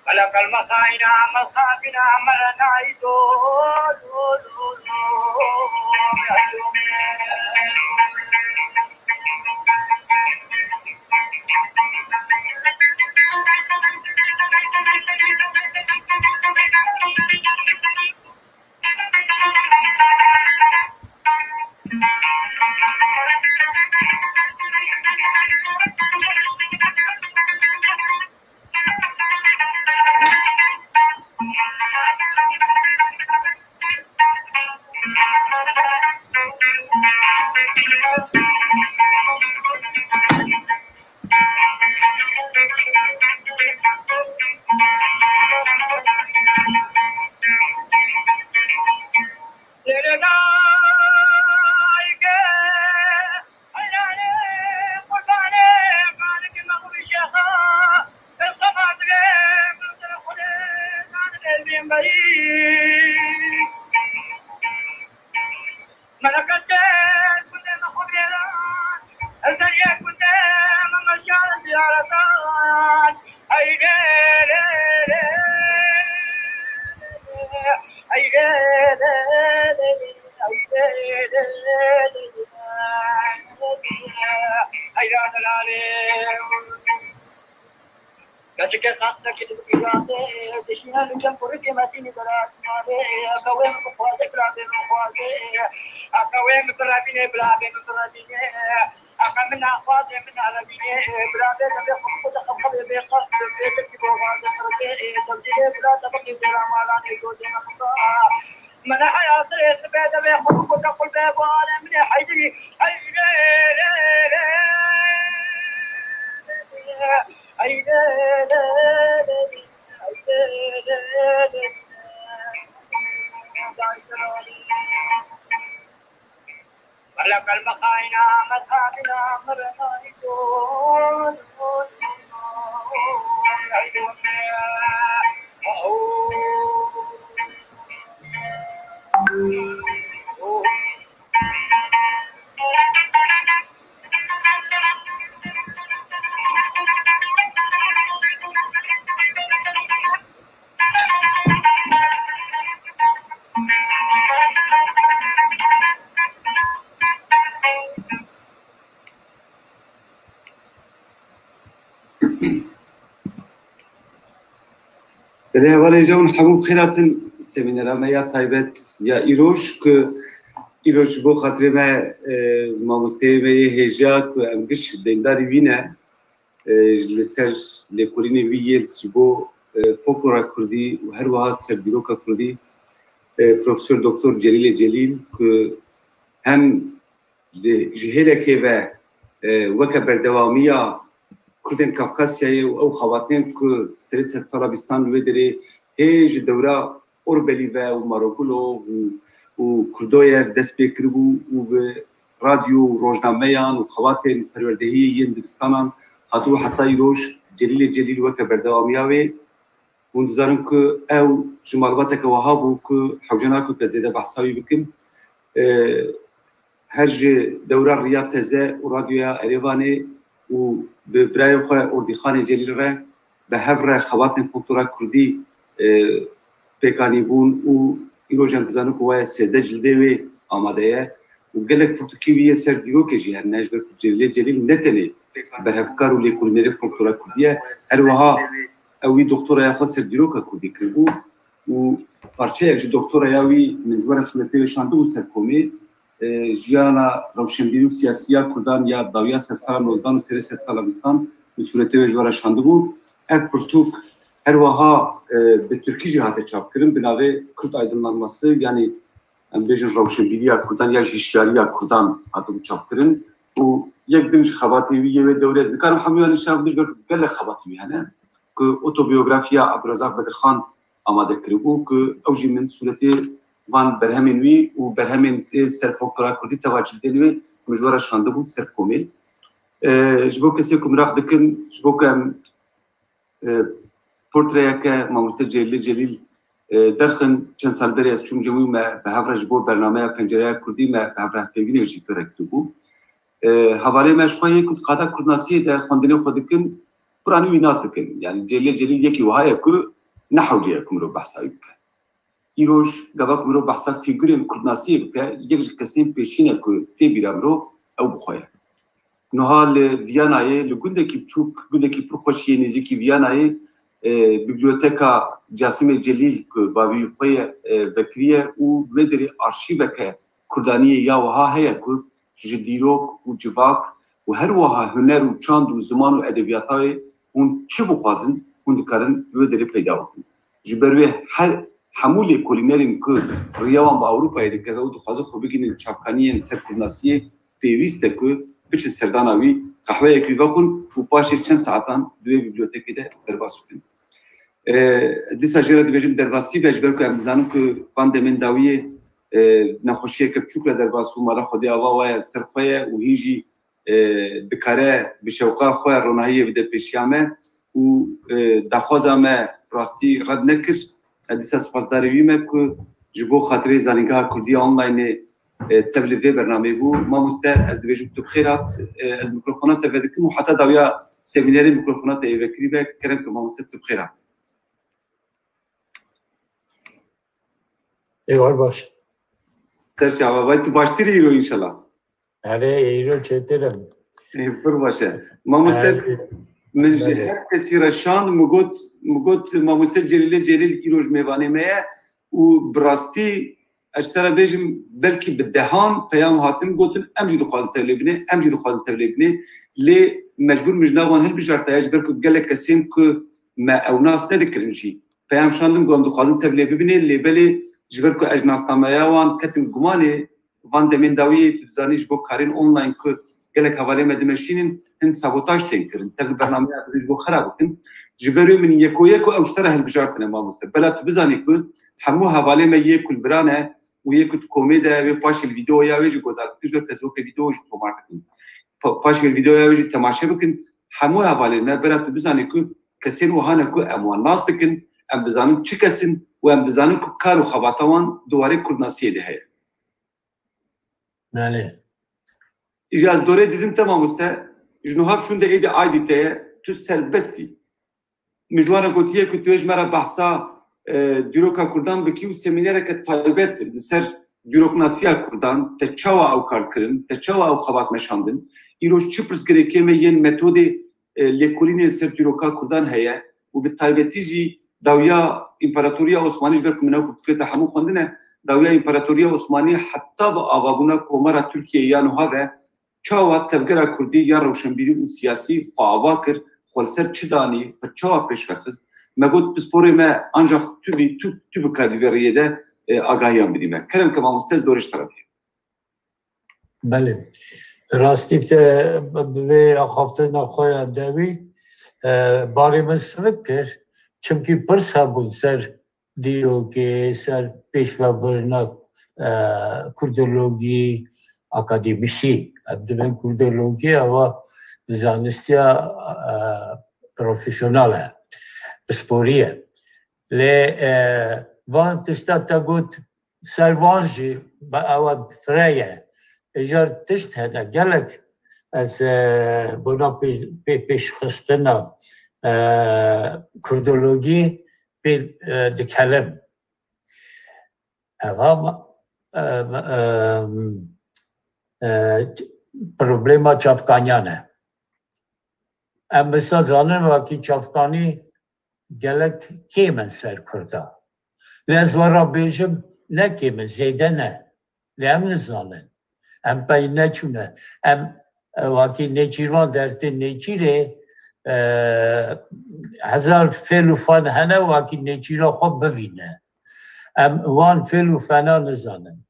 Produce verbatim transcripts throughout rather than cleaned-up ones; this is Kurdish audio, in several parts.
خلق المخاين مخافنا مرنا يدور. Keçike saxte ki dibikirate, dişine li cem kurikê Mesînî berat mare, aka wê min bixwaze, bila bê min xwaze, aka wê min birevîne, bila bê min birevîne, aka min naxwaze, min narevîne, bila bê min bê xwe bixwe de xebxebê bê qas, bê tirkî boxwaze, qirikê, tevdîlê bila tebqî bê ramalanê, gotê min bixwe. Mene heya sirê sibê de bê xwe bixwe de qul bê bo alê min ê heydirî, hey lê lê lê. Belê, hevalên ji hemû bi xêr hatin semînera me ya taybet ya îroj, ku îroj ji bo xatirê me, e, mamosteyê me yê hêja ku em giş deyndarî wî ne, e, li ser lêkolînê wî yê ji bo, e, folklora kurdî û her wiha ser dîroka kurdî, e, Profesor Doktor Celîlê Celîl, ku hem di, ji hêlekê ve, e, weke berdewamiya Kurdên Kafkasyayê û ew xebatên ku serê sedsala bîstan li wê derê hê ji dewra Orbelî ve û Marogulov û, û Kurdoyev dest pê kiribû û bi radyo û rojnameyan û xebatên perwerdehiyê yên dibistanan hatibû heta îroj Celîlê Celîl weke berdewamiya wê. Hûn dizanin ku ew ji malbateke wiha bû ku hewce nake ku ez zêde behsa wî bikim. E, her ji dewra Riya Teze û Radyoya Erêvanê û bi birayê xwe Ordîxanê Celîl re bi hev re xebatên folklora kurdî, e, pêkanî bûn û îroj em dizanin ku waye sêzdeh cildê wê amade ye û gelek pirtûkê wî yê ser dîrokê jî hene, ji ber ku Celîlê Celîl ne tenê berhevkar û lêkolînerê folklora kurdî ye, her wiha ew wî doktoraya xwe ser dîroka kurdî kiribû û parçeyek ji doktoraya wî min ji we re sûretê wê şandibû ser komê, e, jiyana rewşenbîrî û siyasî ya Kurdan ya dawiya sedsala nozdan û serê sedsala bîstan bi sûretê wê ji we re şandibû. Ev pirtûk her wiha, e, bi tirkî jî hate çapkirin, bi navê Kürt Aydınlanması, yanî em bêjin rewşenbîriya Kurdan ya jî hişyariya Kurdan hatibû çapkirin û yek din ji xebatê wî yê wê dewrê ez nikarim hemûyan nîşan bidim, ji ber ku gelek xebatê wî hene ku otobiyografiya Abdurezak Bedirxan amade kiribû ku ew jî min sûretê van berhemên wî û berhemên ê ser folklora kurdî teva cildên wê min ji we re şandibû ser komê. E, ji bo kesê ku miraq dikin, ji bo ku em, e, portreyeke mamoste Celîlê Celîl, E, derxin çend sal berê ez çûm cem wî, me bi hev re ji bo bernameya Pencereya Kurdî me bi hev re hevpeyvînek jî pê re kiribû. E, hevalê me ji xwe yê ku di qada kurdnasiyê de xwendinê xwe dikin, piranî wî nas dikin. Yani Celîlê Celîl yekî wiha ye ku ne hewce ye ku mirov behsa wî bike. Îroj gava ku mirov behsa fîgurên kurdnasiyê bike, yek ji kesên pêşîn e ku tê bîra mirov ew bi xwe ye. Niha li Viyanayê, li gundekî biçûk, gundekî pir xweş yê nêzîkî Viyanayê, e, Bibliyoteka Casimê Celîl ku bavê wî bi xwe ye, e, vekiriye û wê derê arşîveke kurdaniyê ya wiha heye ku ji dîrok û civak û her wiha huner û çand û ziman û edebiyatayê hûn çi bixwazin, hûn dikarin wê derê peyda bikin. Ji ber wê her hemû lêkolînerên ku riya wan bi Ewropayê dikeve û dixwazin xwe bigihînin çavkaniyên ser kurdnasiyê, pêwîst e ku biçin serdana wî, qehweyek wî vexwin û paşê çend saetan di wê bibliotekê de derbas bikin. E, dîsa jê re dibêjim derbasî be, ji ber ku em dizanin ku van demên dawiyê, e, nexweşiyeke biçûk re derbas bû, mala Xwedê ava waye li ser xwe ye û hîn jî, e, dikare bi şewqa xwe ronahiyê bide pêşiya me û, e, daxwaza me rastî red nekir. Ez dîsa spasdarê wî me ku ji bo xatirê Zanîngeha Kurdî ya Onlineê, e, tev li vê bernameyê bû. Mamoste, ez dibêjim tu bi xêr hat. E, ez mikrofona te vedikim û heta dawiya semînerê mikrofona te êvekirî be. Kerem ke mamoste, tu bi xêr hat. Êwar baş. Ser çava, vay tu baştir îro înşallah. Erê, îro çêtir im. Ê, pir baş e. Mamoste, Erê. Min ji Belê. Her kesî re şand, min got, min got, Mamoste Celîlê Celîl îro ji mêvanê me ye û bi rastî ez ji te re bêjim, belkî bi dehan peyam hatin gotin, em jî dixwazin tevlê binê, em jî dixwazin tevlê binê. Lê mecbûr min ji nav wan hilbijartiye, ji ber ku gelek kesên ku me ew nas nedikirin jî peyam şandin, got, em dixwazin tevlê bibinê, lê belê ji ber ku ez ji nasnameya wan ketim gumanê, van demên dawiyê tu dizanî ji bo karên online ku gelek hevalê me dimeşînin, hin sabotaj tên kirin. Tev li bernameya xwe ji bo xera bikin. Ji ber wê min yeko yeko ew ji te re hilbijartine, mamoste. Bela tu bizanî ku hemû hevalê me yê ku li vira ne û yê ku di komê de wê paşê li vîdeoya wê jî guhdar bikin, ji ber kes weke vîdeo jî tomar dikin. Pa-, paşê li vîdeoya wê jî temaşe bikin. Hemû hevalên me, bela tu bizanî ku kesên wiha ne ku em wan nas dikin, em dizanin çi kes in û em dizanin ku kar û xebata wan di warê kurdnasiyê de heye. Belê. Îja ez dorê didim te mamoste, ji nuha bi şûnde êdî aydî te ye, tu serbest î. Min ji wan re gotiye ku tu ê ji me re behsa, e, dîroka kurdan bikî û semînereke taybet li ser dîroknasiya kurdan, te çawa ew kar kirin, te çawa ew xebat meşandin. Îroj çi pirsgirêkê me yên metodê, e, lêkolînê li ser dîroka kurdan heye û bi taybetî jî dawiya Împaratoriya Osmanî, ji ber ku min ew pirtûkê te hemû xwendine, dawiya Împaratoriya Osmanî heta bi avabûna Komara Tirkiyeyê ya nuha ve çawa tevgera kurdî ya rewşenbîrî û siyasî xwe ava kir, xwe li ser çi danî, xwe çawa pêş ve xist. Me got, pisporê me ancax tu bî, tu, tu bikarî vê rêyê de, e, agahiyan bidî me. Kerem ke mamoste, ez dorê ji te re dî. Belê. Rastî te bi vê axaftina xwe ya dewî, e, barê min sivik kir. Çimkî pirs hebûn ser dîrokê, ser pêşvebirina, e, kurdologî, akademîsî. Em divên kurdologî ava zanistiya, e, profesyonel e, pisporî ye. Lê, e, van tişta te got, ser van jî be ewa fire ye. Îcar tişt hene gelek ez, e, bona pê-, pê-, pêşxistina, e, kurdologî pê, e, dikelim. Eva, e, e, e, problema çavkaniyan e. Em wisa zanin wekî çavkanî gelek kêm in ser Kurda. Lê ez we re bêjim, ne kêm in, zêde ne. Lê em nizanin. Em pey neçûne. Em, e, wekî nêçîrvan dertê nêçîrê, e, hezar fêl û fen hene wekî nêçîra xwe bivîne. Em wan fêl û fena nizanin.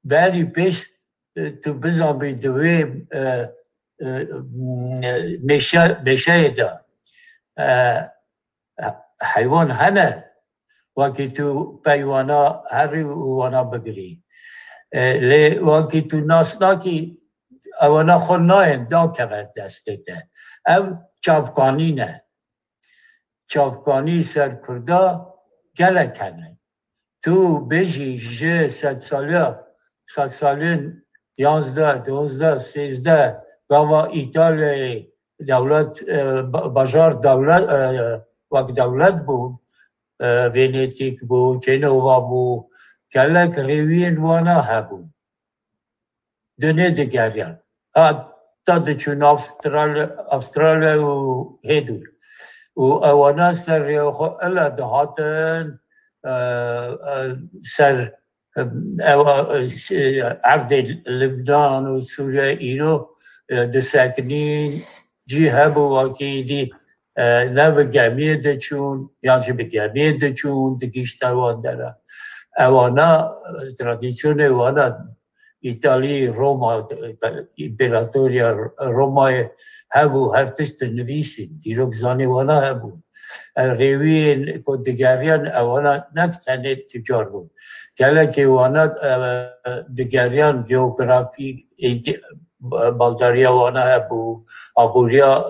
Berî pêş, e, tu bizanbî di wê, e, e, mêşe-, mêşeyê de, e, heywan hene, wekî tu pey wana herî û wana bigirî. E, lê wekî tu nas nakî, ewana xwe nayên dakeve destê te. Ev çavkanî ne. Çavkanî ser Kurda gelek hene. Tu bêjî ji sedsaliya, sedsalên yanzdeh, dozdeh, sêzdeh, gava Îtalyayê dewlet, e, ba-, bajar dewlet, e, wek dewlet bû, e, Venetîk bû, Cenova bû, gelek rêwiyên wana hebûn. Dunê digeriyan. Heta diçûn Avstral-, Avstralya û hê dûr. Û ewana ser rêya xwe ela dihatin, e, e, ser, e, ew, e, erdê Libnan û Sûriye îro, e, disekinîn, cî hebû wekî dî, e, ne bi gemiyê diçûn, yan jî bi gemiyê diçûn, digihîşte wan dera. Ewana, e, tradîsyonê wana Îtalî, Roma, e, împaratoriya Romayê hebû, her tişt dinivîsîn, dîrokzanê wana hebû. E, rêwiyên ku digeriyan ewana ne tenê tucar bûn. Gelekê wana, e, digeriyan geografî, baldariya wana hebû, aboriya,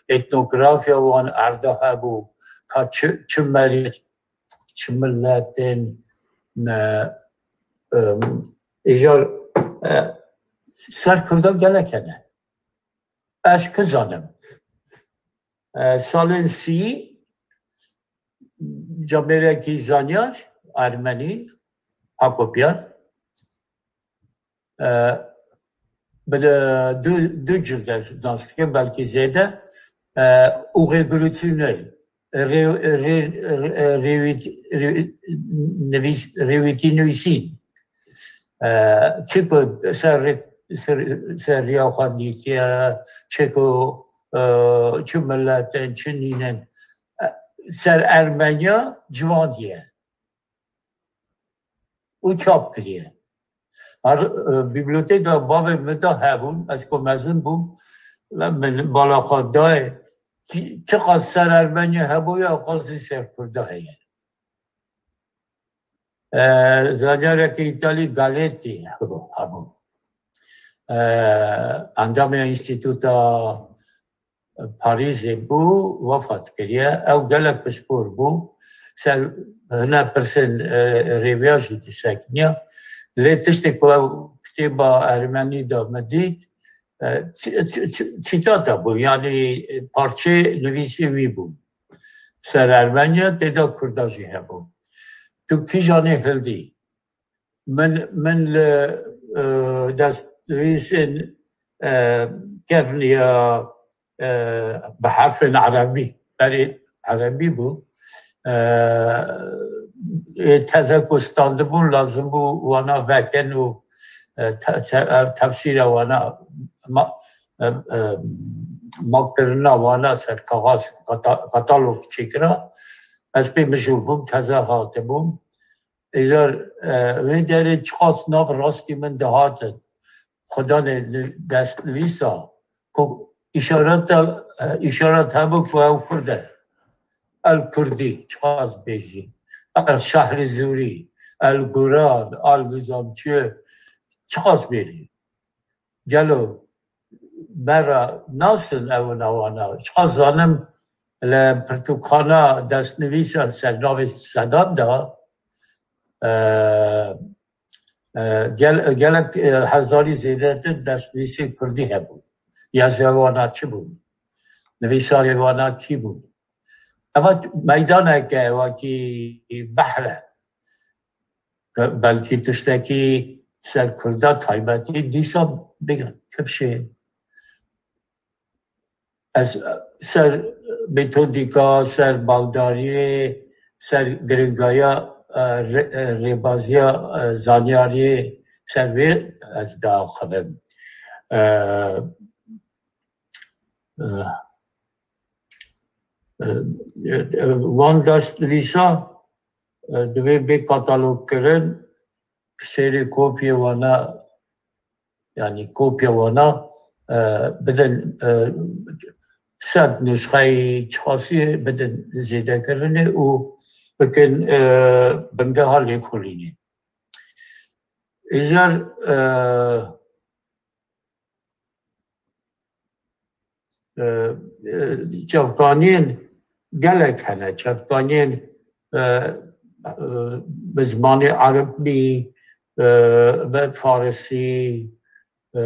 e, etnografiya wan erda hebû, ka çi, çi merî, çi miletên, e, e, îcar, e, ser Kurda gelek hene. Ez ku zanim. E, salên sî camêrekî zanyar, Ermenî, Hakopyan, e, bi du, du cild ez nas dikim, belkî zêde, e, û rêgirûtînê, rê-, rê-, rê-, rêwît-, rê-, nivîs-, rêwîtî nivîsîn. E, çi ku ser rê-, ser, ser riya xwe dîtiye, çi ku, e, çi miletin, çi nînin, e, ser Ermeniya ciwandiye. Û çap kiriye. Her, e, biblioteka bavê min de hebûn, ez ku mezin bûm, min bala xwe dayê, çi-, çiqas ser Ermeniya hebûye, ew qas jî ser Kurda heye. E, zanyarekî Îtalî Galetti hebû, hebû. E, endamê Înstîtuta Parîzê bû, wefat kiriye. Ew gelek pispor bû. Ser hine pirsên, e, rêviya jî disekiniya. Lê tiştê ku ew kitêba Ermenî de min dît, e, çi-, çi-, çi-, çîtata bû, yanî, e, parçê nivîsê wî bû. Ser Ermeniya tê de Kurda jî hebû. Tu kîjanê hildî? Min, min li, e, destnivîsên, e, kevniya, e, bi herfên erebî, berê erebî bû. E, ê teze ku standibûn lazim bû wana vekin û, e, te-, te-, e, tefsîra wana ma-, e, e, makirina wana ser kaxaz kata-, katalog çêkira. Ez pê mijûl bûm, teze hatibûm. Îcar, e, wê derê çiqas nav rastî min dihatin. Xudanê li-, destnivîsa ku îşareta, e, îşaret hebû ku ew Kurd e. El Kurdî, çiqas bêjî. El Şehrizûrî, El Guran, El nizam çi, çiqas bêjî. Gelo me re nasin ew û newana? Çiqas zanim li pirtûkxana destnivîsa ser navê Sedat de, e, e, gel-, gelek, e, hezarî zêdetir destnivîsê kurdî hebûn. Yazarê wana çi bûn? Nivîsarê wana kî bûn? Eva meydaneke wekî behr e. Belkî tiştekî ser Kurda taybetî dîsa bigin, kifşê. Ez ser metodîka, ser baldariyê, ser giringaya, e, rê-, e, rêbaziya, e, zanyariyê, ser vê ez diaxivim. E, e, e, e, van destnivîsa, e, divê bê katalogkirin, sêrê kopyê wana, yanî kopya wana, e, bidin, e, sed nusxeyê çiqasî bidin zêdekirinê û bikin, e, bingeha lêkolînê. Îcar, e, e, e, çavkaniyên gelek hene, çavkaniyên, e, e, bi zimanê erebî, e, bi farisî, e, e,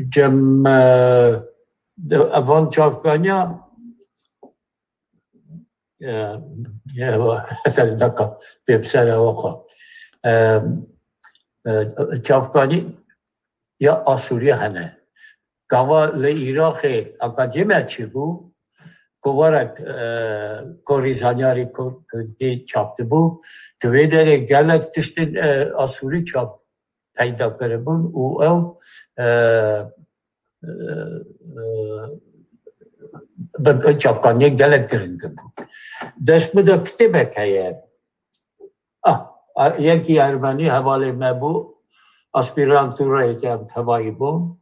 cem, e, de-, evan çavkaniya, e, e, daka pê bi ser ewa xwe. E, e, çavkanî ya Asûriya hene. Gava li Iraqê akademiya çêbû, kovarek, e, korî zanyarî kur-, kurdî çap dibû. Di wê derê gelek tiştên, e, Asûrî çap peyda kiribûn û ew, e, e, e, bi, çavkaniyê gelek giring bû. Dest min de kitêbek heye. Ah, a, yekî Ermenî hevalê me bû, aspîrantûrayê te em tevayî bûn.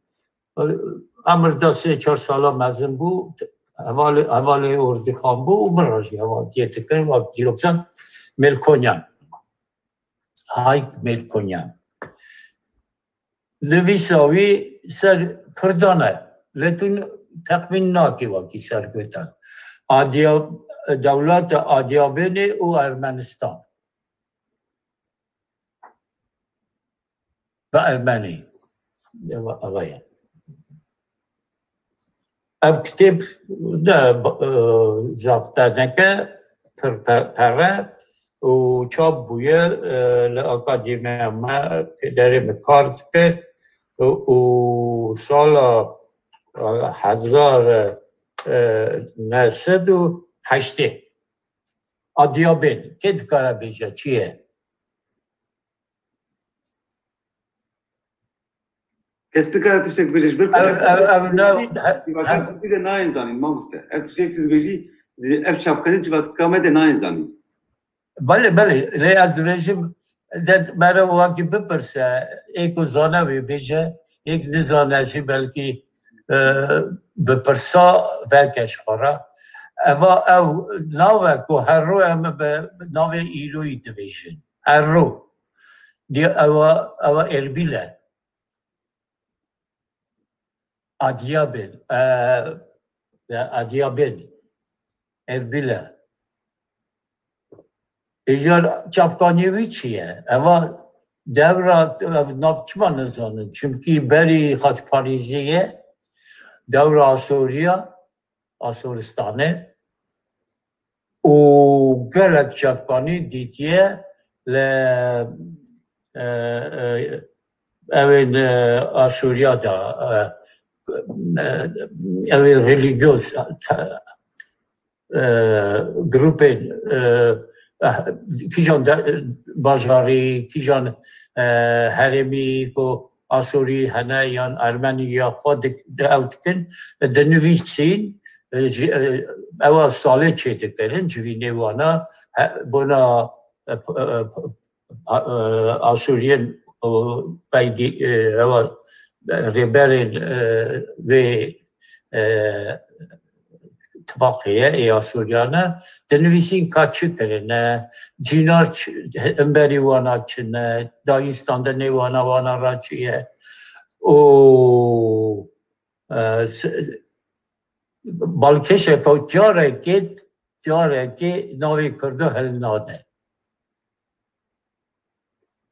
Emir da sê çar sala mezin bû, hevalê, hevalê Ordîxan bû û min re jî hevaltiyê dikir, wek dîroksan Mêlkonyan. Hayk Mêlkonyan. Nivîsa wî ser Kurdan e. Lê tu texmîn nakî wekî ser Kurdan. Adiya, dewleta Adiyabênê û Ermenistan. Bi Ermenî. Ev, ev ye. Ev kitêb ne, e, zaf teneke, pir pe-, pere û çap bûye, e, li akademiya me, derê me kar dikir û, û sala, e, hezar, e, neh sed û heştê. Adiyabên, kê dikare bêje, çi ye? Kes nikare tiştek bêje ji ber ku Ev, ev, ev ne, civaka he- Kurdî de nayên zanîn, mamoste. Ev tiştek tu dibêjî, ev çapkanî civaka me de nayên zanîn. Belê, belê. Lê ez dibêjim, de mere wekî bipirse, ê ku zane wê bêje, ê ku nizane jî belkî, e, bi pirsa veke ji xwe re. Eva ew nav e ku her ro em bi navê îroyî dibêjin. Her ro. Diye ewa, ewa Erbîl e. Adiyabên, e, e, Adiyabên, Erbîl e. Îcar çavkaniyê wî çi ye? Eva dewra, ev nav çima nizanin? Çimkî berî xaçparêziyê ye, dewra Asûriya, Asûristanê û gelek çavkanî dîtiye li, e, e, ewên, e, Asûriya de, e, e, ewên relîgyoz, e, grûpên, e, eh, kîjan de, bajarî, kîjan, e, herêmî ku Asûrî hene yan Ermenî ya xwe dik-, di-, ew dikin, dinivîsîn, e, ji, e, ewa salê çêdikirin, civînê wana, he, bona, e, p-, e, p-, e, Asûriyên, o, peydî, e, ewa, e, rêberên, e, vê, e, tifaqê ye, ê Asûriyan e, dinivîsîn ka çi kirine, cînar çi, himberî wana çi ne, dayîn standinê wana, wana ra çi ye. Û, e, s-, balkêşeka carekê, carekê navê Kurdo hilnade.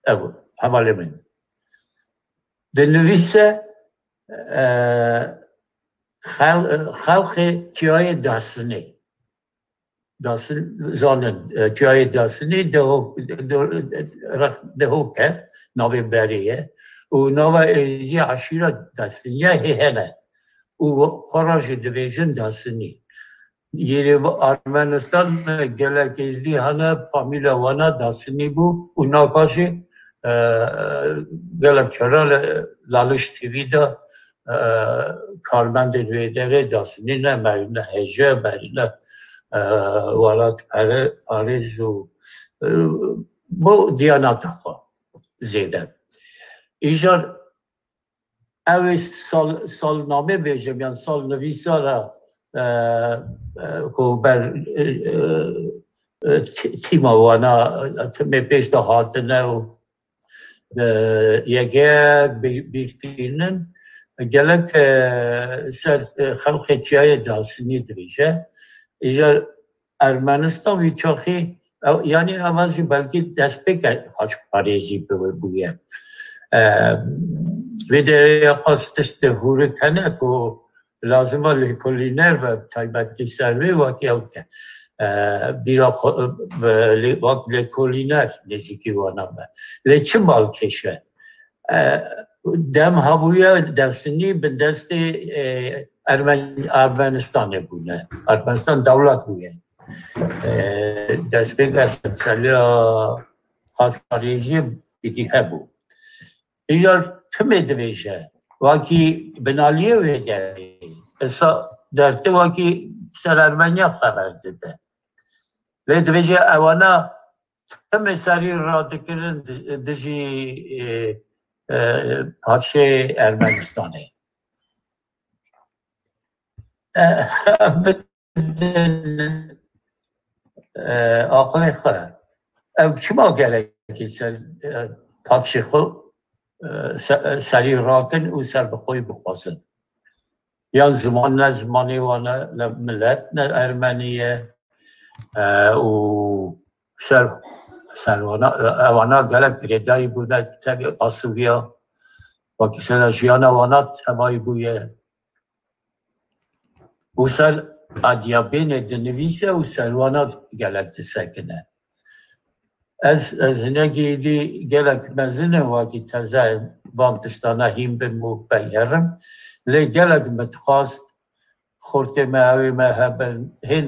Ev, hevalê min. Dinivîse, e, xel-, xelqê çiyayê Dasinê. Dasin, zanin, e, çiyayê Dasinê Dihok, Dihok e, navê berê ye. Û nava êzî eşîra Dasiniya hê hene. Û xwe re jî dibêjin Dasinî. Yê Armenistan gelek êzdî hene, famîla wana Dasinî bû û naka jî, e, gelek cara li Laliş T V de, e, karmendên wê derê Dasinî ne, merîne hêje, merîne, e, welat pere-, parêz û, e, bo diyanata xwe zêde. Îjar Ew ê sal-, salnamê bêjim, yan salnivîsa re, e, e, ku ber, e, e, t-, tîma wana, e, timê pêş de hatine û, e, yek yek bî-, bîr tînin, gelek, e, ser, e, xelqê çiyayê Dasinî dibêje. Îcar Ermenistan wî çaxî, ew, yanî ev jî belkî destpêka xaçparêzî bi-, bûye. E, Vê derê ya qas tiştê hûrik hene ku lazim e lêkolîner be, taybetî ser vê wekî ew ke, e, bîra xwe, e, lê-, wek lêkolîner nêzîkî wana be. Lê çi balkêş e? E, dem hebûye Dersinî bi destê, e, Ermen-, Ermenistanê bûne. Ermenistan dewlet bûye. E, destpêka sekseliya xaçparêziyê bidî hebû. Îcar timê divêje, wakî binaliyê wê derê, esa dertê wakî ser Ermeniya xeber dide. Lê divêje ewana timê serî radikirin dij-, dijî, e, e, padşê Ermenistanê. E, bidin, e, aqilê xwe. Ew çima gerekî ser, e, padşê xwe, e, se-, serî rakin û ser bi xwe bixwazin? Yan ziman ne zimanê wan e, ne milet ne ermenî ye. E, û ser, ser wana, e, ewana gelek girêdayî bûne tevî Asûriya. Wekî sena jiyana wana tevayî bûye. Û ser adiyabênê dinivîse û ser wana gelek disekine. Ez, ez hinekî êdî gelek mezin im, wekî teze van tiştana hîn bim û peyherim. Lê gelek min dixwast xortê me, ewê me hebin. Hên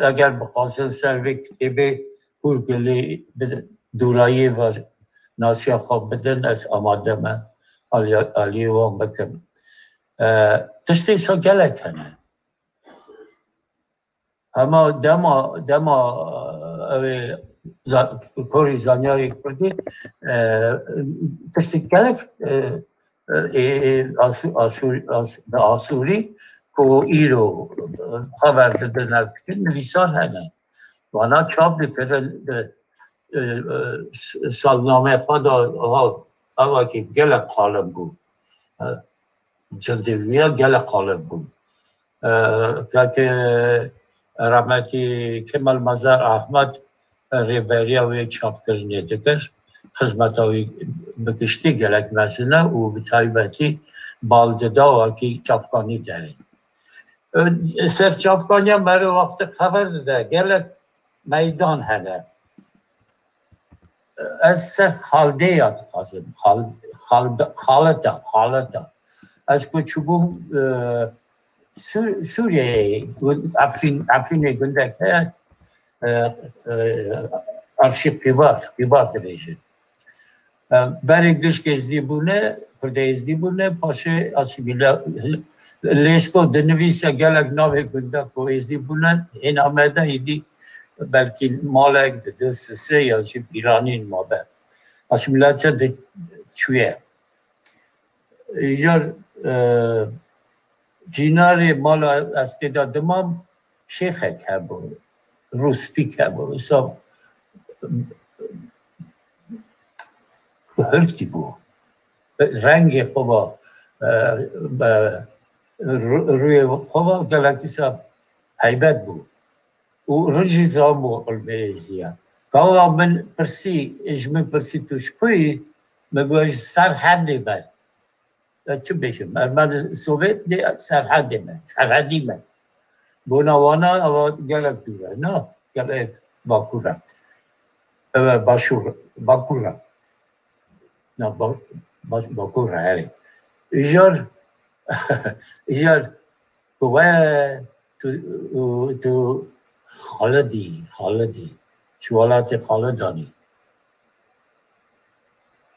eger bixwazin ser vê kitêbê hûrgilî bi dûrayî ve nasiya xwe bidin, ez amade me aliya-, aliyê wan bikim. E, tiştê sa gelek hene. Hema dema, dema, e, ew ê za-, korî zanyarê kurdî, e, tiştê gelek, e, e, ê, ê, Asû-, Asûr-, As-, bi Asûrî ku îro, e, xeber didin, ev dikin, nivîsar hene. Wana çap dikirin, e, e, e, s-, salnameyê xwe de, ha, ev wekî gelek qalin bû. E, cildê wî ya gelek qalin bû. E, keke rehmetî Kemal Mazhar Ahmed rêberiya wê çapkirinê dikir. Xizmeta wî bi giştî gelek mezin e û bi taybetî bal dida wekî çavkanî derê. E, ser çavkaniya meriv wextê xeber dide, gelek meydan hene. Ez ser Xaldeya dixwazim. Xal-, Xalde-, Xaleta, Xaleta. Ez ku çûbûm, e, Sûr-, Sûriyeyê, gund-, Efrîn, Efrînê gundek heye, e, e, Arşî Qîbar, Qîbar dibêjin. E, berê gişk êzdî bûne, Kurdê êzdî bûne, paşê asîmîla-, Lesko dinivîse gelek navê gunda ku êzdî bûne, hên Amedê êdî belkî malek di du sisê ya jî bîranîn mabe. Asîmîlasya di çûye. Îcar, e, cînarê mala ez tê de dimam, şêxek hebû, rûspîk hebû. Îsa hirtî bû. Rengê xwe va, e, e, rû-, rûyê xwe va gelek îsa heybet bû. Û rijî zam û ilmê êzdiya. Kawa min pirsî, ji min pirsî tu ji ku yî? Min got ji Serhendê me. Ez çi bêjim? Ermeni Sovyet lê Serhendê me, Serhedî me. Bona wana ewa gelek dûr e, na? Gelek bakur e. Ew e başûr, bakur e. Na, ba-, baş-, bakur e, herê. Îcar, îcar, ku we, tu, tu Xalidî, Xalidî, ji welatê Xalidanî.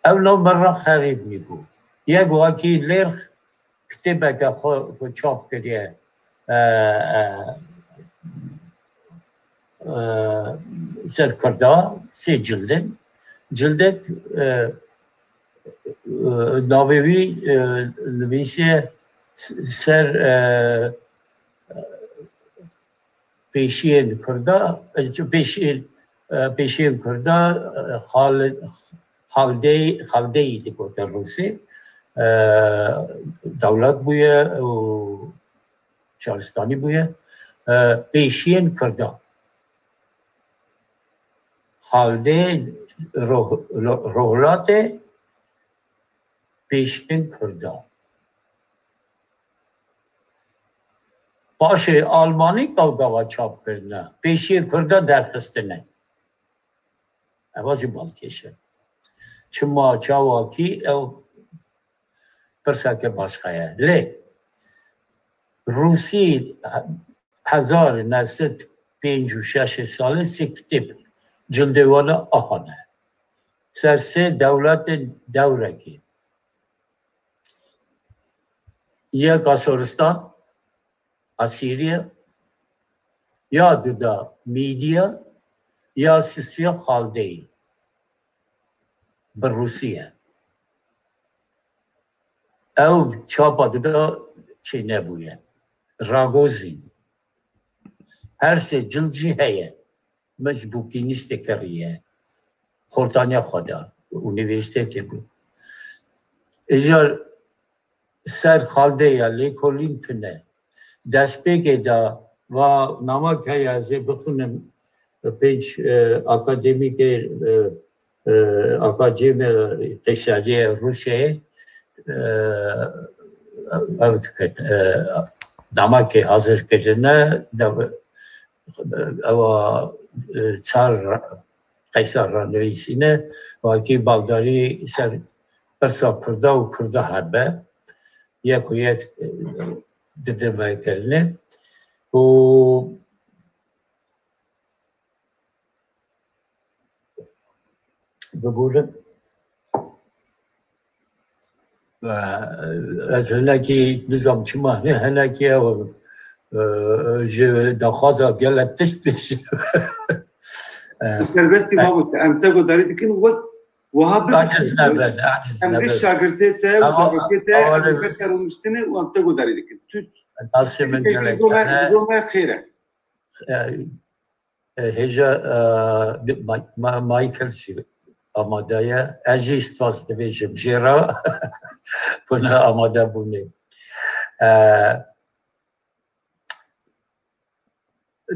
Ew nav min re xerîb nîbû. Yek wekî Lêrx kitêbeke xwe, xwe çap kiriye, e, e, e, ser Kurda, sê cildin. Cildek, e, e, navê wî, e, nivîsiye ser, e, pêşiyên Kurda, e, pêşiyên, e, pêşiyên Kurda, e, Xal-, Xaldey-, Xaldeyî digotin Rûsê, e, dewlet bûye û şaristanî bûye. E, pêşiyên Kurda. Xaldê roh, rohlatê pêşên Kurda. Paşê Almanî tawgava çap kirine. Pêşiyê Kurda derxistine. Eva jî balkêş e. Çima, çawakî ew pirseke başqa ye. Lê Rûsî hezar neh sed pênc û şeş salê sê kitêb cildê wana ahane. Ser sê dewletên dewrekê. Yek Asoristan, Asîriya, ya duda Mîdiya, ya sisiya Xaldeyî. Bi Rûsî ye. Ew çapa duda çênebûye. Ragozîn. Her sê cild jî heye. Me ji bûkînîstê kiriye. Xortaniya xwe de. Unîversîtetê bû. Îcar ser Xaldê ya lêkolîn tune. Destpêkê de va namek heye, ez ê bixwînim, pênc, e, akademîkê, e, e, Akademî Qeyseriyê Rûsyayê, e, ew dikin, e, namekê hazir kirine, de, ewa, e, çar qeyser re nivîsîne, wekî baldarî ser pirsa Kurda û Kurda hebe, yek û yek, e, dide vekirinê. Û biborin. E, ez hinekî nizam çima, hinekî ew, e, ji daxwaza gelek tişt bêjim. E, Serbestî e, Mahmut, em te guhdarî dikin, wek wiha bibe. Aciz nebin, aciz Em bê nebin. Şagirtê te û Ama, zarokê te, ama em li ber te rûniştine û em te guhdarî dikin. Tu nasê min Peki, gelek zor me, hene. Zor me xêr e. E, e, hêja, e, bi-, Ma-, Ma-, Michael jî amade ye. Ez jî spas dibêjim jê re. Bûne amade bûnê. E,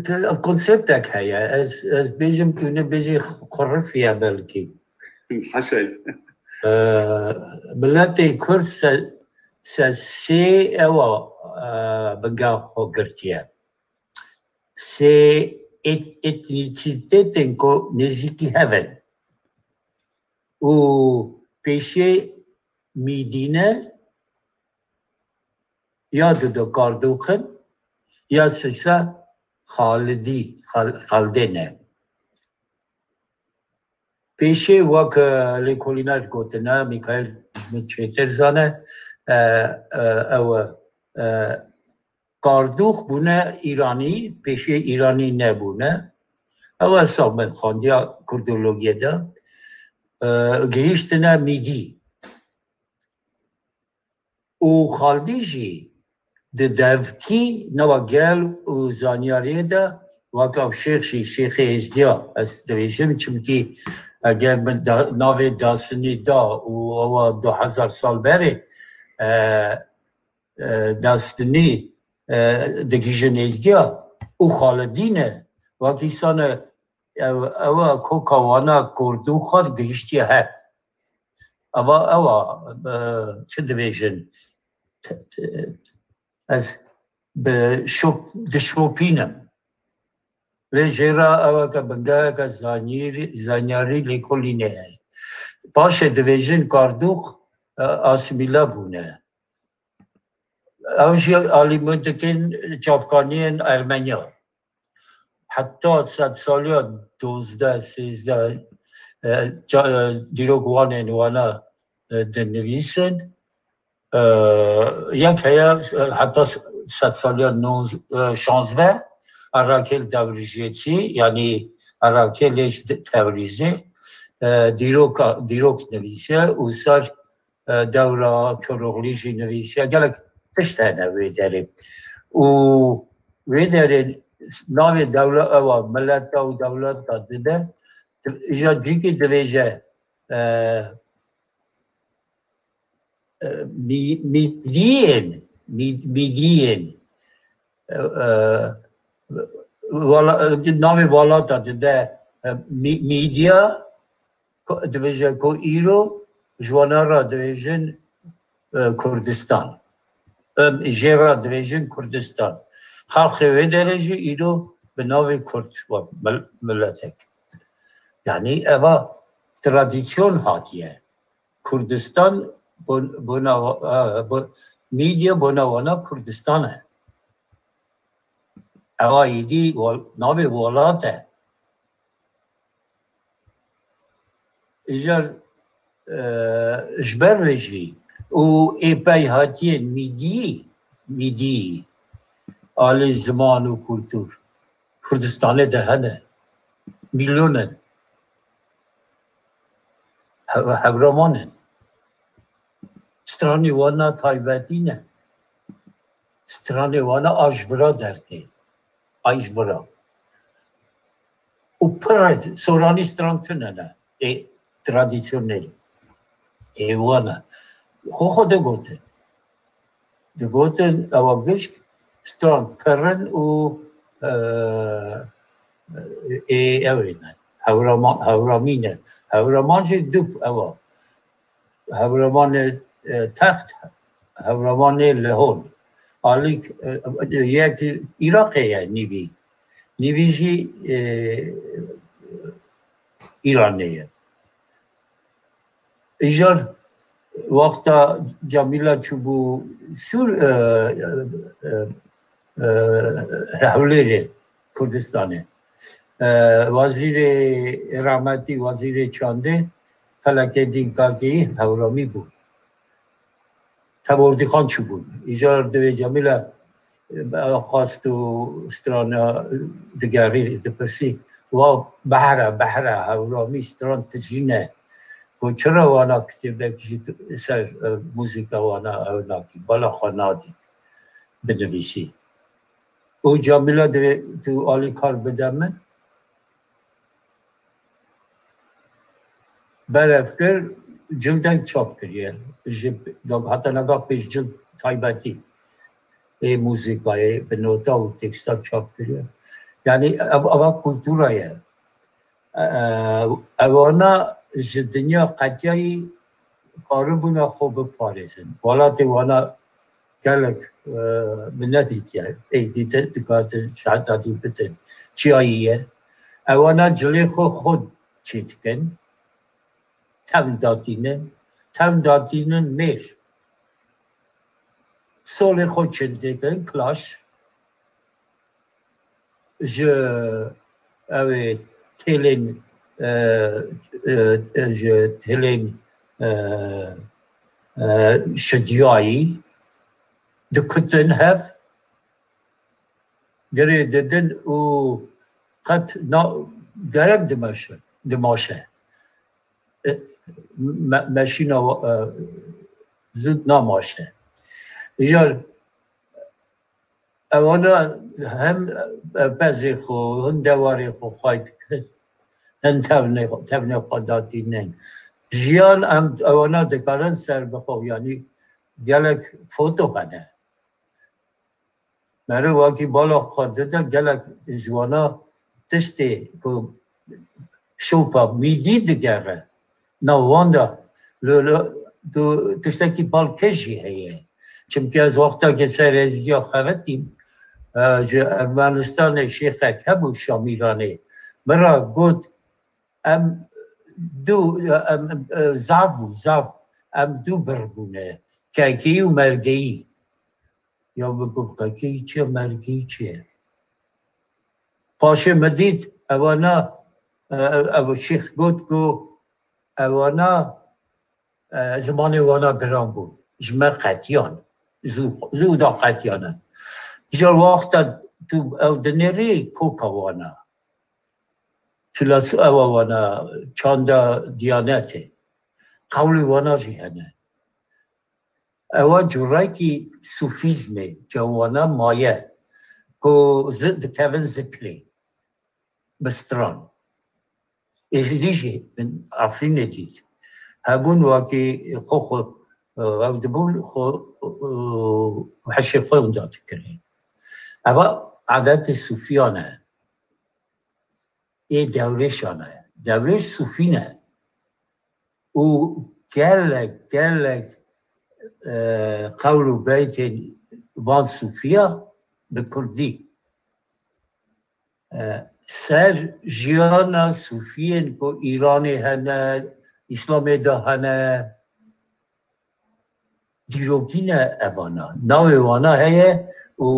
te-, konseptek heye. Ez, ez bêjim, tu nebêjî xurrifiye belkî. Haşa. E, miletê Kurd se-, se-, sê ewa, e, binga xwe girtiye. Sê et-, etnîsîtetên ku nêzîkî hev in û pêşê Mîdî ne, ya duda Kardûx in, ya sisa Xalidî, Xal-, Xaldê ne. Pêşê wek, e, lêkolîner gotine, Mîkaîl ji min çêtir zane, e, e, ew, e, Kardûx bûne Îranî, pêşê Îranî nebûne. Ew hesab min xwendiya kurdologiyê de, e, gihîştine Mîdî. Û Xaldî jî di devkî nava gel û zanyariyê de weka Şêx jî, Şêxê Êzdiya, ez dibêjim, çimkî eger min da-, navê Dasinî da û ewa du hezar sal berê, e, e, Dasinî, e, digihîjin Êzdiya û Xalidî ne, wekî sane ew, ew koka wana Kurdûxa gihîştiye hev. Eva, ewa, e, çi dibêjin? Te-, te-, ez bi şop-, dişopînim. Lê jê re eweke bingeheke zanyîrî-, zanyarî lêkolînê heye. Paşê dibêjin Kardûx, e, asîmîle bûne. Ew jî alî min dikin çavkaniyên Ermeniya. Heta sedsaliya dozdeh, sêzdeh, e, ca-, e, dîrok wanên wana, e, dinivîsin. E, yek heye, e, heta sedsaliya noz-, e, şazdeh, Erakêl Dewrîjêtî, yanî Erakêlê ji Tewrîzê, e, dîroka, dîrok nivîse û ser, e, dewra Koroxlî jî nivîse. Gelek tişt hene wê derê. Û wê derê navê dewle-, ewa, mileta û dewleta dide, îja cîkî divêje, e, e, mî-, mîdiyên, mî-, mîdiyên, e, e, wala-, e, navê walata dide, E, mî-, mîdya ku-, dibêje ku îro ji wana re dibêjin, e, Kurdistan. Em jê re dibêjin Kurdistan. Xalqê wê derê jî îro bi navê Kurd wek mil-, miletek. Yanî eva tradisyon hatiye. Kurdistan bon-, bona, e, bo-, mîdya bona wana Kurdistan e. Eva îdî wal-, navê welat e. Îcar, e, ji ber vê jî û ê pey hatiyên mîdiyî, mîdiyî, alî ziman û kultur Kurdistanê de hene. Milyon in. Hev-, hevraman in. Stranê wana taybetî ne. Stranê wana a ji vira dertê. A ji vira. Û pir soranî stran tune ne. Ê tradisyonel. Ê wana. Xwe xwe digotin. Digotin ewa gişk stran pir in û, e, ê ew ê ne. Hewraman, hewramî ne. Hewraman jî dû ewa. Hewramanê, e, text, hewramanê lihon. Alîk, e, yek Iraqê ye nîvî. Nîvî jî, e, Îranê ye. Îcar wexta Camîla çûbû Sûr, e, e, e, Hewlêrê Kurdistanê. E, wezîrê rehmetî, wezîrê çandê Felekêdîn Kakî Hewramî bû. Tevordîxan çûbûn. Îcar divê Cemîle, e, qast û strana digerî, dipirsî, wa behre, behre, Hewramî stran tijî ne. Got, çira wana kitêbek jî tu-, ser, e, muzîka wana ew nakî, bala xwe nadî binivîsî. Û Cemîle divê tu alîkar bide min. Berev kir, cildek çap kiriye. Ji, heta niha pênc cild taybetî ê muzîkayê bi nota û teksta çap kiriye. Yanî ev, eva kultura ye. E, ewana ji dinya qetiyayî karibûna xwe biparêzin. Welatê wana gelek, e, min nedîtiye. Ê dîtin dikatin şehadatî bitin. Çiyayî ye. Ewana cilê xwe xwe çêdikin. Tevn datînin. Tevn datînin mêr. Solê xwe çêdikin, klaş. Ji ew ê têlên, e, e, e, ji têlên, e, e, şidiyayî dikutin hev, girê didin û qet na-, gerek dimeşe, dimaşe. E, me-, meşîna wa-, e, zû namaşe. Îcar Ewana hem pezê xwe, hin dewarê xwe xway dikin, hin tevnê, tevnê xwe datînin. Jiyan em ewana dikarin ser bixwe, yanî gelek foto hene. Meriv wakî bala xwe dide gelek ji wana tiştê ku şopa mîdî digere. Nav wan de li, li, tu tiştekî balkêş jî heye. Çimkî ez wextekê ser êzdiya xebitîm, e, ji Ermenistanê şêxek hebû Şamîranê. Min re got, em du, em, e, zaf bû, zaf. Em du bir bûne. Kekeyî û mergeyî. Ya min got, kekeyî çi ye, mergeyî çi ye? Paşê min dît, ewana, e, ev şêx got ku ewana, e, zimanê wana giran bû. Ji me qetiyan. Zû, zû da qetiyane. Îcar wexta tu ew dinêrî koka wana. Filosof ewa wana çanda diyanetê. Qewlê wana jî hene. Ewa curekî sufîzmê, cewana maye. Ku zi-, dikevin zikrê. Bi stran. Êzidî jî min Efrînê dît. Hebûn wakî xwe xwe, e, ew dibûn xwe, e, heşê xwe winda dikirin. Eva adetê sufiyane. ê dewrêşan e. Dewrêş sufî ne. Û gelek, gelek, e, qewl û beytên van sufiya bi kurdî. E, ser jiyana sufiyên ku Îranê hene, Îslamê de hene, dîrokî ne evana. Navê wana heye û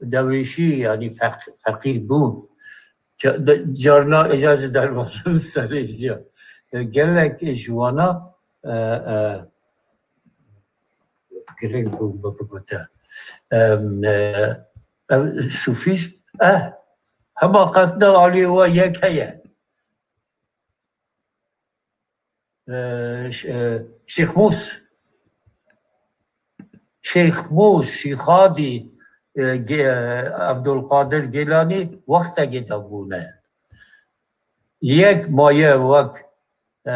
dewrêşî, yanî feq-, feqîr bûn. Ca-, de-, carna êca ji derbazin serê jiya. E, gelek ji wana, e, e, girêng bû min bigote. Em, e, ev sufîst, eh, hema qetna aliyê we yek heye. E, ş-, e, Şêx Mûs. Şêx Mûs, Şîxadî, e, Ge-, Ebdulqadir Gêlanî wextekê de bûne. Yek maye wek, e,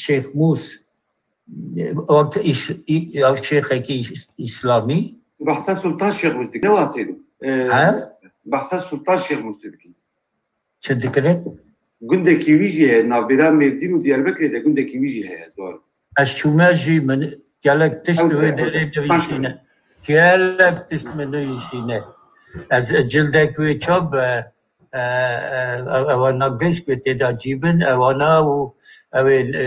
Şêx Mûs, wek îs-, î-, ya şêxekî îs-, îslamî. Behsa Sultan Şêx Mûs dikî, ne wasê dû. E, He? Behsa Sultan Şêx Mûs dikî. Çi dikirin? Gundekî wî jî heye, navbêra Mêrdîn û Diyarbekirê de gundekî wî jî heye, ez bawer. Ez çûme jî min gelek tişt Ew wê de, derê ew de. Nivîsîne. Gelek tişt min nivîsîne. Ez cildek wê çap, e, e, e, ewana gişk wê têda cîbin, ewana û ew ê, e,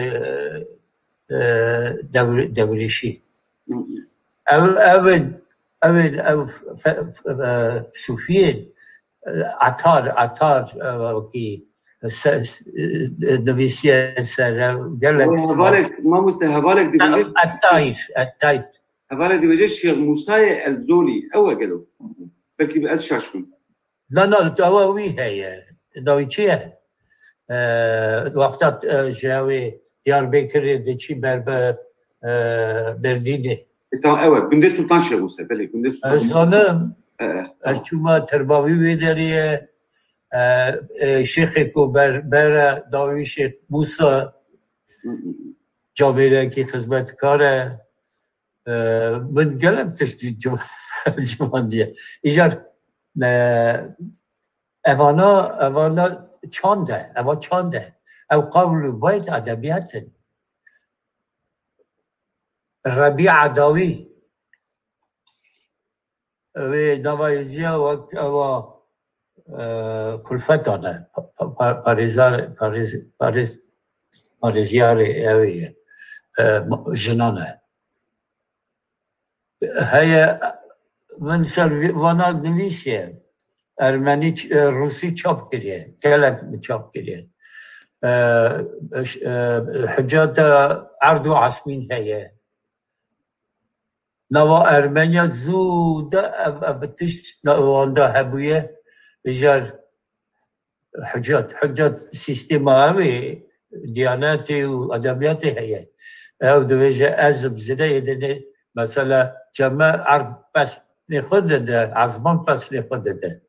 e, dewr-, dewrêşî. Hı hı. Ev, ev in, ev in, ev fe-, fe-, e, sufiyên, e, Atar, Atar, e, wekî se-, se-, e, nivîsiye ser, e, gelek Wê hevalek, mamoste, hevalek dibêje, Etayr, Etayr. Hevalek dibêje Şêx Musayê El Zolî. Ew e gelo? Belkî ez şaş bûm. Na, na, ewa wî heye. Navê çi ye? E, wexta, e, ji ew ê Diyarbekirê diçî ber bi, e, Berdînê. E, tamam, ew e. Gundê Sultan Şêx Mûse, belê, Gundê Sultan Ez Şêx Mûse. Zanim, E, e. Ez çûma terbavî wê derê ye. E, e, şêxê ku ber, bere dawî Şêx Mûsa Hı hı. camêrekî xizmetkar e. E, min gelek tiştî ci-, ciwandiye. Îcar, e, evana, evana çand e, eva çand e. Ew qewl û bayt edebiyat in. Rebî Edawî. Wê nava êziya wek ewa, e, kulfetan e. Pa-, pa-, pa-, parêzar-, parêz-, parêz-, parêziyarê ew ye. E, ma-, jinan e. Heye, min ser vî-, vana nivîsiye. Ermenî ç-, e, Rûsî çap kiriye. Gelek bi çap kiriye. E, e, ş-, e, Hicata Erd û Asmîn heye. Nava Ermenya zû de ev, ev tişt na-, wan de hebûye. Îcar Hiccat, Hiccat sîstema ew ê, diyanetê û edebiyatê heye. Ew dibêje ez bi zêde êdinê, mesela, ceme erd pesnê xwe dide, ezman pesnê xwe dide.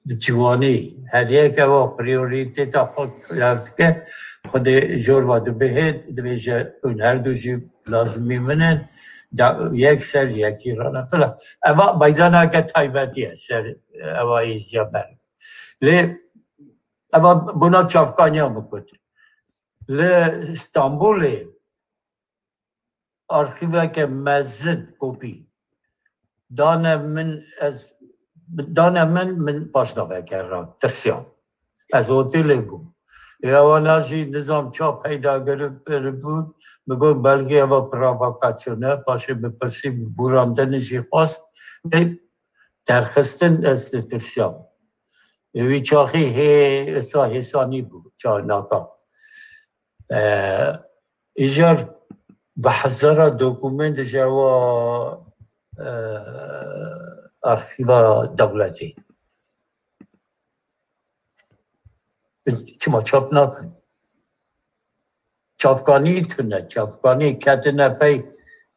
Bi ciwanî, her yek ewa priorîteta xwe xeya dike, Xwedê jor va dibihê, dibêje hûn her du jî lazimî min in, da-, yek ser yekî rana filan. Eva meydaneke taybetî ye ser ewa êziya berf. Lê eva bona çavkaniya min got. Li Stenbolê arxîveke mezin kopî dane min, ez, dane min, min paşdaveke ra, tirsiyam. Ez otelê bûm. Ya wana jî nizam ça peyda giribûn, min got belkî eva provokasyon e, paşê min pirsî, borandin jî xwest, pê derxistin ez ditirsiyam. Ê wî çaxî hê, esa hêsanî bû, çaxnaka. E, îcar bi hezara dokument ji ewa, e, arxîva dewletê. Çima çap nakin? Çavkanî tune, çavkanî ketine pey,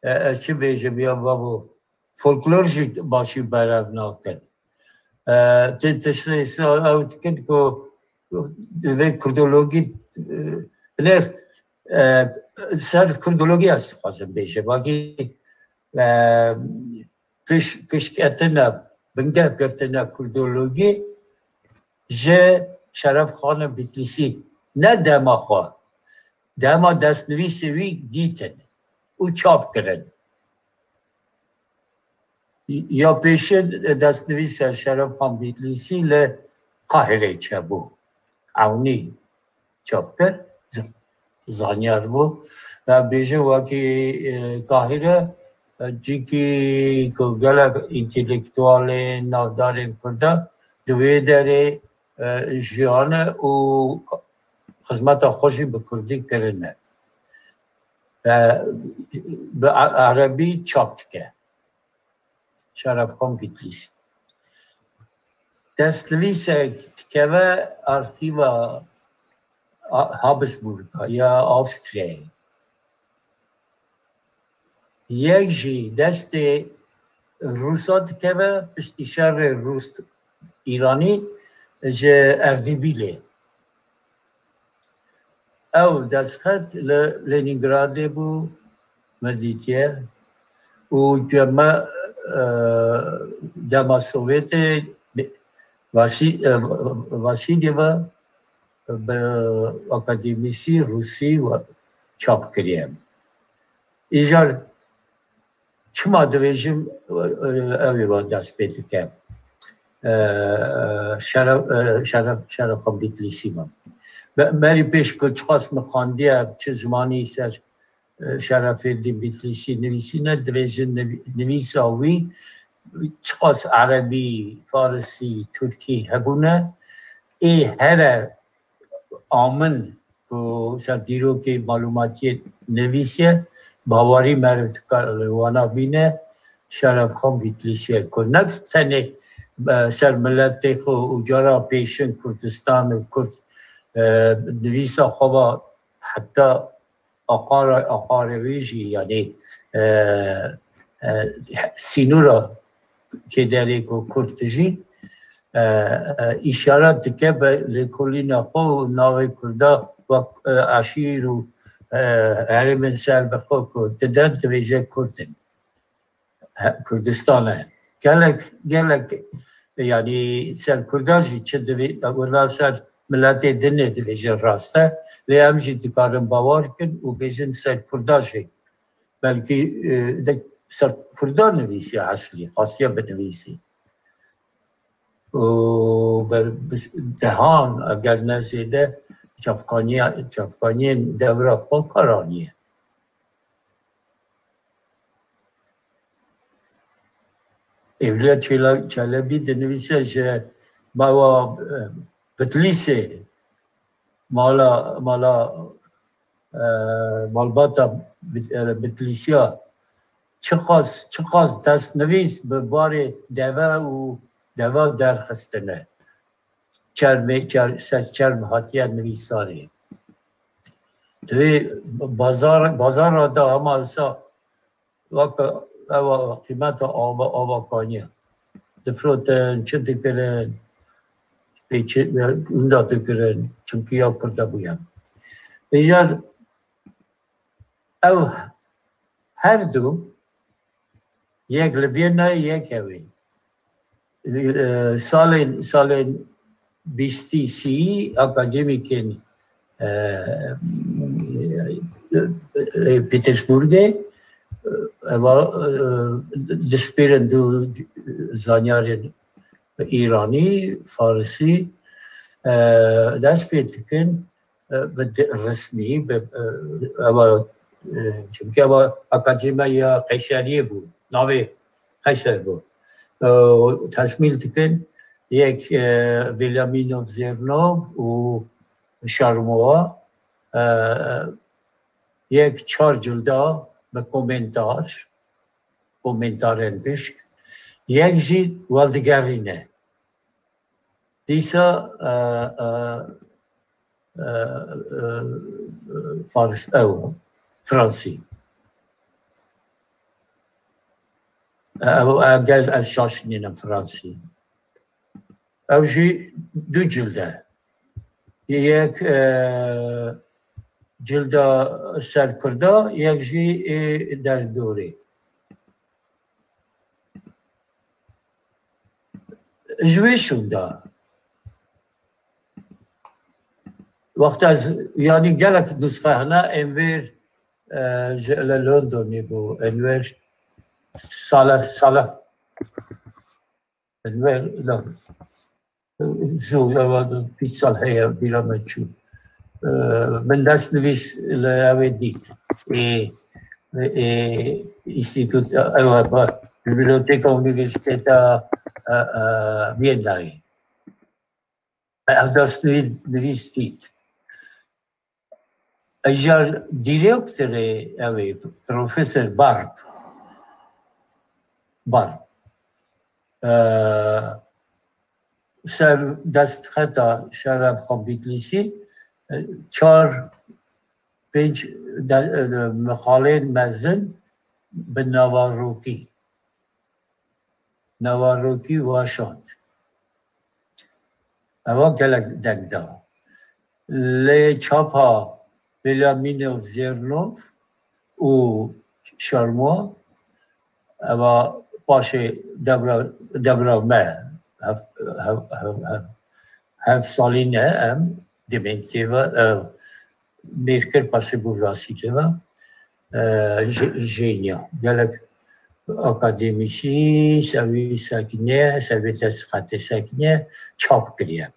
e, ez çi bêjim ya babo, folklor jî başî berev nakin. E, ti, tiştê sa-, ew dikin ku divê kurdologî, e, binêr, e, ser kurdologî ez dixwazim bêjim. Vakî, e, piş-, piştketina bingeh girtine kurdologî ji Şeref Xanê Bîtlîsî, ne dema xwe, dema destnivîsê wî dîtin û çap kirin. Ya pêşin destnivîse Şeref Xan Bîtlîsî li Qahirê çêbû. Ewnî çap kir. Z-, zanyar bû. Ya bêje wekî, e, Qahire, e, cîkî ku gelek întelektualên navdarên Kurda di wê derê, e, jiyane û xizmeta xwe jî bi Kurdî kirine. E, bi e-, erebî çap dike. Şerefxan Bîtlîsî. Destnivîsek dikeve arxîva A-, Habsburga ya Awstriyayê. Yek jî destê Rûsa dikeve piştî şerê Rûs-Îranî ji Erdîbîlê. Ew destxet li Lenîngradê bû, me dîtiye. Û me, e, dema Sovyetê Vasî-, e, Vasîlyeva bi akademîsî rûsî we çap kiriye. Îcar çima dibêjim, e, e, ew ê we dest pê dike. E, şeref, e, şeref, şeref xwe Bîtlîsî me. Be-, berî pêş ku çiqas min xandiye, çi zimanî ser, e, Şerefêddîn Bîtlîsî nivîsîne, dibêjin niv-, nivîsa wî çiqas erebî, farisî, tirkî hebûne, ê here amin ku ser dîrokê malûmatiyê nivîsiye, bawerî meriv dikare li wana bîne, Şerefxan Bîtlîsî ye ku ne tenê, e, ser miletê xwe û cara pêşin Kurdistan û Kurd, e, nivîsa xwe va heta aqara-, aqarê wî jî, yanî, e, e, sînora kêderê ku Kurd dijîn, e, e, îşaret dike bi lêkolîna xwe û navê Kurda wek, e, eşîr û, e, herêmên serbixwe ku dide, dibêje Kurd in. He, Kurdistan e. Gelek, gelek, yanî ser Kurda jî çi divê, wela ser miletê dinê dibêjin rast e. Lê em jî dikarin bawer kin û bêjin ser Kurda jî. Belkî, e, de ser Kurda nivîsiye eslî, xwastiye binivîsî. Û ber-, bis-, dehan, eger ne zêde, çavkaniya-, çavkaniyên devra xwe karaniye. Êvîliya Çêla-, Çelebî dinivîse ji mawa, e, Bitlîsê, mala, mala, e, malbata Bit-, e, Bitlîsiya çiqas, çiqas destnivîs bi barê deve û deva derxistine. Çermê, çer-, ser çerm hatiye nivîsarê. Divê bazar, bazara da hema wisa wek ewa qîmeta ava, ava kaniya. Difirotin, çi dikirin, pê çi, winda dikirin, çimkî ya Kurda bûye. Îcar ew her du, yek li Vîyennayê, yek ew ê. E, salên, salên bîstî, sîyî akademîkên, e, e, Petersburgê, e, eva, e, dispêrin du zanyarên Îranî, Farisî, e, dest pê dikin, e, bi di-, resmî, bi, e, eva, e, çimkî eva akademiya Qeyseriyê bû, navê Qeyser bû. E, tesmîl dikin, yek, e, Veliaminov Zêrnov û Şarmowa, e, yek çar cilda bi komentar, komentarên gişk, yek jî weldigerîne. Dîsa, e, e, e, e, Faris, ew, Fransî. Ew, ew gel ez şaş nînim Fransî. Ew jî du cild e. Yek, e, cilda ser Kurda, yek jî ê derdorê. Ji wê şûnda. Wexta ez, yanî gelek nusxe hene, Enver, e, ji li Londonê bû, Enver Salih, Salih Enver, la, zû, ewa pînc sal heye, bîra me çû. E, min destnivîs li ewê dît. Ê, ê, Înstîtût, ewa, ba, Biblioteka Unîversîteta, e, e, Vîyennayê. Ev destnivîs dît. Îcar dîrektorê ew ê, Profesor Barb. Barb. E, ser destxeta Şeref Xan Bîtlîsî, e, çar, pênc de, e, mexalên mezin bi nava rokî. Nava rokî weşand. Ewa gelek deng da. Lê çapa Vêlamînov Zêrnov û Şarmoa, ewa paşê dewra, dewra me hev, hev, hev, hev, hev salî ne em demên têve, e, mêrkir pasê bû Vasîlê ve, e, ji-, jêniya. Gelek akademîsî, ser wî sekine, ser wê destxetê sekine, çap kiriye.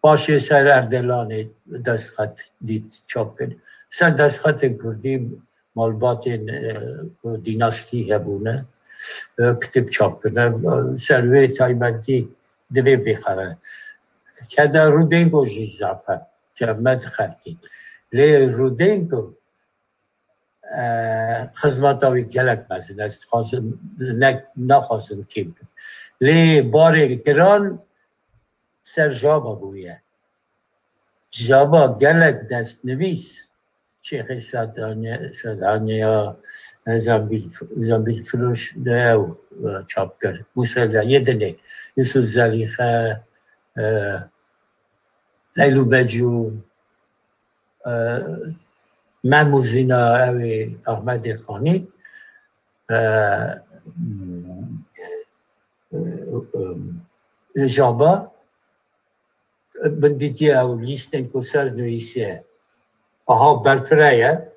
Paşê ser Erdelanê destxet dît çap kir. Ser destxetên kurdî malbatên, e, ku dînastî hebûne, e, kitêb çap kirine. Ser wê taybetî divê bêxere. Keda Rudengo jî zaf e, ke me dixebitî. Lê Rudengo, e, xizmeta wî gelek mezin e. Ez dixwazim, ne, naxwazim kêm kim. Lê barê giran ser Jaba bûye. Jaba gelek destnivîs, Şêxê Sedane-, Sedaniya, e, Zembîl, Zembîl Firoş de ew, e, çap kir. Musella yê dinê, Yusuf Zelîxe, e, Leyl û Mecnûn, e, Mem û Zîna, ew ê Ahmedê Xanî, e, e, e, Jaba, min dîtiye ew lîstên ku ser nivîsiye. Aha berfireh e,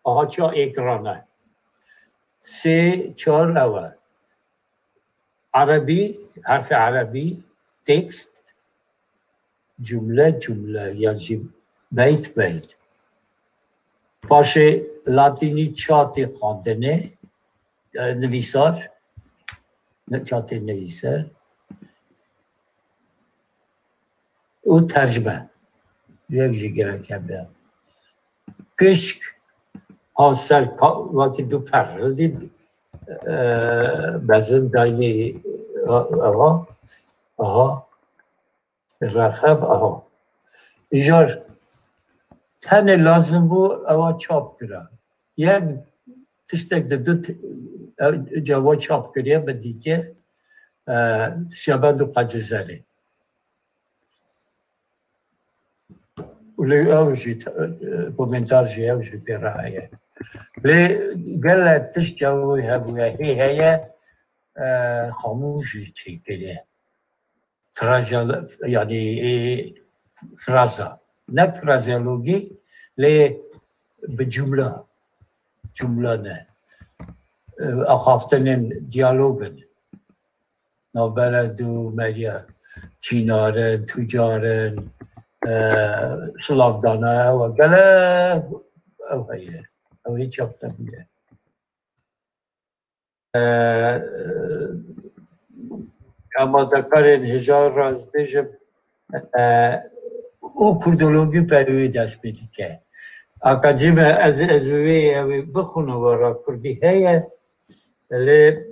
aha ça êkran e. Sê, çar ew e. Erebî, herfê erebî, tekst, cumle, cumle, yan jî beyt, beyt. Paşê latînî ça tê xwendinê, e, nivîsar, ne ça tê nivîser. Û tercime. Yek jî gerek hebe. Kişk, ha ser ka-, wekî du perril dî, e, bezin daynê, e, eva, aha, rexev, aha. Îcar tenê lazim bû ewa çap kira. Yek tiştek di du t-, e, ceva çap kiriye bi dîke, e, Siyabend û Qecizerê. Û lê ew jî te-, e, komentar jî ew jî pê re heye. Lê gelek tişt ew hebûye, hê heye, e, xamûş jî çêkiriye. Fraze-, yanî, e, fraza. Ne frazeologî, lê bi cumla. Cumla ne. E, axaftinên diyalog in. Navbera du meriya çînar in, tucar in, e, silavdana ew e. Gelek ew heye. Ew hê çap nebûye. E, amadekarên hêja re ez bêjim, e, û kurdologî peyvê dest pê dike. Akademi ez, ez wê, ew ê bixwînim, we re kurdî heye, lê,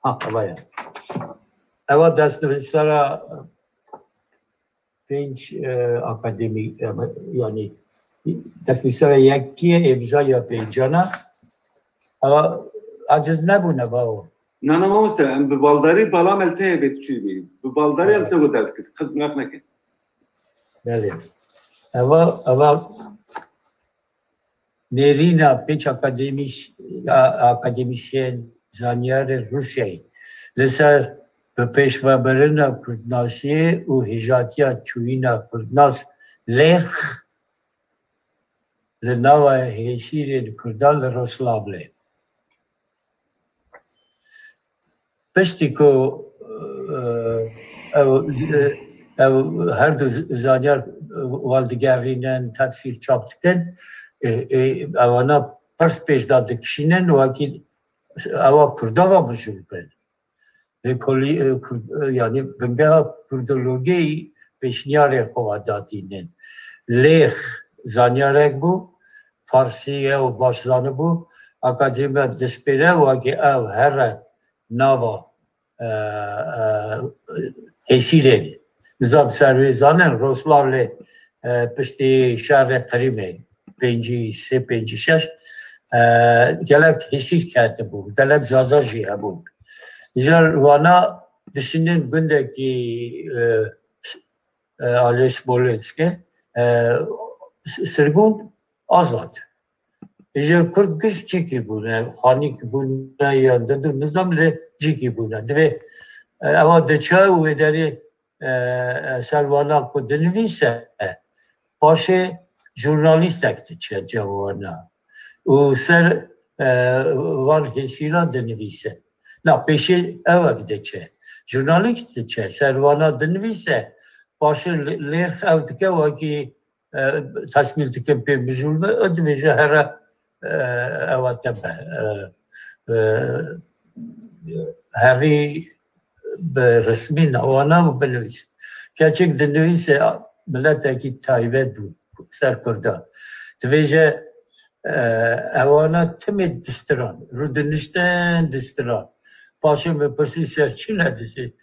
Ha, eva ya. Eva destnivîsara pênc, e, akademî, e, yanî Destnîşana yekê, îmzaya pêncana. Ewa aciz nebûne, bawo. Na, na, mamoste, em bi baldarî bala me li te ye bê tu çi dibînî. Bi baldarî em te got derdikit. Qet miraq neke. Belê. Ewa, ewa nêrîna pênc akademîş-, a-, akademîsyen, zanyarê Rûsyayê li ser bi pêşvebirina kurdnasiyê û hijatiya çûyîna kurdnas lêrx li nava hêsîrên kurdan li Roslavlê. Piştî ku, e, ew, e, ew her du zanyar, e, weldigerînin, tefsîr çap dikin, e, e, ewana pirs pêş de dikişînin, wekî ewa Kurda ve mijûl bin. Lê kolî-, e, Kurd-, e, yanî bingeha Kurdologiyê pêşniyarê xwe ve datînin. Lêx zanyarek bû, Farsî ew baş zanibû, akademiya destpêre wekî ew here nava, e, e, hêsîrên. Nizam ser wê zanin, Roslavlê, e, piştî şerê Qirîmê, pêncî sê, pêncî şeş, e, gelek hêsîr ketibû, gelek Zaza jî hebûn. Ji wana dişînin gundekî, e, e, Alê Smolenskê, e, s-, sirgûn azad. Îcar Kurd giş cîkî bûne, xanîk bûne ya didu nizam lê cîkî bûne. Divê, e, ewa diçe û wê derê, e, e, ser wana ku dinivîse, e, paşê jurnalîstek diçe cem wana. Û ser, e, van hêsîran dinivîse. Na pêşê ewek diçe. Jurnalîst diçe, ser wana dinivîse, paşê lê-, lêrx ew dike wekî e, tesmîl dikin pê bijûl be, e, dibêje here, e, ewa te be, e, e, herî bi resmî nawana û binivîs. Keçik dinivîse miletekî taybet bû ser Kurda. Dibêje, e, ewana timê distiran, rûdiniştin distiran. Paşê min pirsî ser çi nedisî?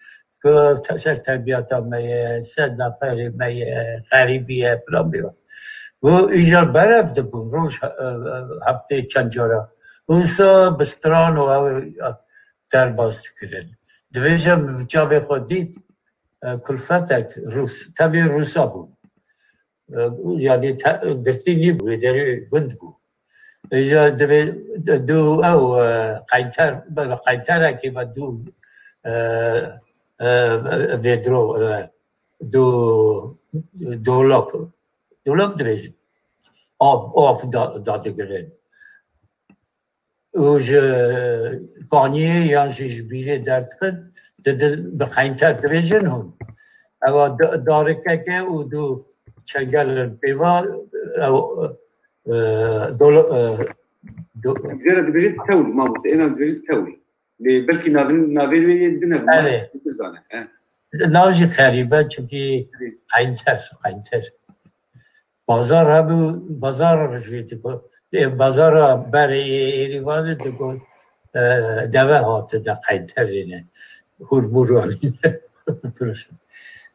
Ku te-, ser tebiyata me ye, ser neferê me ye, xerîbî ye, filan bî. Ku îcar berev dibûn, roj, e, e, heftê çend cara. Wisa bi stran û ew, e, derbas dikirin. Dibêje min bi çavê xwe dît, e, kulfetek Rûs, tevî Rûsa bû. E, yanî te-, girtî nîbû, wê derê gund bû. Îja divê du ew, e, qeynter, be, be qeynterekê ve du, e, e, vêdro, e, du dolap, dolap dibêjin. Av, av da, dadigirin. Û ji kaniyê yan jî ji bîrê derdixin, di, di, bi qeynter dibêjin hûn. Ewa da-, darikeke û du çengel in pêva, ew, e, dolo-, e, do- Jê re dibêjin tewl, mamoste, êna dibêjin tewl. Lê belkî navên, navên wê yên din hebû, Erê. Nizane, he. Nav jî xerîbe, çimkî Erê. Qeynter, qeynter. Bazar hebû, bazar jî digot, e, bazara berê ê Êrîvanê digot, e, deve hatine qeynterê ne. Hûrmûr anîne.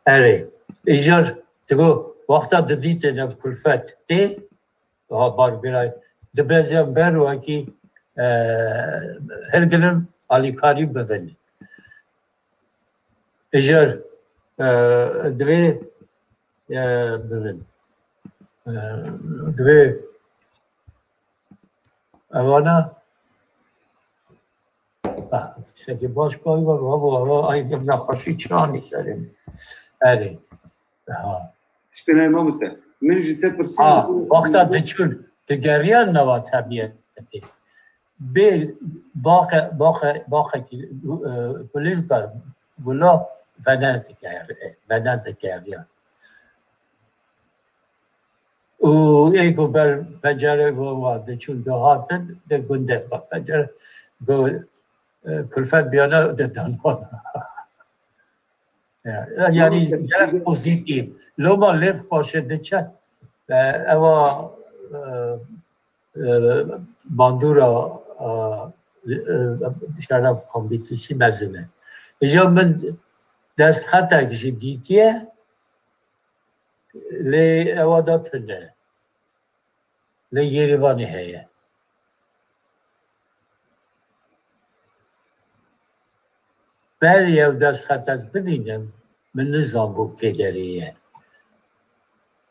Erê, îcar digot, wexta didîtê ne kulfet tê, ha, bargiray, dibezên ber wekî, e, hilgirin alîkarî bibin. Îcar, e, divê, e, bibin. E, divê evana, ah, tiştekî baş pay var, wa bu, wa, ay, nexweşî çanî serin. Erê. Ha. Spênayê mamoste. Min ji te pirsiya Ha, wexta diçûn, digeriyan nava tebiyetê. Bê baxe, baxe, baxekî, e, kulîlka gula vene diker-, vene dikeriyan. Û ê ku ber pencere wan diçûn dihatin, di gundê xwe pencere, go, e, kulfet biyana de danan. Ya, yanî Loma gelek te- pozîtîf. Loma lêv paşê diçe. E, ewa, e, e, bandora, e, e, Şeref Xanbîtlîsî mezin e. Îja min destxetek jî dîtiye, lê ewa da tune. li Yerîvanê heye. Berî ew destxet ez bibînim, min nizanbû kê derê ye.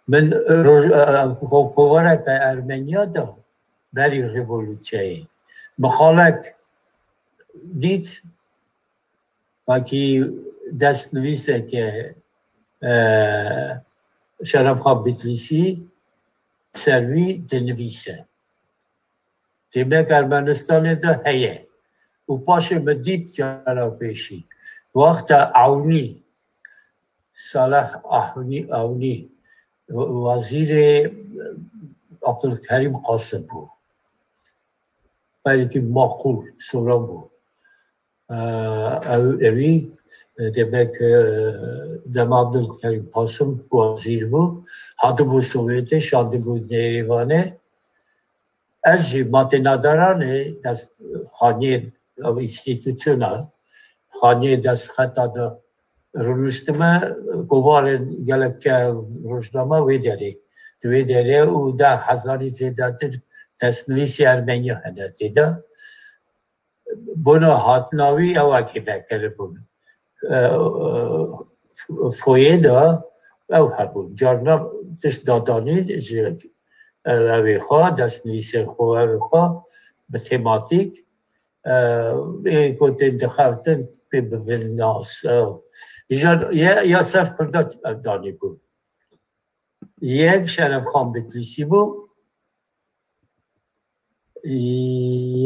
Min roj-, e, e, ko-, kovareke Ermeniya de berî revolûsyayê. Mixalek dît, wekî destnivîseke, e, Şerefxan Bitlîsî ser wî dinivîse. Demek Ermenistanê de heye. Û paşê min dît cara pêşî. Wexta Ewnî, Salih Ewnî, Ewnî, wezîrê Abdulkerîm Qasim bû. Belkî maqûl, sora bû. Ew, ewî, demek, e, dema Abdulkerîm Qasim wezîr bû, hatibû Sowêtê, şandibû Nêrîvanê. Ez jî matê nadaranê dest, xaniyê, ew, înstîtusyona, xaniyê destxeta de rûniştime, kovarên gelek ke rojname wê derê. Di wê derê û deh hezarî zêdetir destnivîsî Ermeniya hene tê de. Bona hatina wî ewakî vekiribûn. E, foyê de ew hebûn. Carna tişt dadanîn ji, e, ewê xwe, destnivîsên xwe, ewê xwe bi tematîk, e, ê ku tên dixebtin pê bibin nas, e, îcar ya, ya ser Kurda danîbûn. Yek Şerefxan Bitlîsî bû,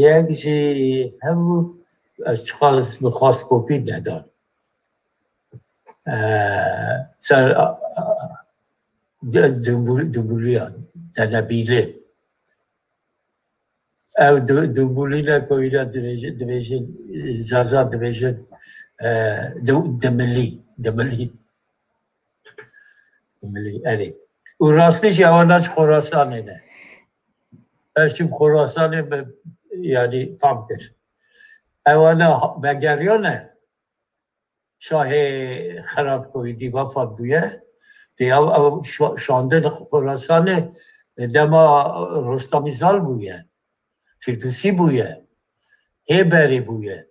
yek jî hebû, ez çiqas bi xwast kopî nedan. E, ser, a, a, de-, Dumbul-, Dumbulîyan, Tenebîlî. Ew du-, Dumbulî ne ku îre dibêjin, dibêjin, Zaza dibêjin, e, du-, Dimilî, Dimilî. Dimilî, erê. Û rastî jî ewana ji Xorasanê ne. Ez çûm Xorasanê, min, yanî, fam kir. Ewana ha-, vegeriyane, şahê xerab ku êdî wefat bûye, tê ew, ew şa-, şandin Xorasanê, dema Rostamî Zal bûye, Fîrdûsî bûye, hê berê bûye.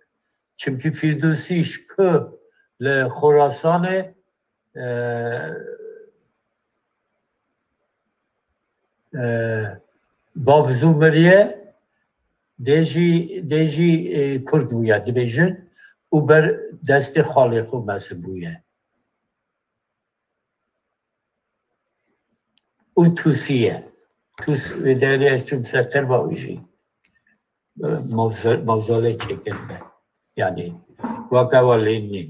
Çimkî Fîrdûsî ji ku li Xorasanê, e, e, bav zû miriye, dê jî, dê jî, e, Kurd bûye, dibêjin, û ber destê xalê xwe mezin bûye. Û Tûsî ye. Tûs wê derê ez çûm ser terba wî jî. E, mavze-, mavzalê çêkirine. Yanî, weke ewa lê nîn,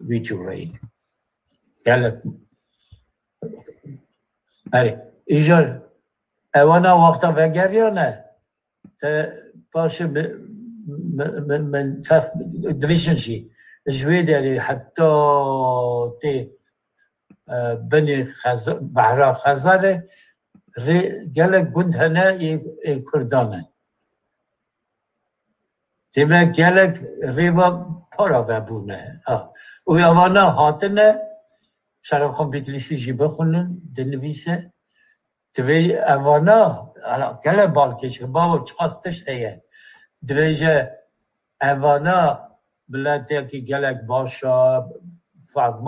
wî cûreyî. Gelek. Erê, îcar ewana wexta vegeriyane, te paşê mi-, mi-, mi-, min tex-, dibêjin jî, ji wê derê heta tê, e, binê Xeza-, behra Xezerê rê gelek gund hene ê, ê Kurdan e. Demek gelek rêva para vebûne. Ha. Û evana hatine, Şerefxan Bitlîsî jî bixwînin, dinivîse. Divê evana, ala, gelek balkêş e, bavo, çiqas tişt heye. Divêje evana miletiyekî gelek baş e, fa-,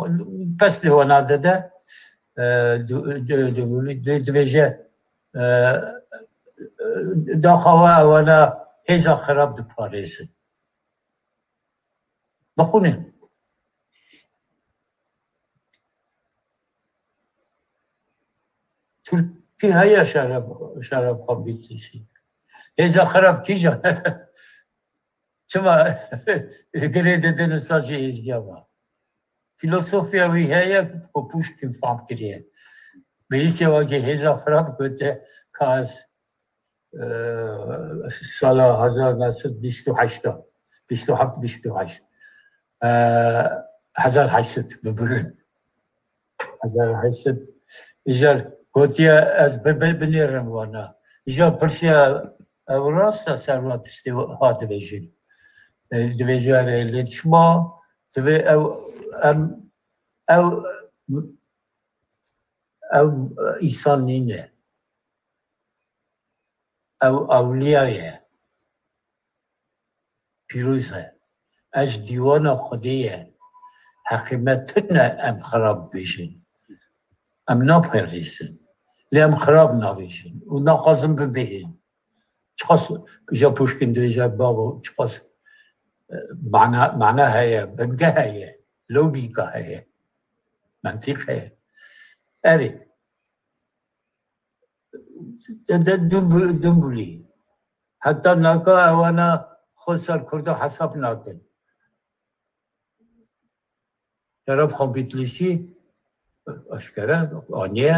pestê wana dide, e, du-, du-, du-, du-, divêje, e, daxawa ewana hêza xirab diparêzin. Bixwînin. Tirkî heye Şeref, Şerefxan Bitlîsî. Hêza xirab kîjan? Çima girê didin sacê hêzdiya me? Filosofiya wî heye ku Puşkin fam kiriye. Bihîstiye wekî hêza xirab gote ka ez, e, sala hezar neh sed bîst û heşt, bîst û heft, bîst û heşt, e, hezar heşt sed bibirin. Hezar heşt sed. Îcar gotiye ez bi-, bi-, binêrim wana. Îcar pirsiya ew rast e, ser wan tiştê ha dibêjin. E, dibêje erê lê çima divê ew, em, ew, ew, e, îsan nîne. ew ewliya ye. Pîroz e. Ez ji dîwana Xwedê ye. Heqê me tune em xirab bêjin. Em naparêzin. Lê em xirab nabêjin û naxwazin bibêjin. Çiqas îja Puşkin dibêje, babo, çiqas, e, mana, mana heye, binge heye, logîka heye, mentîq heye. Erê. De, de, dumbul-, dumbulî. Heta naka ewana xwe ser Kurda hesab nakin. Şeref Xan Bîtlîsî eşkere aniye.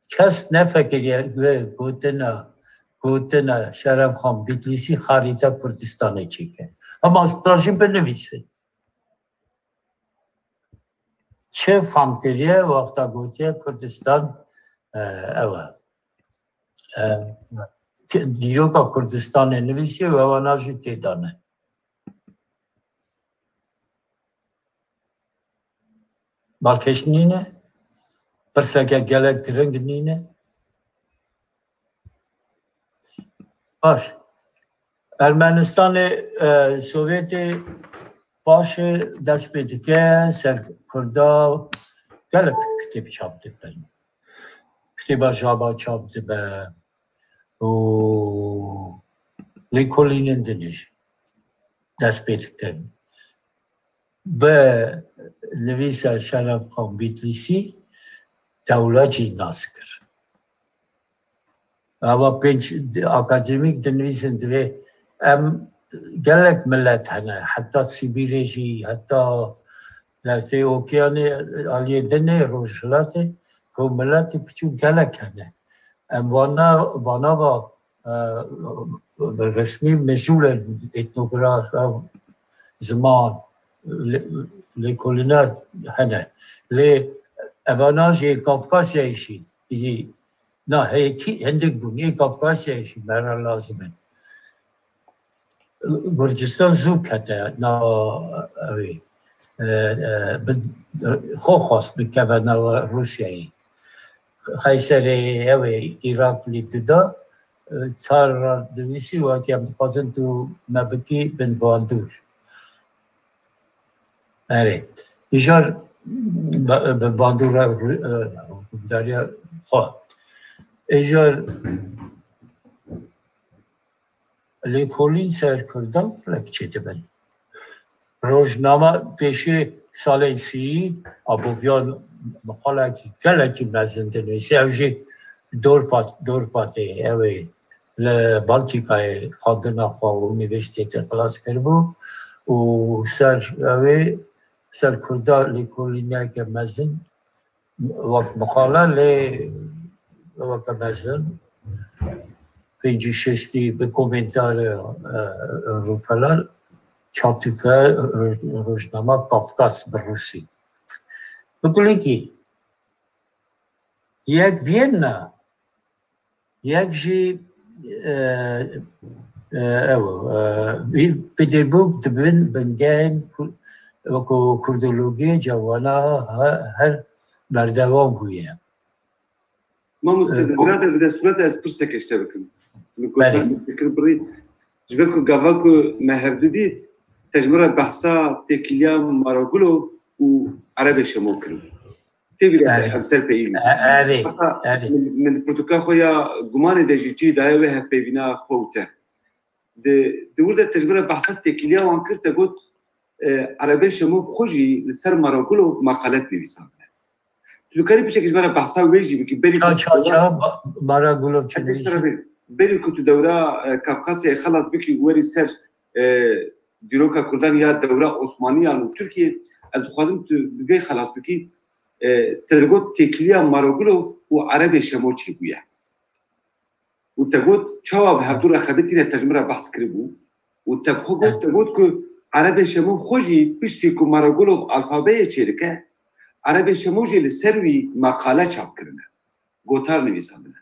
Kes nefekiriye gotina, gotina Şeref Xan Bîtlîsî xarîta Kurdistanê çêke. Hema stajî binivîsin. Çi fam kiriye wexta gotiye Kurdistan, e, ew e. E, ki-, dîroka Kurdistanê nivîsî û ewana jî tê de ne. Balkêş nîne, pirseke gelek giring nîne. Baş. Ermenistanê, e, Sovyetê paşê dest pê dike ser Kurda gelek kitêb çap dikin. Kitêba Jaba çap dibe û lêkolînên din jî dest pê dikin. Bi nivîsa Şeref Xan Bîtlîsî dewlet jî nas kir. Ava pênc akademîk dinivîsin, divê em gelek milet hene, heta Sibîrê jî, heta dertê Okyanê, aliyê dinê, Rojhilatê, ku miletê piçûk gelek hene. Em vana, vana va, e, resmî mejûl in, etnograf, ew ziman, lê-, lêkolîner hene. Lê evana jî Kafkasyayê jî, jî, na heyekî hindik bûn, ê Kafkasyayê jî me re lazim in. Gurcistan zû kete nava, ew ê, e, e, bi, xwe xwest bikeve nava Rûsyayê. Xeyserê, ew ê, Îraklî dida, e, çar re divîsî, wekî em dixwazin tu me bikî bin bandor. Erê. Îjar bi, bi bandora Rû-, e, hukimdariya xwe. Îjar lêkolîn ser Kurdan gelek çêdibin. Rojname pêşê salên sî, Aboviyan meqalekî gelekî mezin dinivîsî. Ew jî Dorpat-, Dorpatê, ew ê li Baltîkayê xwendina xwe û unîversîtetê xilas kiribû û ser ew ê, ser Kurda lêkolîneke mezin wek meqale, lê weke mezin, pêncî şêstî bi komentarê, e, Rûpelal çap dike, roj-, rojnama Kafkas bi rûsî. Bi gulekî yek viyên ne, yek jî, e, e, ew, e, vî Pîterbûrg dibin bingehên ku-, wekî kurdologiyê cawana he-, her berdewam bûye. Mamoste, e, di vira de bi destûra de ez pirseke ji te bikim. Min gotin, belê, fikir birî. Ji ber ku gava ku me hevdu dît, te ji min re behsa têkiliya Maragulov û Erebê Şemo kirin. Tê bîra te, erê, em ser peyî bûn. E-, erê, heta erê, min, min pirtûka xwe ya gumanê de jî cî daye wê hevpeyvîna xwe û te. Di, di wir de te ji min re behsa têkiliya wan kir, te got, e, Erebê Şemo bi xwe jî li ser Maragulov maqalet nivîsandine. Tu dikarî piçek ji me re behsa wê jî bikî, berî ku ça, ça, ça, Ba-, Maragulov çi nivîsî? Berî ku tu dewra, e, Kafkasyayê xelas bikî û werî ser, e, dîroka Kurdan ya dewra Osmaniyan û Tirkiyê, ez dixwazim tu bi vê xelas bikî, e, te digot têkiliya Maragulov û Erebê Şemo çêbûye. Û te got, çawa bi hevdû re xebitîne, te ji min re behs kiribû. Û te bi xwe got, te got ku Erebê Şemo xwe jî piştî ku Maragulov alfabeyê çêdike, Erebê Şemo jî li ser wî meqale çap kirine. Gotar nivîsandine.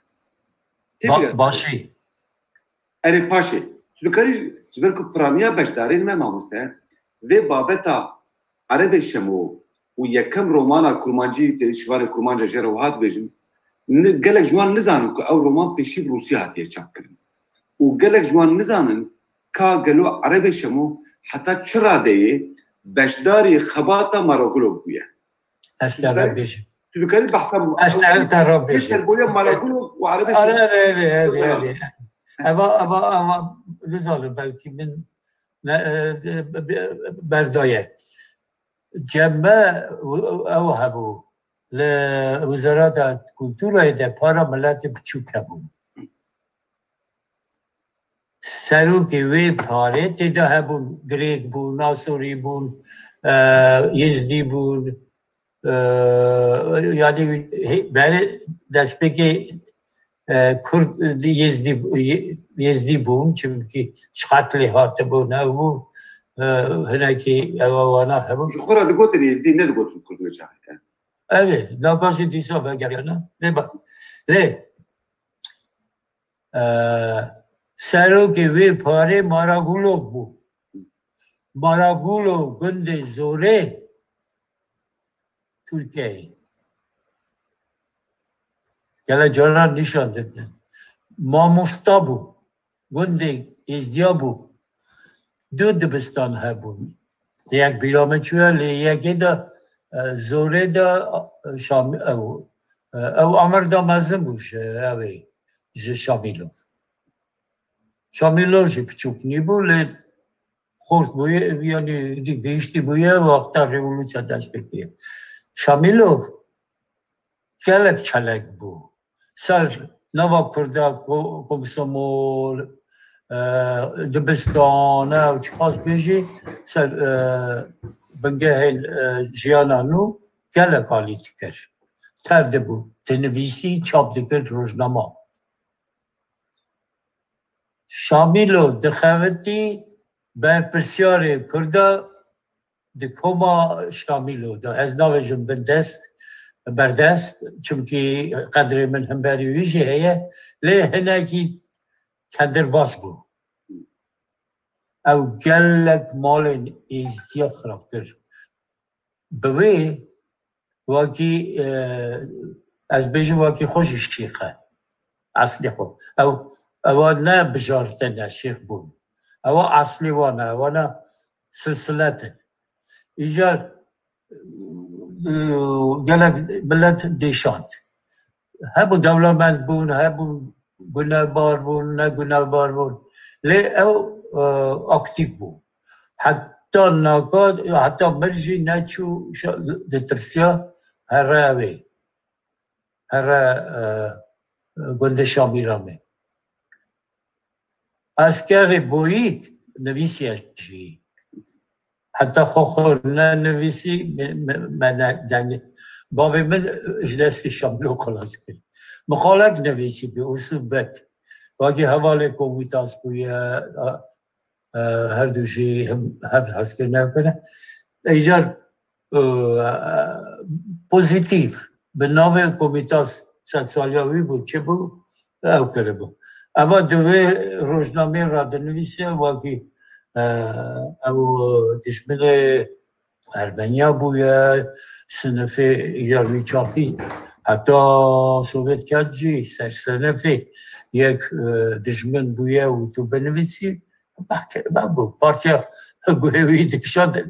Tê bîra te. Ba-, başî. Erê paşê. Tu dikarî ji ber ku piraniya beşdarên me mamoste, vê babeta Erebê Şemo û yekem romana kurmancî, tê şivanê kurmanca jê re wiha dibêjin, Gelek ji wan nizanin ku ew roman pêşî bi rûsî hatiye çapkirin. Û gelek ji wan nizanin ka gelo Erebê Şemo heta çi radeyê beşdarî xebata Maragulov bûye. Ez te re bêjim. Tu dikarî behsa Ez te re bêjim. Sergoya Maragulov û Erebê Şemo. Eva, eva, eva, nizanim belkî min berdaye. Cem me ew hebû. Li Wezareta Kulturayê de para miletê biçûk hebûn. Serokê wê parê tê de hebûn, Grêk bûn, Asorî bûn, Yêzdî bûn, yanî berê destpêkê Kurd Yêzdî, Yêzdî bûn, çimkî çiqet lê hatibûn, ew bû, hinekî ew wana hebûn. Ji xwe re digotin Yêzdî, nedigotin Kurd wê çaxê. Ev ê, daka jî dîsa vegeriyane. Lê ba, lê, e, serokê wê parê Maragulov bû. Maragulov gundê Zorê Tirkiyeyê. Gele caran nîşan didin. Mamosta bû. Gundê Êzdiya bû. Du dibistan hebûn. Yek bîra min çûye, lê yekê de, e, Zorê de, e, Şam-, ew, e, ew emir de mezin bû ji, ew ê, ji Şamîlov. Şamîlov jî piçûk nîbû, lê xort bûye, yanî gihiştî bûye wexta rewolûsya dest pê kiriye. Şamîlov gelek çalak bû. Ser nava Kurda, ko-, komsomol, e, dibistan, ew çiqas bêjî, ser, e, bingehên, e, jiyana nû gelek alî dikir. Tev dibû, dinivîsî, çap dikir rojnama. Şamîlov dixebitî berpirsyarê Kurda di koma Şamîlov de. Ez navêjim bindest, berdest, çimkî qedrê min hemberî wî jî heye, lê hinekî kendirbas bû. Ew gelek malên Êzdiya xirab kir. Bi wê wekî, e, ez bêjim wekî xwe jî şêx e. Eslê xwe. Ew, ewa ne bijartine şêx bûn. Ewa eslê wan e, ewana silsilet in. Îcar, e, gelek milet dêşand. Hebû dewlemend bûn, hebû gunehbar bûn, ne gunehbar bûn. Lê ew, e, aktîf bû. Heta naka, heta mir jî neçû şa-, ditirsiya here ew ê. Here, e, gundê Şamîramê. Eskerê Boyîk nivîsiye jî. Heta xwe xwe nenivîsî, me, me, me ne, dengê. Bavê min ji destê Şamlo xilas kir. Mixalek nivîsî bi Usûb Bek. Wekî hevalê Komîtas bûye, e, her du jî him, hev hezkirine kine. Îcar, e, pozîtîf, bi navê Komîtas sedsaliya wî bû, çi bû, ew kiribû. Eva di wê rojnameyê re dinivîse, wekî, e, ew dijminê Ermeniya bûye, sinifê îcar wî çaxî, heta Sovyet ket jî ser sinifê yek, e, dijmin bûye û tu binivîsî, belkî, belkî partiya guhê wî dikişand, e,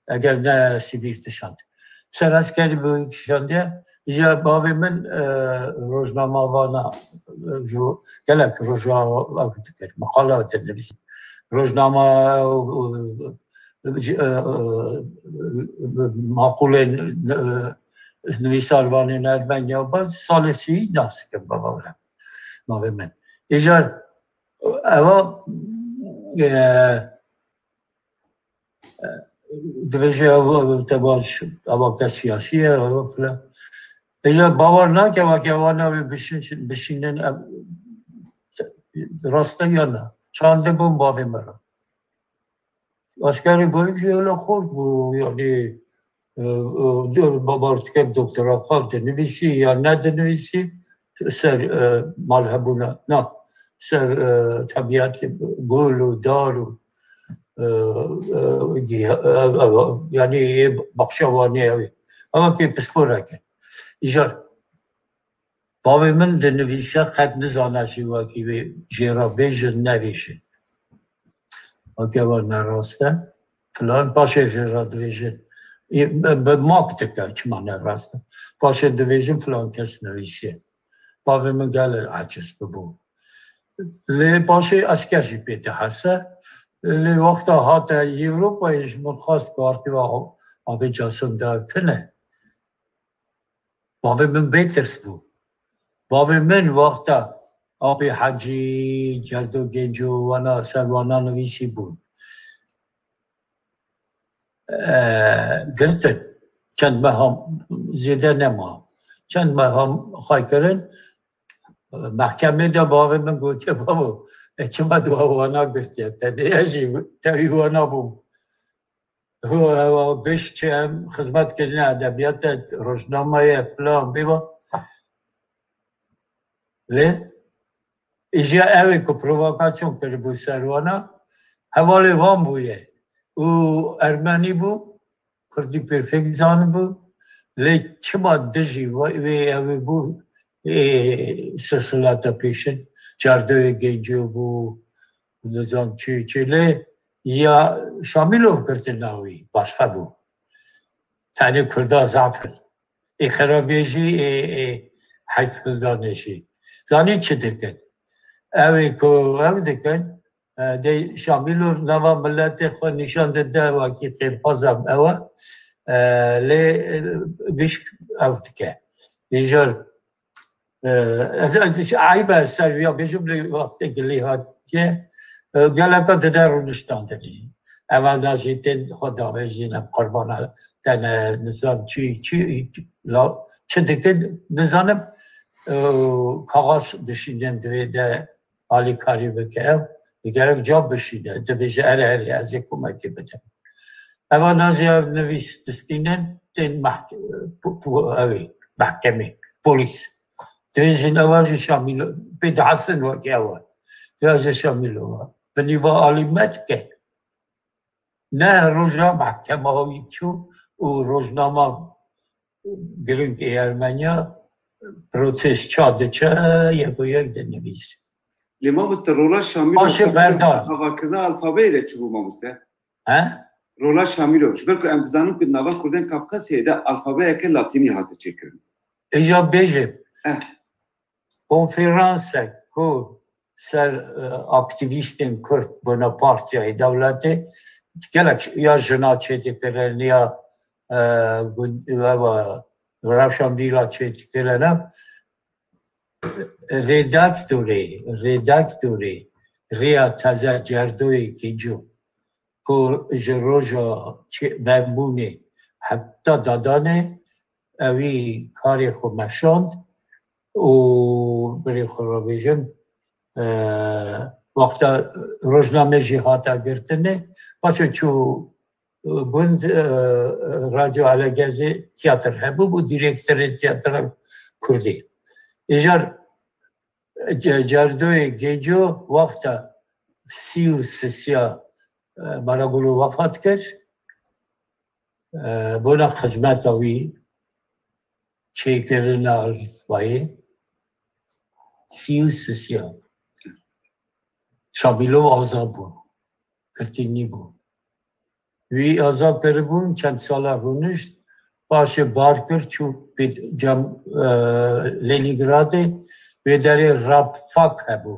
eger ne sivîl dişand. Ser eskerî bi wî kişandiye, îcar bavê min, e, rojnama vana, e, ji gelek rojnama dikir, meqala dinivîsî. Rojnama, e, e, maqûlên, e, nivîsarvanên Ermeniya, ba salê sî nas dikim bavê min. Îcar ewa, e, e, divêje ew, ew te baş, ewa kes siyasî ye, ew filan. Îcar bawer nake, weke ewa navê bişin-, bişînin, ev, raste ya ne. Çandibûn bavê min re. Askerê Boyîk jî öyle xort bû, yanî, e, e, bawer dike doktora xwe dinivîsî ya nedinivîsî, ser, e, malhebûna, na, ser, e, tebîetê gul û dar û, e, e, giha-, e, e, yanî yê baxşa Wanê ew ê. Ewa kê pisporek e. Îcar, Bavê min dinivîse, qet nizane jî wekî wê jê re bêjin, nebêjin. Weke we ne rast e. Filan paşê jê re dibêjin. Ê, bi, bi map dike, çima ne rast e. Paşê dibêjin filan kes nivîsiye. Bavê min gelek aciz bibû. Lê paşê esker jî pê dihese. Lê wexta hate Ewropayê ji min xwest ku artîva Abê Casim de tune. Bavê min bêtirs bû. Bavê min wexta Apê Hecî, Cerdo Genco, wana ser wana nivîsî bûn. Eee, girtin. Çend meha zêde nema. Çend meha xwe kirin. Mehkemê de bavê min gotiye, bavo, e, çima tu wana girtiye? Te ne jî, te wî wana bû. Hu, ewa giş çi em xizmet kirine edebiyata, rojnameya, filan, bîva. Lê, îja ew ê ku provokasyon kiribû ser wana, hevalê wan bûye. Û ermenî bû, kurdî pêfêk zanibû. Lê çima dijî wê, wê ew ê bû, ê, silsilata pêşin, Cerdoyê Genco bû, nizam çi, çi lê ya Şamîlov girtina wî, başqa bû. Tenê Kurda zaf in. Ê xerabê jî ê, ê heyf hildanê jî. Zanî çi dikin? Ew ê ku ew dikin, e, dê Şamîlov nava miletê xwe nîşan dide, wekî xêrxwazam ew e. E, lê, e, gişk ew dike. Îjar, e, ez, ez, eyb e ser viya bêjim, lê wextê gilî hatiye, e, geleka dide rûniştandinê. Eva da jî tên xwe davêjîne, qurbana te ne, nizam çi, çi, la, çi dikin, nizanim, e, kaxaz dişînin divê de alîkarî bike ew, gerek cam bişîne, dibêje, "Erê, erê, ez ê komekê bidim." Eva da jî ev nivîs distînin, tên mehke-, pu-, pu-, ew ê, mehkemê, polîs. Dibêjin, "Eva jî Şamîlo, pê dihesin wekî ew e." Diya jî Şamîlo e. Bi nîva alî me dike. Ne roja mehkema wî çû û rojnama giring ê Ermeniya, protest ça diçe, yek û yek dinivîs. Lê mamoste, rola Şamîlov Paşê berdan. Navakirina alfabeyê de çi bû mamoste? He? Rola Şamîlov. Ji ber ku em dizanin ku nava Kurdên Kafkasyayê de alfabeyeke latînî hate çêkirin. Îja bêjim. Eh. Konferansek ku ser, e, aktîvîstên Kurd, Bonapartiyayê dewletê, gelek ya jina çêdikirin, ya, e, gund-, ewa, rewşenbîra çêdikirin, redaktorê, redaktorê Rêya Teze Cerdoyê Kînco, ku ji roja çê-, venbûnê heta dadanê, ewî karê xwe meşand û birê xwe re bêjim, e, wexta rojname jî hate girtinê, paşê çû, e, gund, e, Radyo Alegezê tiyatir hebû, bû dîrektorê tiyatra kurdî. Îjar Ce-, Cerdoyê Gêco wexta sî û sisiya, e, Maragulu wefat kir. E, bona xizmeta wî çêkirina alfbayê sî û sisiya. Şamîlov aza bû. Girtî nîbû. Wî aza kiribûn, çend sala rûnişt, paşê bar kir, çû pê-, cem-, e, Lenîngradê, wê derê rabfak hebû.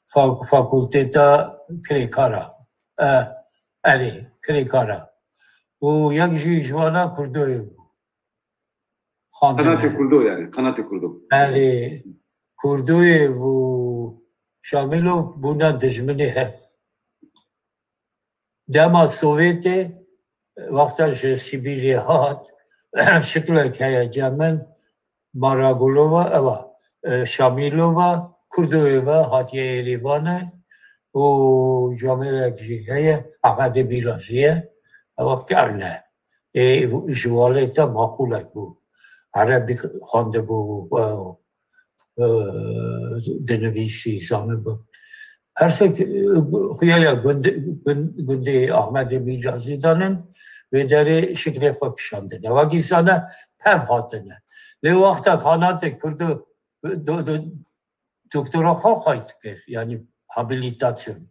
Fa-, fakulteta kirêkara. E, erê, kirêkara. Û yek jî ji wana Kurdoyê bû. Xwendine. Qenatê Kurdo yani, Qenatê Kurdo. Erê, Kurdoyê û Şamîlo bûne dijminê hev. Dema Sovyetê, wexta ji Sibîrê hat, şiklek heye cem min, Maragulova, ewa, e, Şamîlova, Kurdoyê ve hatiye Êrîvanê û camêrek jî heye, Ehmedê Mîrazî ye, ewa kevn e. Ê, ji walê te maqûlek bû. Erebî xwendibû, e, e, dinivîsî, zanibû. Her sek, e, xuya ya gund-, gund-, gundê Ahmedê Mîrazî danin, wê derê şiklê xwe kişandine. Wekî sane pev hatine. Lê wexta xanatê Kurdo do, do, doktora xwe xwayt dikir, yanî habilitasyon.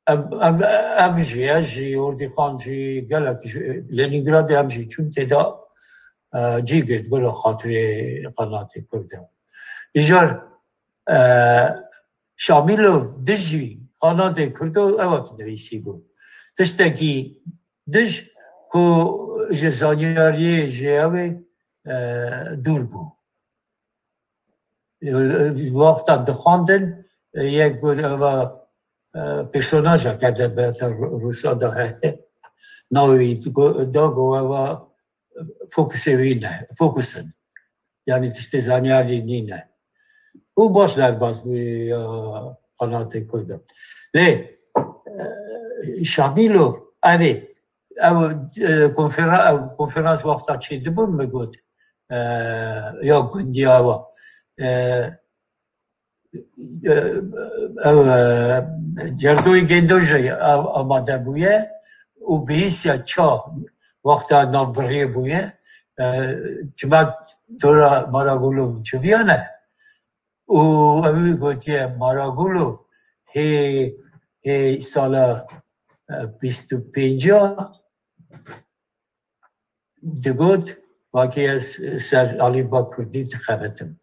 Em, em, em jî, ez jî, Ordî Xan jî, gelek ji Lenîngradê em jî çûn tê de, e, cî girt bila xatirê qanatê Kurd e. Îcar, e, Şamîlov dijî qanatê Kurdo ewa ki nivîsî bû. Tiştekî dij ku ji zanyariyê ji ew ê, e, dûr bû. Wexta dixwandin, yek got, eva, e, personaja ke de be te Rûsa de heye. Navê wî go-, da go, eva, fokusê wî ne, fokusin. Yani tiştê zanyarî nîne. Û baş derbas bû ya xanatê Kurd. Lê, e, Şamîlo, erê, ew, e, konfera-, ew konferans wexta çêdibûn, min got, e, ya gundiya wa, e, e, ew, e, Cerdoyê Gêndo jî a-, amade bûye û bihîstiya ça wexta navbiriyê bûye, e, çima dora Maragulov çiviyane û ew gotiye Maragulov hê, hê sala, e, bîst û pênca digot, vakê ez ser alîfba kurdî dixebitim.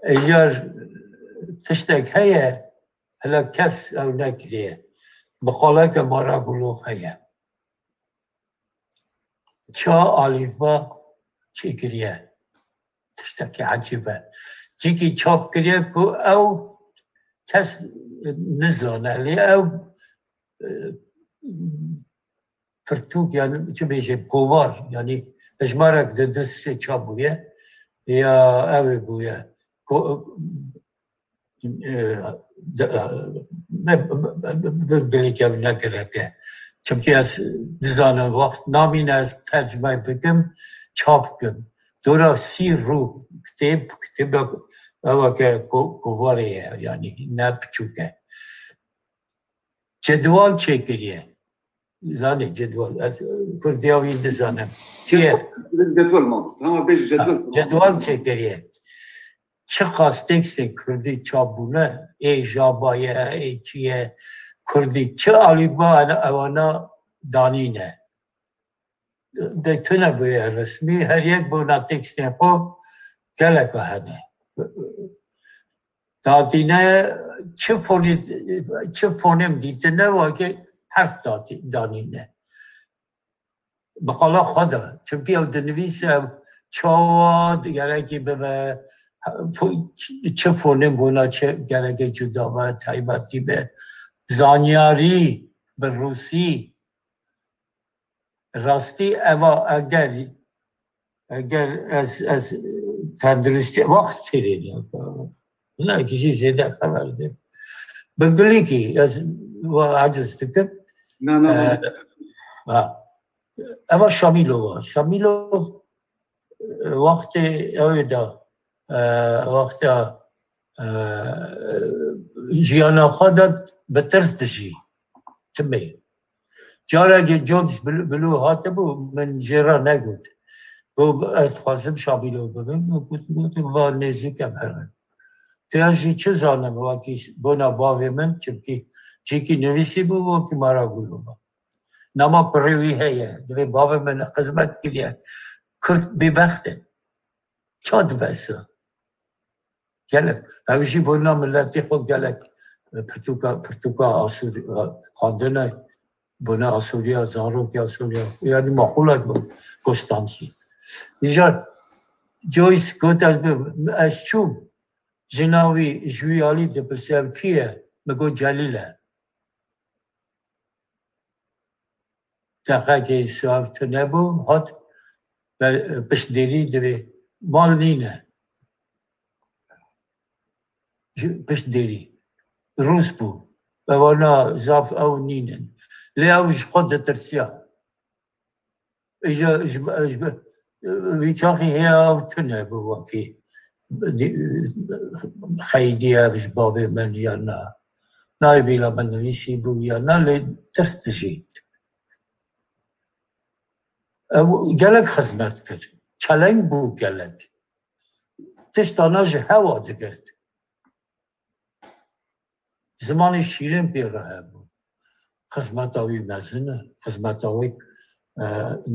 Ejar tiştek heye, hele kes ew nekiriye. Bi qaleke Maragulov heye. Ça alîfba çêkiriye. Tiştekî ecîb e. Cîkî çap kiriye ku ew kes nizane. Lê ew, e, pirtûk, yani çi bêjê, kovar, yani hejmarek di du sê çap bûye, ya ew ê bûye. Ko-, e, de-, e, me, me, me, me, bi gilî kevin negereke. Çimkî ez dizanim wext namîne ez tercime bikim, çap bikim. Dora sî rû kitêb, kitêbek ew ke ko-, kovarê ye, yani ne piçûk e. Cedwal çêkiriye. Zanî cedwal. Ez, e, kurdiya wî dizanim. Çi ye? Cedwal, cedwal mamoste. Hema bêjî cedwal, ha, tamam. Cedwal çêkiriye. Çiqas tekstên kurdî çap bûne, ê Jaba ye, ê çi ye, kurdî çi alîfba ewana danîne. De tune bûye resmî, her yek bona tekstên xwe geleka hene. Datîne çi fonî-, çi fonem dîtine, weke herf datî-, danîne. Bi qala xwe de. Çimkî ew dinivîse, ew çawa gerekî bibe, fo-, çi fonem bona çi gerekê cuda be, taybetî be, zanyarî bi rûsî. Rastî eva eger, eger ez, ez tenduristî wext çêrê ne. Ne, kişî zêde xeber de. Bi gilîkî ez we aciz dikim. Na, na, na. E, ha. Eva Şamîlova. Şamîlov, e, wextê ew ê de, e, wexta, e, jiyana xwe de bi tirs dijî. Timê. Carekê George Bil-, Bilo hatibû, min jê re negot. Got, ez dixwazim Şamîlo bibim. Min got, gotim, va nêzîk em herin. Tu ez jî çi zanim, wekî bona bavê min, çimkî cîkî nivîsî bû, wekî Maragulova. Nama pirê wî heye, divê bavê min xizmet kiriye. Kurd bêbext in. Ça dibe sa? Gelek. Ew jî bona miletê xwe gelek, e, pirtûka, pirtûka Asûr-, e, xwendine, bona Asûriya, zarokê Asûriya. Yani maqûlek bi Konstantî. Îcar Joyce got, ez bi, ez çûm. Jina wî ji wî alî dipirse, ev kî ye? Min got, Celîl e. Teqekê siyav tune bû, hat be-, pişt dêrî divê mal nîne. Ji pişt dêrî. Rûs bû. Ewana zaf ew nînin. Lê ew ji xwe ditirsiya. Îja ji, ji, wî çaxî heye ew tune bû wekî. Xeydî ev ji bavê min ya na. Nayê bîra min nivîsî bû ya na, lê tirs dijî. Ew gelek xizmet kir. Çeleng bû gelek. tiştana ji hewa digirt. Zimanê şîrin pê re hebû. Xizmeta wî mezin e, xizmeta wî, e,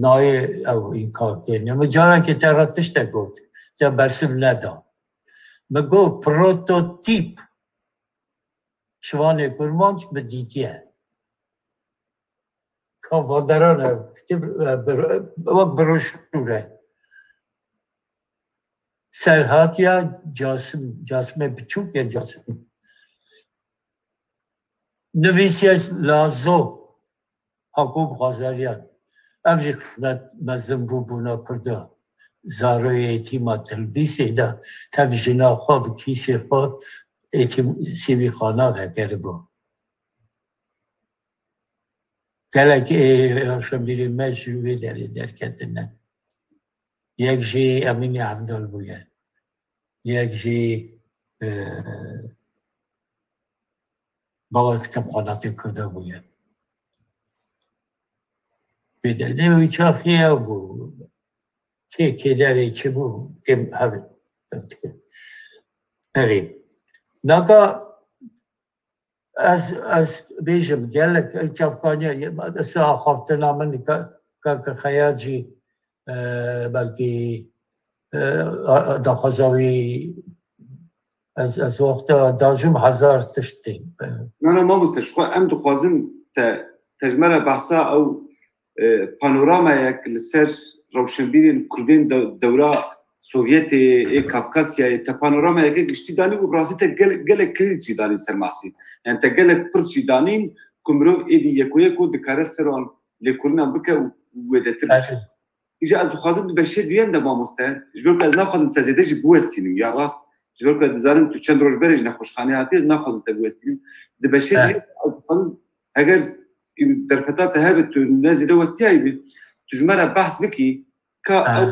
nayê ew înkar kirin. Min carekê te re tiştek got, te bersiv neda. Min got, prototîp Şivanê Kurmanc min dîtiye. Ka vanderan e, kitêb, e, bir-, wek broşûr e. Serhatiya Casim, Casimê Biçûk ya Casim. Nivîsiye Lazo, Hakob Xazeryan. Ev jî xizmet mezin bû bona Kurda. Zaroyê êtîma Tilbîsê de tev jina xwe bi kîsê xwe êtîm sîvîxana vegeribû. Gelek ê rewşenbîrê me ji wê derê derketine. Yek jî Emînê Evdal bûye. Yek jî, e, bawer dikim xwelatê Kurda bûye. Wê derê wî çaxî ew bû. Kê kêderê çi bû? Kêm hev, hev dike. Erê. Naka Ez, ez bêjim, gelek ew çavkaniya, ez axaftina min ka, ka, ka Xeyacî, e, belkî, e, a, a, daxwaza wî, ez, ez wexta dajim hezar tiştê. Na, na, mamoste, ji xwe em dixwazin te, te ji me re behsa ew e, panoramayek li ser rewşenbîrên Kurdên de-, dewra Sovyetê, ê Kafkasyayê, te panoramayeke giştî danî û bi rastî te gel-, gelek kilît jî danî ser masî. Yani te gelek pirs jî danîn ku mirov êdî yeko yeko dikare ser wan lêkolînan bike û wêdetir bike. Îja ez dixwazim di beşê duyem de mamoste, ji ber ku ez naxwazim te zêde jî biwestînim, ya rast, ji ber ku ez dizanim tu çend roj berê ji nexweşxanê hatî, ez naxwazim te biwestînim. Di beşê duyem de ez dixwazim Eger derfeta te hebe tu ne zêde westiyayî bî, tu ji me re behs bikî ka Ha. ew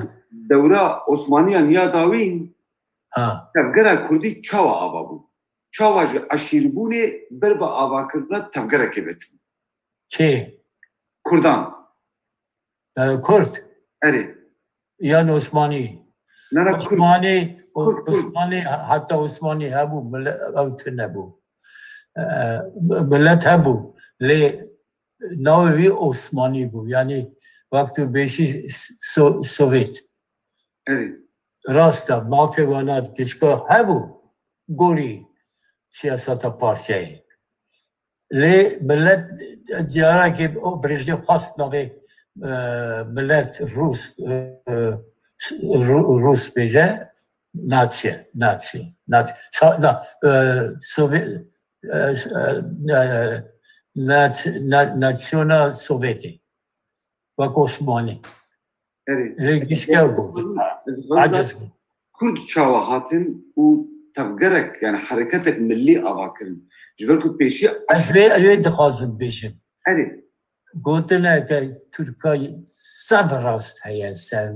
dewra Osmaniyan ya dawîn Ha. tevgera Kurdî çawa ava bû? Çawa ji eşîrbûnê ber bi avakirina tevgerekê ve çû? Kê? Kurdan. E, Kurd. Erê. Yan Osmanî. Na, na, Kurd. Osmanî, Kurd, Kurd. Osmanî, heta Osmanî hebû, mile-, ew tune bû. E, milet hebû. Lê navê wî Osmanî bû. Yanî wek tu bêjî so-, Sovêt. Erê. Rast e, mafê wana gişka hebû. Gorî siyaseta partiyayê. Lê milet carekê o Brejnev xwest navê, e, milet Rûs, e, Rû-, Rûs bêje, natsiye, natsiye, nat-, sa-, na, e, Sovê-, e, e, na-, na-, natsiyona Sovêtê. Wek Osmanî. Erê. Lê gişka bû. Ez dixwazim Aciz bû. Kurd çawa hatin û tevgerek, yani hereketek millî ava kirin? Ji ber ku pêşî Ez vê, vê dixwazim bêjim. Erê. Gotineke Tirka sev rast heye ser,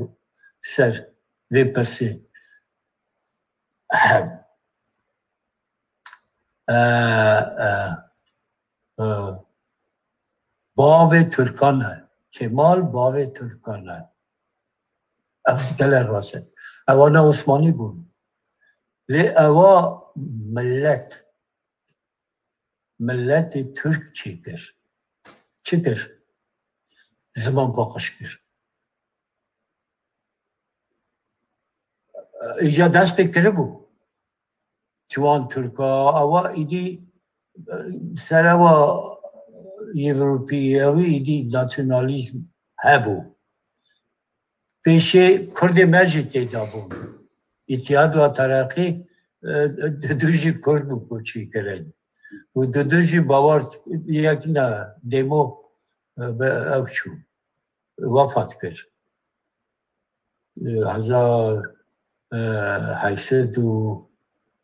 ser vê pirsê. Hem. E, e, e, bavê Tirkan e. Kemal bavê Tirkan e. Ev gelek rast e. Ewana Osmanî bûn. Lê ewa millet, milletê Tirk çêkir. Çi kir? Ziman paqij kir. Îca dest pê kiribû. Ciwan Tirka, ewa îdî, e, ser ewa Ewropî, ew îdî nasyonalîzm hebû. Pêşê Kurdê me jî tê de bûn. Îtîhad û Tereqî, e, dudu jî Kurd bû ku çêkirin. Û dudu jî bawer yek ne, Dêmo, e, bi ew çû. Wefat kir. E, hezar, e, heyşt sed û,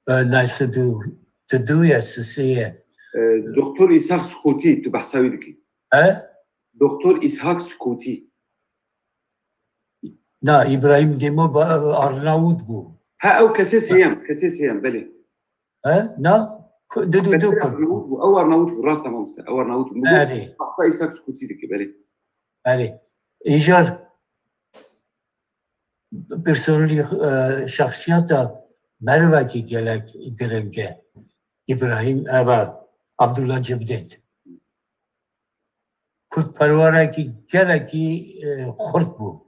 e, neh sed û dudu ye, sisê ye. E, Doktor Îshak Skûtî, tu behsa wî dikî. He? Doktor Îshak Skûtî. Na, Îbrahîm Dêmo ba-, Arnavut bû. Ha, ew kesê sêyem, kesê sêyem, belê. He? Na? Ku-, du, du, du Bekir Kurd. Arnavut bû, ew Arnavut bû, rast e mamoste, ew Arnavut bû. Erê. Behsa Îshak Skûtî dike, belê. Erê. Îcar personelî, e, şexsiyeta merivekî gelek giring e. Îbrahîm, eva, Abdullah Cevdet. Kurdperwerekî gelekî, e, xurt bû.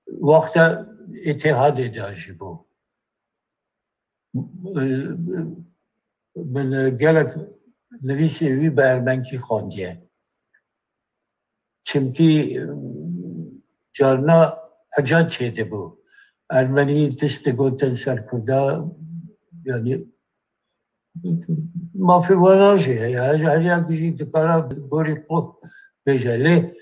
Wexta Îtîhadê de jî bû. E, min gelek nivîsê wî bi ermenkî xwendiye. Çimkî, e, carna heca çêdibû. Ermenî tişt digotin ser Kurda, yanî, mafê wana jî heye. Her, her yek jî dikare gorî xwe bêje. Lê,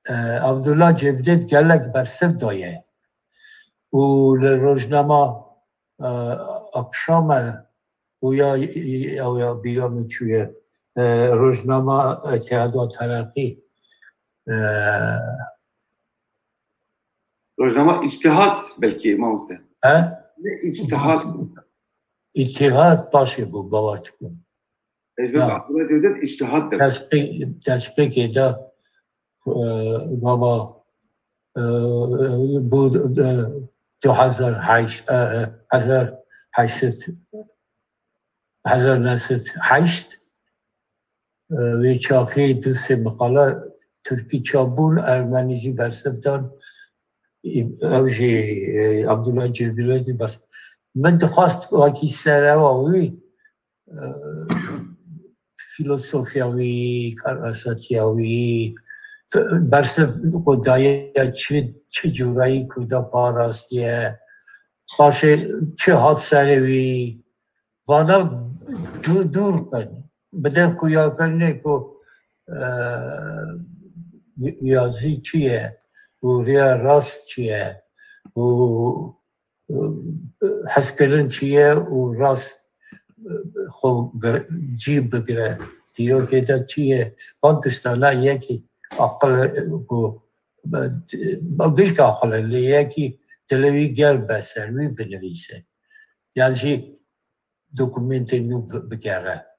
e, Abdullah Cevdet gelek bersiv daye. Û li rojnama, e, Akşam e, û ya, ew ya bîra min çûye, e, rojnama Îtihad û Tereqî, e, Rojnama Îctihad belkî, mamoste. He? Ne Îctihad. Îtihad paşê bû, bawer dikim. Ez bim Abdullah Cevdet Îctihad de. Destpê-, destpêkê de, e, gava, e, bû, e, du hezar heşt, e, e, hezar heşt sed, hezar neh sed heşt, e, wê çaxê du sê miqala Tirkî çap bûn, Ermenî jî bersiv dan, ew jî, e, Abdullah Cevdet jî bersiv. Min dixwest wekî serewa wî, e, filosofiya wî, karasatiya wî, bersiv ku daye çi, çi cûrayî Kurda parastiye, paşê çi hat serê wî, vana dû-, dûr kin. Bide xuyakirinê ku, e, yazî çi ye û rêya rast çi ye û, e, hezkirin çi ye û rast, e, xwe gir-, cî bigire. Dîrokê de çi ye? Van tiştana yekî aqil, e, ku, e, gişk aqil e, lê yekî dilê wî germ be ser wî binivîse. Yan jî dokumentê nû bi-, bigere.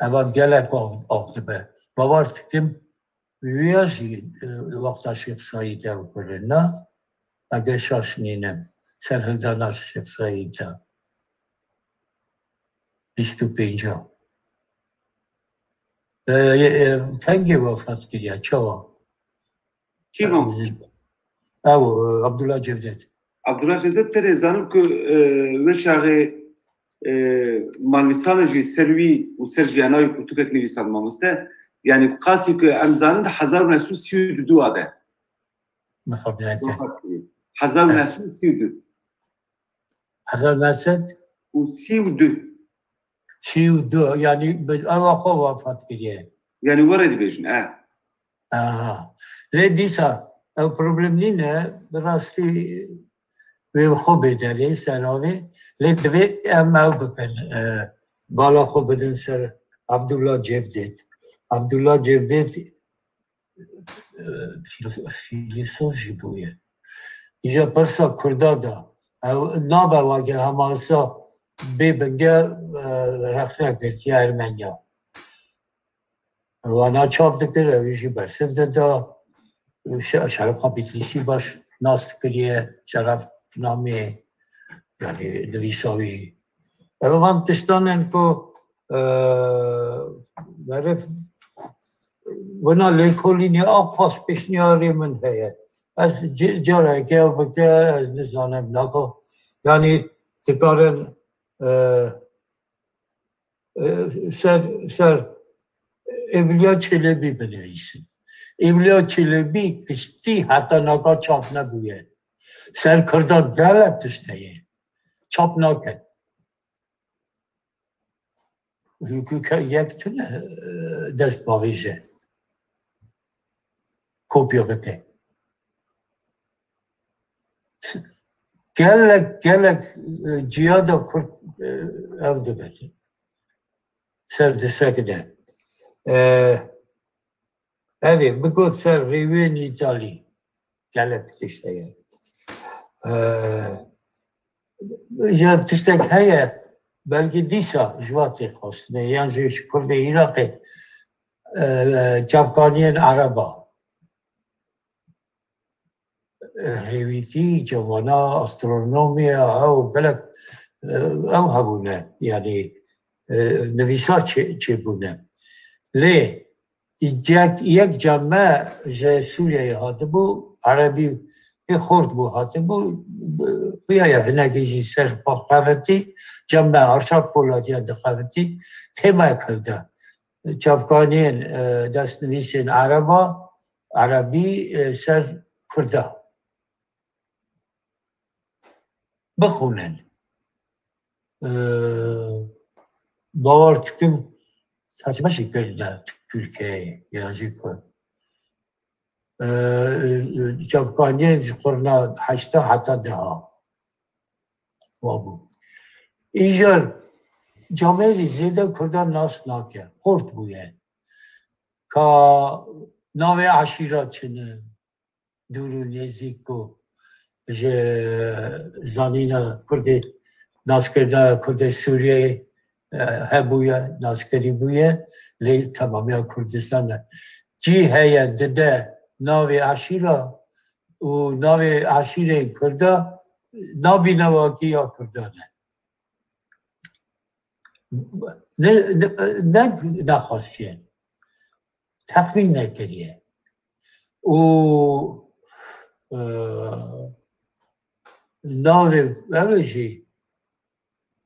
Eva gelek av, av dibe. Bawer dikim, wîya jî, e, wexta Şêx Saîd ew kirin, na? Eger şaş nînim, serhildana Şêx Saîd de. Bîst û pênc. E, e, kengê wefat kiriye, çawa? Kî mam? Ew, e, Abdullah Cevdet. Abdullah Cevdet, te rê zanim ku, e, wê çaxê, e, malnîsana jî ser wî û ser jiyana wî pirtûkek nivîsand mamoste. Yanî qasî ku em zanin di hezar û neh sed û sî û du de. Mixabiyeke. Wefat kiriye. Hezar û neh sed û sî û du. Hezar neh sed? Û sî û du. Sî û du, yanî bi-, ewa xwe wefat kiriye. Yanî were dibêjin, e. Aha. Lê dîsa ew problem nîne, bi rastî wê xwe bê derê, seravê. Lê divê em ew bikin, e, bala xwe bidin ser Abdullah Cevdet. Abdullah Cevdet, e, fîlosof jî bûye. Îja pirsa Kurda da. Ew nabe weke hema wisa bê binge, e, rexne girtiye Ermenya. Wana çap dikir, ew jî bersiv dida. Şe-, Şeref Xan Bitlîsî baş nas dikiriye, Şerefnamê, yanî nivîsa wî. Ev van tiştan in ku, e, meriv wina lêkolînê a qas pêşniyarê min heye. Ez ca-, careke ew bike, ez nizanim naka. Yanî dikarin, e, e, ser, ser Ewliya Çelebî binivîsin. Ewliya Çelebî giştî heta naka çap nebûye. Ser Kurda gelek tişt heye. Çap nakin. Hukûke yek tune, e, dest bavêje. Kopya bike. Gelek, gelek, e, cihada Kurd, e, ev dibin. Ser disekine. E, erê, bigot ser rêwên Îtalî. Gelek tişt heye. E, ya tiştek heye, belkî dîsa ji va tê xwestinê, yan jî ji Kurdê Iraqê, e, çavkaniyên Ereba. e, rêwîtî, cevana astronomiya, ew gelek, e, ew hebûne, yanî, e, nivîsa çê-, çêbûne. Lê yek, yek came ji Sûriyeyê hatibû, erebî pê xort bû hatibû, xuya ya hinekî jî ser xwe xevetî, came arşak polatiya dixevetî, tême kirda. Çavkaniyên, e, destnivîsên ereba, erebî, e, ser kurda. Bixwînin. E, bawer dikim, tercime jî kirine Tirkiyeyê, ya jî ku, e, e, çavkaniyên ji qurna heşta heta deha. Wa bû. Îcar camêrî zêde kurdan nas nake. Xort bûye. Ka navê eşîra çi ne, dûr û nêzîk ku ji zanîna Kurdê, naskirina Kurdê Sûriyeyê, e, hebûye, naskirî bûye, lê temamiya Kurdistan e. Cî heye dide navê eşîra û navê eşîrên Kurda nabîne wakî ya Kurdan e. Ne, ne, ne, nexwastiye. Texmîn nekiriye. Û, e, navê ev jî,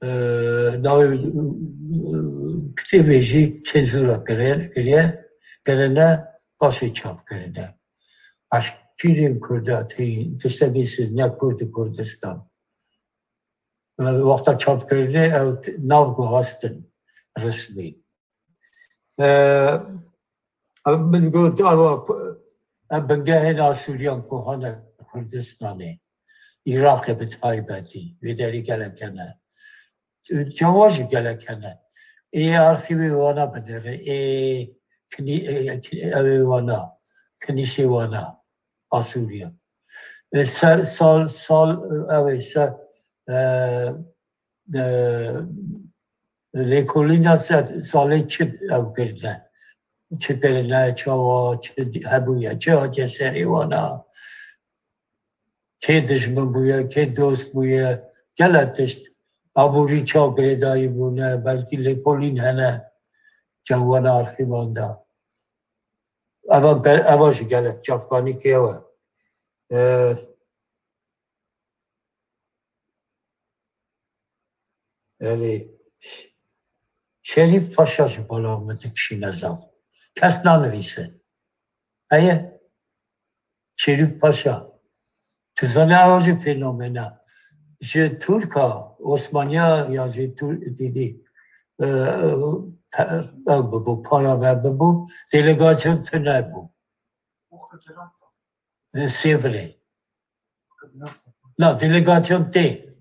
e, navê, e, kitêbê jî çêzûra kiriye, kiriye, kirine, paşê çap kirine. Eşkîrên Kurda tê tiştekî ne Kurd û Kurdistan. Wexta çapkirinê ew t-, nav guhastin resmî. E, ev min got, ewa ku-, ev bingehên Asûriyan ku hane Kurdistanê, Iraqê bi taybetî, wê derî gelek hene. Çawa jî gelek hene. Ê arxîvê wana binêre, ê kinî-, ê, ê, ew ê wana, kinîsê wana, Asûriya. E, ser, sal, sal, ew ê ser, e, e, lêkolîna ser salê çi ew kirine? Çi kirine, çawa, çi hebûye, çi hatiye serê wana? Kê dijmin bûye, kê dost bûye, gelek tişt. Aborî çawa girêdayî bûne, belkî lêkolîn hene, çawa ne arxîvan de. Eva ge-, eva jî gelek çavkanî kê ew e. E, Erê, Ş-, Şerîf Paşa ji bala min dikişîne zaf. Kes nanivîse. Heye? Şerîf Paşa. Tu zanî ew jî fenomena. Ji Tirka, Osmaniya ya jî Tir-, dîdî, e, e, pe-, ew bibû, para ve bibû, delegasyon tune bû. E, Sêvirê. Na, delegasyon tê.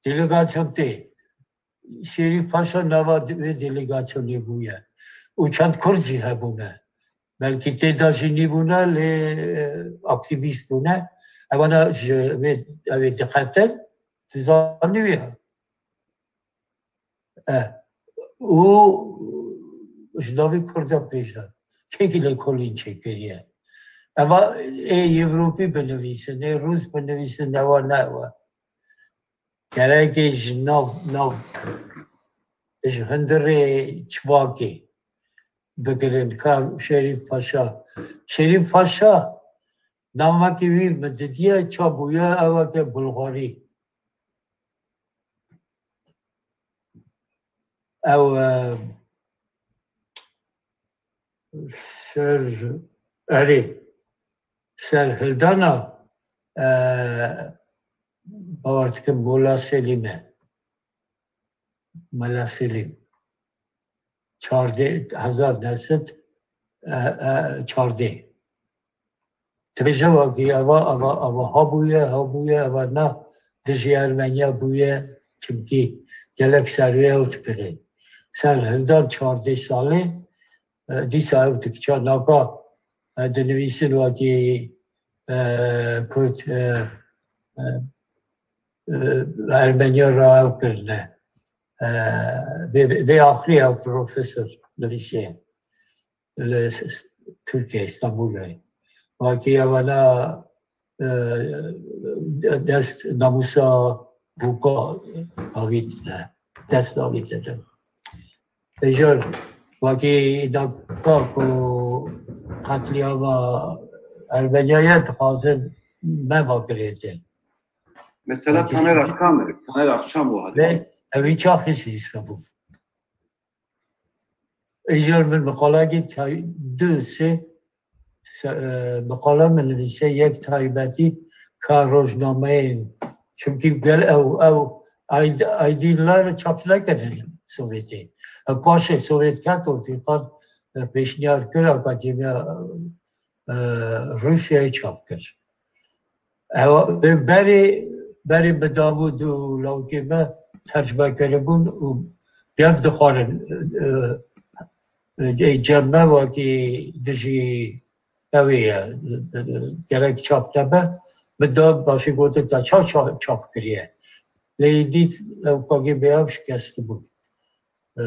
Delegasyon tê. Şerîf Paşa nava de-, wê delegasyonê bûye. Û çend Kurd jî hebûne. Belkî tê de jî nîbûne, lê, e, aktîvîst bûne. Ewana ji wê, ew ê diqetin, dizanî wê. E, û ji navê Kurda pêş de. Kekî lêkolîn çêkiriye. Eva ê Ewropî binivîsin, ê Rûs binivîsin, ewa ne ew e. Gerekê ji nav, nav, ji hundirê çivakê bigirin, ka Şerîf Paşa. Şerîf Paşa, navekî wî min didiye, ça bûye, ew eke Bulgarî. Ew, e, ser, erê, ser hildana, e, bawer dikim Mola Selîm e. Mela Selîm. Çardeh, hezar neh sed, e, e, çardeh. Dibêje wekî eva, eva, eva habûye, habûye, eva na dijî Ermeniya bûye, çimkî gelek ser wê ew dikirin. Ser hildan çardeh salê, e, dîsa ew dikiça naka, e, dinivîsin wekî, e, Kurd, e, e, e, Ermeniya ra ew kirine. E, vê, vê axirî ew profesor nivîsiye. Li s-, s-, Tirkiye, Îstanbulê. Wekî ewana e, dest namûsa bûka avîtine, dest avîtine. Ejar wekî îdaka ku qetlîama Ermeniyayê dixwazin meva girêdin. Mesela Taner Akçam, Taner Akçam û hadi. Ve ew î çaxî sîste bû. Îcar min miqalekî tay-, du, sê, e, miqale min nivîse, yek taybetî ka rojnameyên, çimkî gel ew, ew ayd-, aydînler çap nekirin Sovyetê. Ew paşê Sovyet ket û tîqan, e, pêşniyar kir, Akademiya, e, Rûsyayê çap kir. Ew, berê, berê bi dabû du lawikê me tercme kiribûn û gev dixwarin, e, e, cem me wekî dijî ew ê ye, e, e, gerek çap nebe, bi da başî gotin te ça, ça çap kiriye. Lê dît ew kagê bêav şikestibûn. E,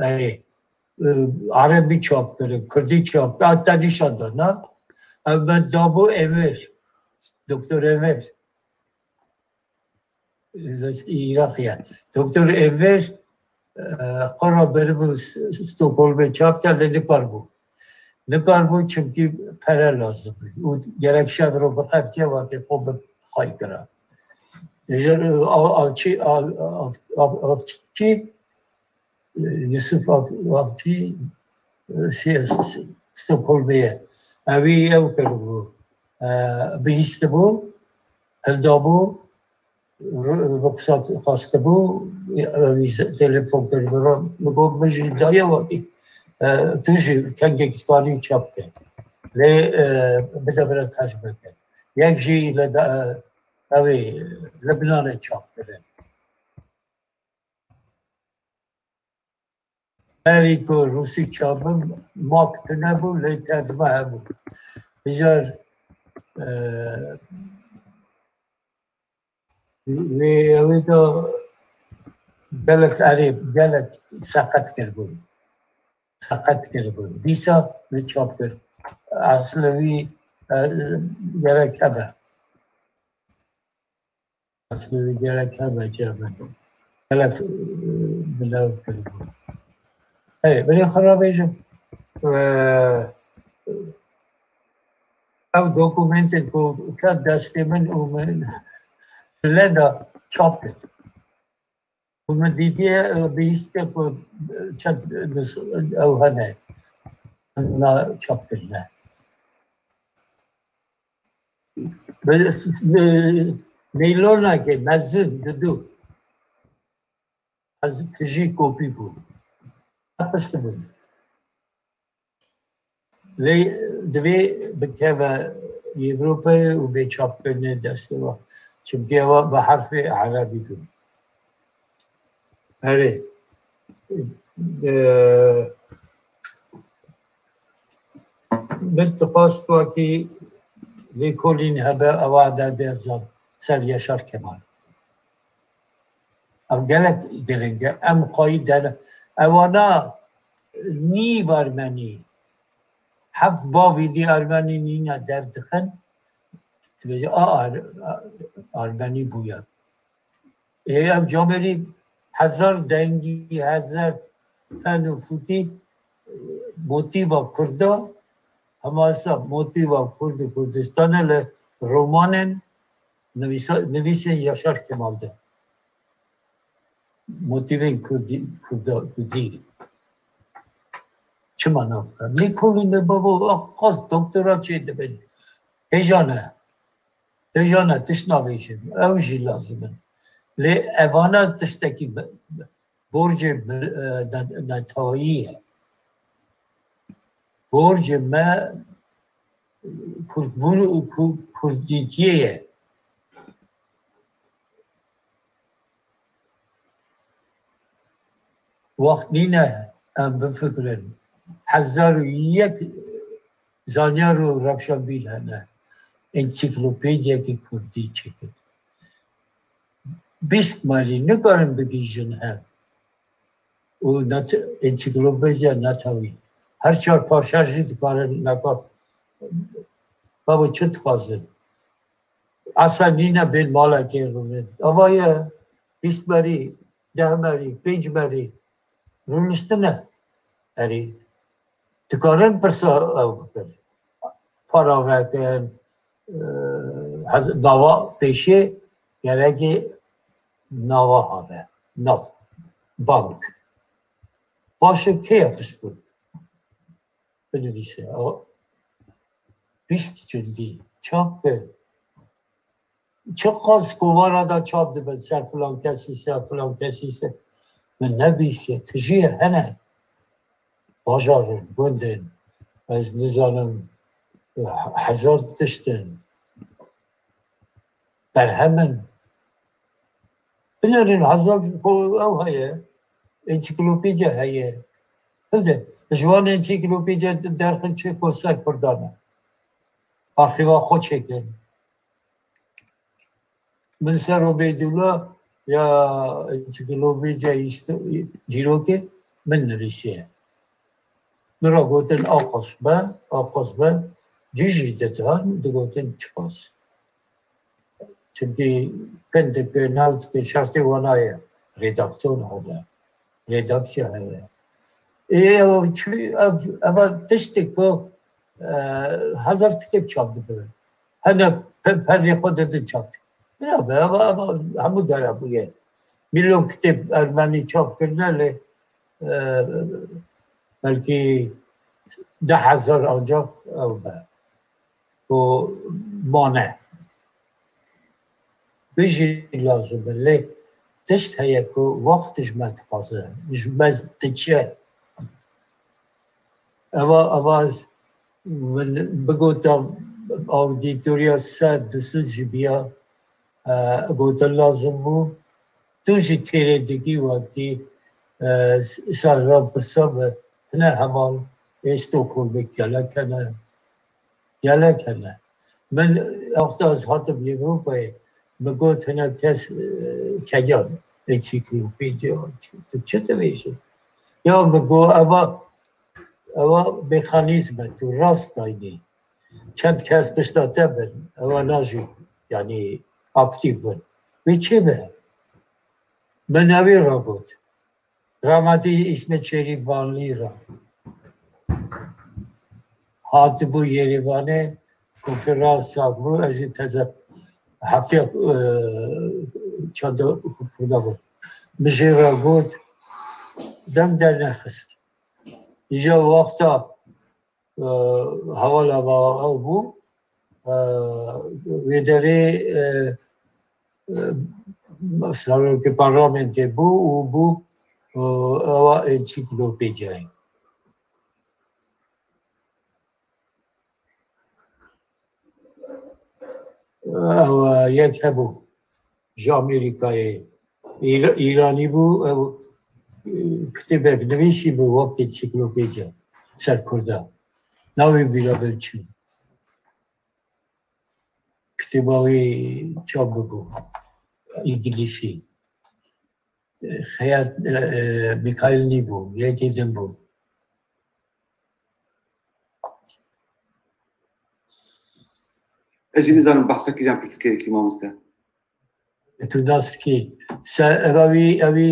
erê, e, Erebî çap kirin, Kurdî çap kirin, heta nîşan da, na? Ev me dabû Emir, Doktor Emir. Îraqî ye. Doktor Emir, e, qora beribû S-, Stockholmê çap kir, lê nikaribû. Nikaribû, çimkî pere lazim bû. Û gerek şev ro bixebitiye, wekî xwe bi xway kira. Ji, e, Al-, Alçî, Al-, Al-, Al-, Alçî, Yusuf Av-, Avcı, e, şey, Stockholmê ye. Evî ew kiribû. E, bihîstibû, hildabû, ru-, ruxsat xwestibû, evî ze-, telefon kiribû. Min got, min jî daye wekî, e, tu jî kengek dikarî çap ke. Lê, e, bide bire tercme ke. Yek jî li de, e, ew ê, Libnanê çap kirin. Berî ku Rûsî çabin, mak tune bû, lê tercme hebû. Îcar, e, lê ewê de gelek erê, gelek seqet kiribûn. Seqet kiribûn. Dîsa min çap kir. Eslê wî, e, gerek hebe. Aslında gerek hebe cevabı. Gelek, e, bilew kiribû. Hey, belê xwe re bêjim, e, ew dokumentê ku ket destê min û min leda çap kir. Û min dîtiye, e, bihîstiye ku çend nus-, ew hene, na çap kirine. Bi, bi neylonekê mezin didu. Ez tijî kopî bûm. Nexistibûn. Lê divê bikeve Ewropayê û bê çapkirinê destê we. Çimkî ewa bi herfê erebî bûn. Erê. E, min dixwast wekî lêkolîn hebe ewa edebiyat zan ser Yaşar Kemal. Ev gelek giring e. Em xwayî dene. Ewana nîv Ermenî. Heft bavî dî Ermenî nîne derdixin. Dibêje, a, Ar-, a, Armenî bûye. Ê, ev camêrî hezar dengî, hezar fen û futî, e, motîva Kurda, hema esa motîva Kurd û Kurdistanê li romanên nivîsa-, nivîsên Yaşar Kemal de. Motîvên Kurdî, Kurda, Kurdî. Çima nabikim? Lêkolîne bavo, qas doktora çêdibin. Hêja ne. Hêja ne, tişt navêjin. Ew jî lazim in. Lê evana tiştekî bi-, bi-, borcê bi-, e, ne-, neteweyî ye. Borcê me kurdbûn û ku-, kurdîtiyê ye. Wext nîne em bifikirin. Hezar û yek zanyar û rewşenbîr hene. Ensiklopediyekî kurdî çêkin. Bîst malî nikarin bigihîjin hev. Û net-, ensiklopediya netewî. Her çar parça jî dikarin neka. Babo çi dixwazin? Esa nîne bên malekê rûnê. Ava ye bîst merî, deh merî, pênc merî rûniştine. Erê, dikarin pirsa ew bikin. Para vekin, e, hez-, nava pêşê gerekê nava habe. Nav. Bank. Paşê kê ye pispor? Binivîse. O bîst cildî çap ke. Çiqas kovara da çap dibe, ser filan kesî, ser filan kesî, ser. Min nebîse, tijî ye, hene. Bajarin, gundin, ez nizanim, hezar tiştin. Berhemin. Binêrin hezar ko-, ew heye, ensiklopedya heye. Hilde, ji wan ensiklopedya derxin çi ku ser Kurdan e. Arxîva xwe çêkin. Min ser Ubeydullah ya ensiklopedya îst-, dîrokê min nivîsiye. Min re gotin aqas be, aqas be, cî jî didan, digotin çiqas. Çimkî pindike, newtike şertê wana ye. Redaktor hene. Redaksiya heye. Ê, ev, çi-, ev, eva tiştek ku, e, hezar kitêb çap dibe. Hene pe-, perê xwe didin çap dikin. Bira be, eva, eva hemû dere bûye. Milyon kitêb ermenî çap kirine lê, e, belkî deh hezar ancak ew be. Ku mane. Bijî lazim e, lê tişt heye ku wext ji me dixwaze, ji me diçe. Eva, eva min bigota audîtoriya sed, du sed jî biya, e, gotin lazim bû. Tu jî têrê dikî wekî, e, serra pirsa bi hine heval ê Stockholmê gelek hene. Gelek hene. Min wexta ez hatim Ewropayê, min got hine kes, e, keyan, ensiklopedya, tu çi dibêjî? Ya min got, eva, eva mekanîzm e, tu rast daynî. Çend kes pişta te bin, ewa najî, yanî aktîf bin. Wê çi be? Min ewê re got. Rahmetî Îsmet Şerîf Vanlî re hatibû Yerîvanê, konferans bû, ez jî teze heftê, e, çanda Kurda bû. Min jê re got, deng dernexist. Îja wexta, e, hevala va ew bû, e, wê derê, e, e, serokê parlamentê bû û bû, e, ewa ensiklopediyayê. Ew, e, yek hebû ji Amerîkayê, Îra-, Îranî bû, ew, e, kitêbek nivîsî bû wek ensiklopediya ser Kurda. Navê bîra min çi? Kitêba wî çap bûbû, îngilîsî. Xeyat, e, e, Mîkaîl nîbû, yekî din bû. Ez jî nizanim behsa kîjan pirtûkê dikî, mamoste. Tu nas dikî. Se-, eva wî, eva wî,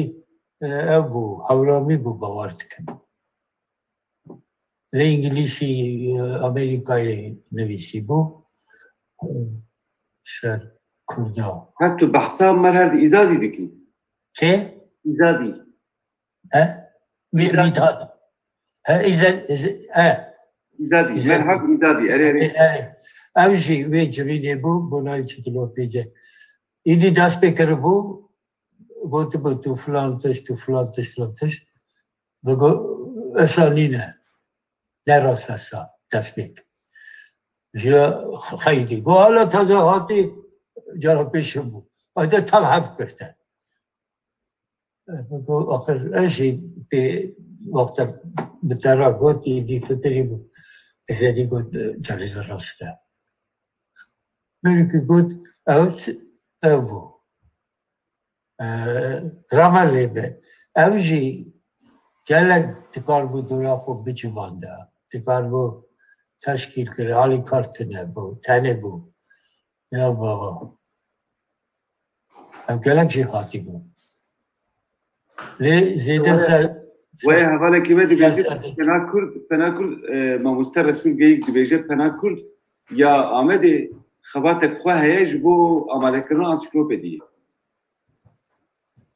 e, ev bû, Hewramî bû, bawer dikim. Lê îngilîsî, e, Amerîkayê nivîsî bû. Ser Kurda. Ha, tu behsa Merherd Îzadî dikî? Kê? Îzadî. He? Mî-, Îzadî. Mîta-, he, Îze-, Îze-, he. Îzadî, Îze-, Merherd Îzadî, erê, erê. Erê, erê. Ew jî wê civînê bû, bûna ensiklopedya. Îdî dest pê kiribû, gotibû, tu filan tişt, tu filan tişt, filan tişt. Digo, esa nîne. Ne rast esa, dest pê kir. Ji xeydî. Go, hala taze hatî, cara pêşin bû. Ay de tal hev kirte. Go, axir ez jî pê wexta bi te re got, îdî fitirî bû. Êzedî got, carê de rast e. Belkî got, ew, ew bû. E, rame lê be. Ew jî gelek dikaribû dora xwe bicivanda. Dikaribû teşkîl kir, alîkar tune bû, tenê bû. Ya baba. Ev gelek jî hatî bû. Lê zêde ser... Wê hevalekî me dibêje, pena Kurd, pena Kurd, e, mamoste Resul Geyik dibêje, pena Kurd ya Amedê xebatek xwe heye ji bo amadekirina ansîklopediyê.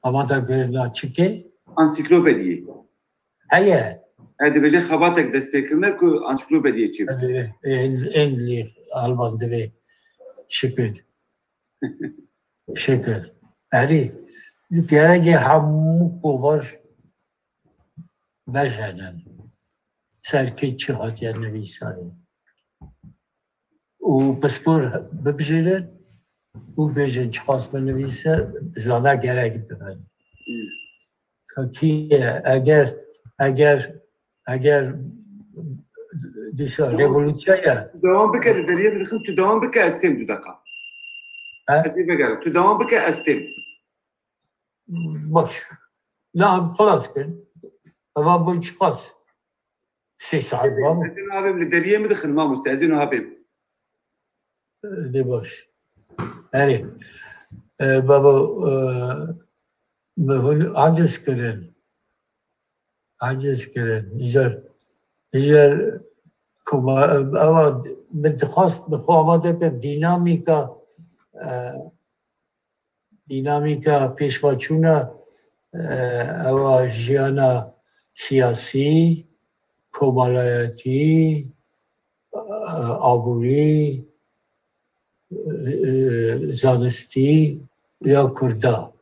Amadekirina çi ke? Ansîklopediyê. Heye. E, dibêje xebatek dest pê kirine ku ansîklopediyê çêbibe. Ên, ên lî Alman divê. Şikir. Şikir. Erê, gerek e hemû kovar vejenin. Ser kê çi hatiye nivîsarê. Û pispor bibijêrin û bêjin çiqas binivîse, zana gerek bibin. Kî ye? Eger, eger, eger dîsa revolûsya ye. Dewam bike, li deriyê min dixin, tu dewam bike, ez têm du deqa. He? Ez ê vegerim. Tu dewam bike, ez têm. Baş. Na, xilas kir. Eva bû çiqas? Sê saet babo. Ez ê niha bêm, li deriyê min dixin, mamoste, ez ê niha bêm. Lê baş. Erê. E, babo, e, min hûn aciz kirin. Aciz kirin. Îcar, îcar koma, ewa min dixwast, min xwe amade kir dînamîka, e, dînamîka pêşveçûna, e, ewa jiyana siyasî, komalayetî, e, aborî, e, zanistî ya Kurda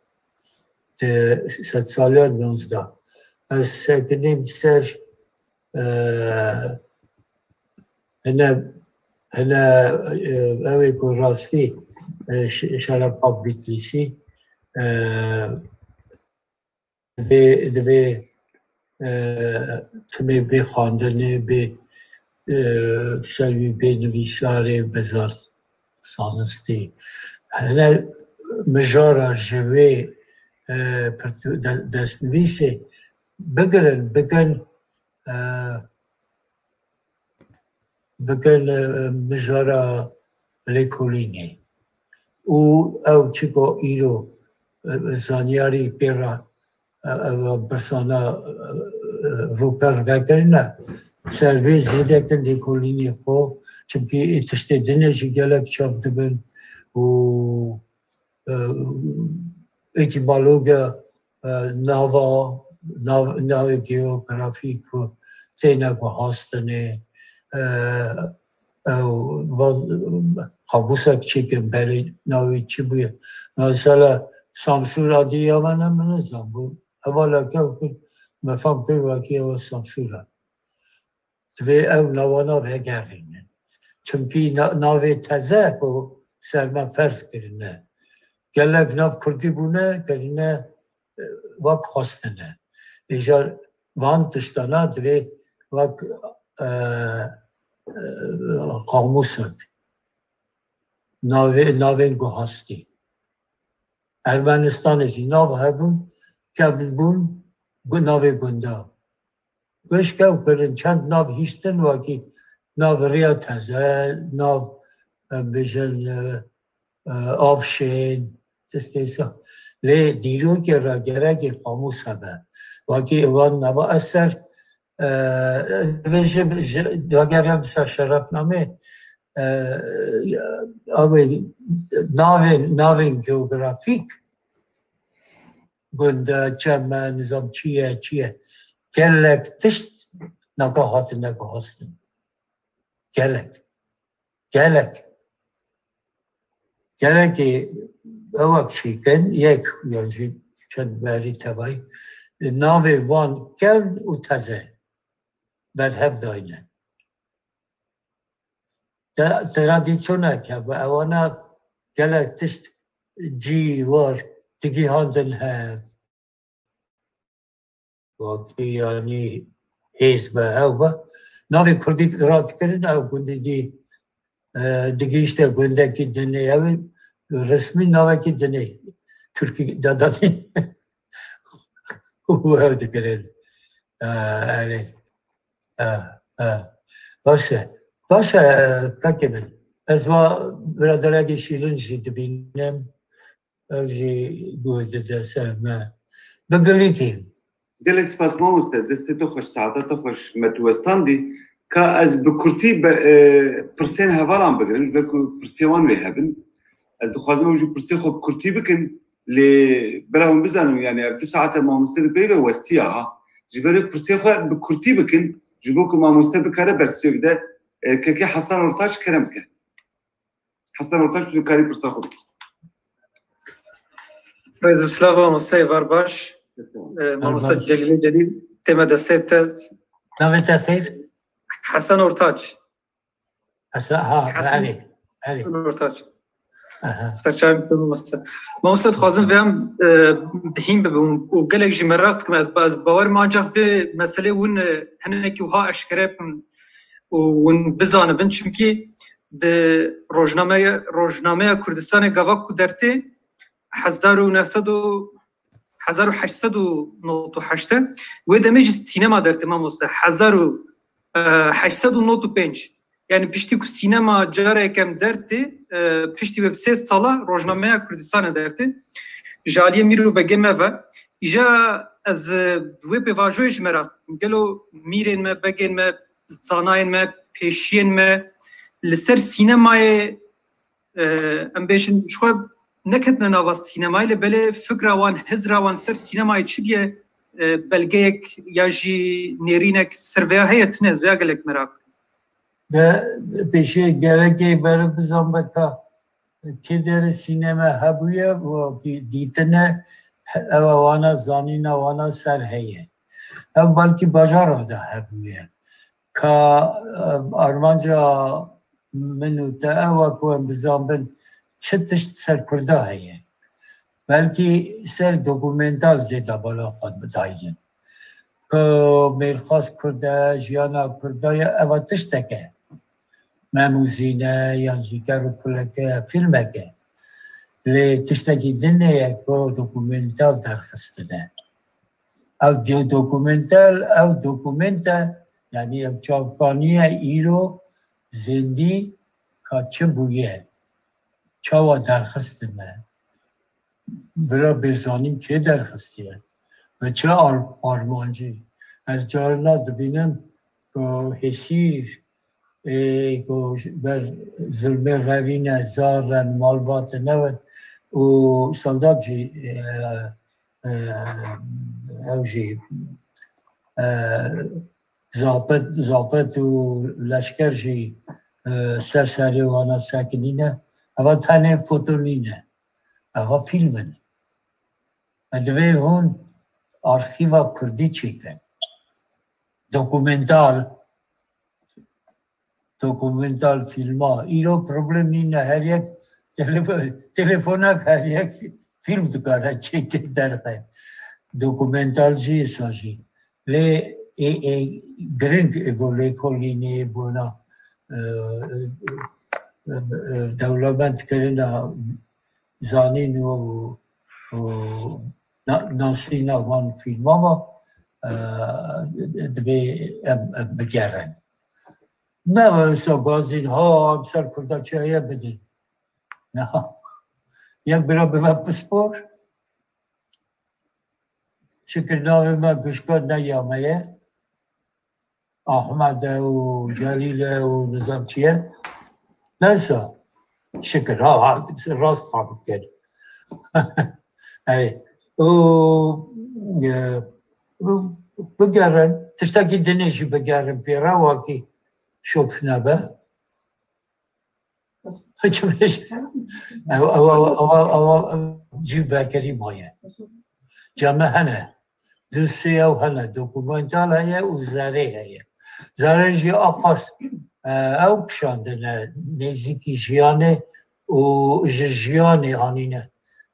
di sedsaliya nozda. Ez sekinîm ser, e, hine, hine, e, ew ê ku rastî, e, Ş-, Şeref Xan Bîtlîsî, e, divê, divê, e, timê bê xwendinê, bê, e, ser wî bê nivîsarê, bê zan-, zanistî. Hine mijara ji wê, e, pirtû-, de-, destnivîsê bigirin, bikin, e, bikin, e, mijara lêkolînê. Û ew çiko îro, e, zanyarî pê re, e, ev pirsana, e, e, rûper vekirine, ser vê zêde kin lêkolînê xwe, çimkî ê tiştê dinê jî gelek çap dibin û, e, etîmologiya, e, nava, nav-, navê geografîk û têne guhastinê, e, ew va-, qamûsek çêkin berê navê çi bûye. Mesela Samsûra dî ya me ne, min nizanbû. Hevaleke ew kir, me fam kir wekî ew Samsûra. Divê ew nawana vegerînin. Çimkî na-, navê teze ku ser me ferz kirine. Gelek nav kurdî bûne, kirine, e, wek xwestine. Îcar van tiştana divê wek, e, e, qamûsek. Navê, navên guhastî. Ermenistanê jî nav hebûn, kevn bûn, gu-, navê gunda. Gişk ew kirin, çend nav hiştin, wekî nav Riya Teze, nav, em bêjin, e, e, Avşên, tistê sa. Lê dîrokê re gerekê qamûs hebe. Wekî wan nava ez ser, e, vê ji, ji, vegerim ser şerefnamê, e, ew ê navên, navên geografîk, gund e, çem e, nizam çi ye, çi ye. Gelek tişt naka hatine guhastin. Gelek. Gelek. Gelekê ewek çêkin, yek yan jî çend berî tevayî, navê van kevn û teze berhev dayne. Te-, tradisyonek hebû. Ewana gelek tişt cî war digihandin hev. Wekî yanî hêz be, ew be. Navê kurdî radikirin, ew gundî dî, e, digihîşte gundekî dinê. Ew resmî navekî dinê. Tirkî dadanê. Û ew dikirin. E, erê. E, e. Baş e. Baş e, e, kakê min. Ez va biraderekî Şîrin jî dibînim. Ev jî guh dide ser me. Bi gilîkî. Gelek spas mamoste, destê te xweş, saeta te xweş, me tu westandî. Ka ez bi kurtî be, e, pirsên hevalan bigirim, ji ber ku pirsê wan wê hebin. Ez dixwazim ew jî pirsê xwe bi kurtî bikin, lê bila hûn bizanin, yani ev du saete mamoste di pey ve westiya ha. Ji ber wê pirsê xwe bi kurtî bikin, ji bo ku mamoste bikare bersivê bide, e, kekê Hasan Ortaç kerem bike. Hasan Ortaç, tu dikarî pirsa xwe bikî. Rêz û silav mamoste, êvar baş. Êvar baş. E, mamoste Celîlê Celîl, tême destê te. Navê te xêr? Hasan Ortaç. Hasan, ha, Hasan erê, erê. Ortaç. Aha. Serçavê te mamoste. Mamoste, dixwazim vê em, e, hîn bibim û gelek jî meraq dikim. Ez, ez bawer me ancaq vê meselê hûn, e, hinekî wiha eşkere bikin û hûn bizanibin. Çimkî di rojnameya, rojnameya Kurdistanê gava ku dertê hezar û neh sed û hezar û heşt sed û nod û heşt e. Wê demê jî sînema dertê mamoste. Hezar û, e, heşt sed û nod û pênc. Yani piştî ku sînema cara yekem dertê, e, piştî wê bi sê sala rojnameya Kurdistanê dertê. Ji aliyê mîr û begê me ve. Îja ez, e, wê pêvajoyê ji me re gelo mîrên me, begên me, zanayên me, pêşiyên me li ser sînemayê, e, em bêjin, ji xwe neketine nava sînemayê, lê belê fikra wan, hizra wan ser sînemayê çi bûye, e, belgeyek ya jî nêrînek ser vêya heye, tine, ez vêya gelek meraq dikim. De pêşiyê gerekê beriv bizan be ka kê derê sînema hebûye û kî dîtine, ewa wana, zanîna wana ser heye. Ev belkî bajara de hebûye. Ka, e, armanca min û te ew e ku em bizanbin çi tişt ser Kurda heye. Belkî ser dokumental zêde bala xwe bidaynin. Ku mêrxas Kurd e, jiyana Kurda ye, eva tiştek e. Memûzîne yan jî ker û kuleke, filmeke. Lê tiştekî din heye ku dokumental derxistine. Ew do-, dokumental, ew dokumente, yani ev çavkaniye îro zêndî ka çi bûye, çawa derxistine, bira bêzanîn kê derxistiye, bi çi ar-, armancî. Ez carina dibînim ku hêsîr, ê, ku ji ber zulmê revîne, zar ren, malbat newen û saldat jî, e, e, ew jî, e, zafet, zafet û leşker jî, e, ser serê wana sekinîne. Eva tenê foto nîne. Eva fîlm in. E, divê hûn arxîva kurdî çêkin. Dokumental, dokumental fîlma. Îro problem nîne, her yek telefo-, telefonek her yek fî-, fîlm dikare çêke derxe. Dokumental jî, êsa jî. Lê ê, ê, giring ê bo lêkolînê, bona, e, e, e, dewlemendkirina zanîn û, û na-, nasîna van fîlma ve, e, divê em, em bigerin. Ne wisa gazîn, ha, em ser Kurda çi heye bidin. Na. Yek bira bibe pispor. Şikir navê me gişka ne ya me ye. Ahmed e û Celîl e û nizam çi ye. Neyse. Şikir, ha, ha, rast fam kir. Ey, û, e, bigerin, tiştekî dinê jî bigerin pê re, wakî şop nebe. Ew, ew, ew, ew, ew, ew cî vegerî maye. Came hene. Du sê ew hene. Dokumental heye û zerê heye. Zerê jî aqas, e, ew kişandine nêzîkî jiyanê û ji jiyanê anîne.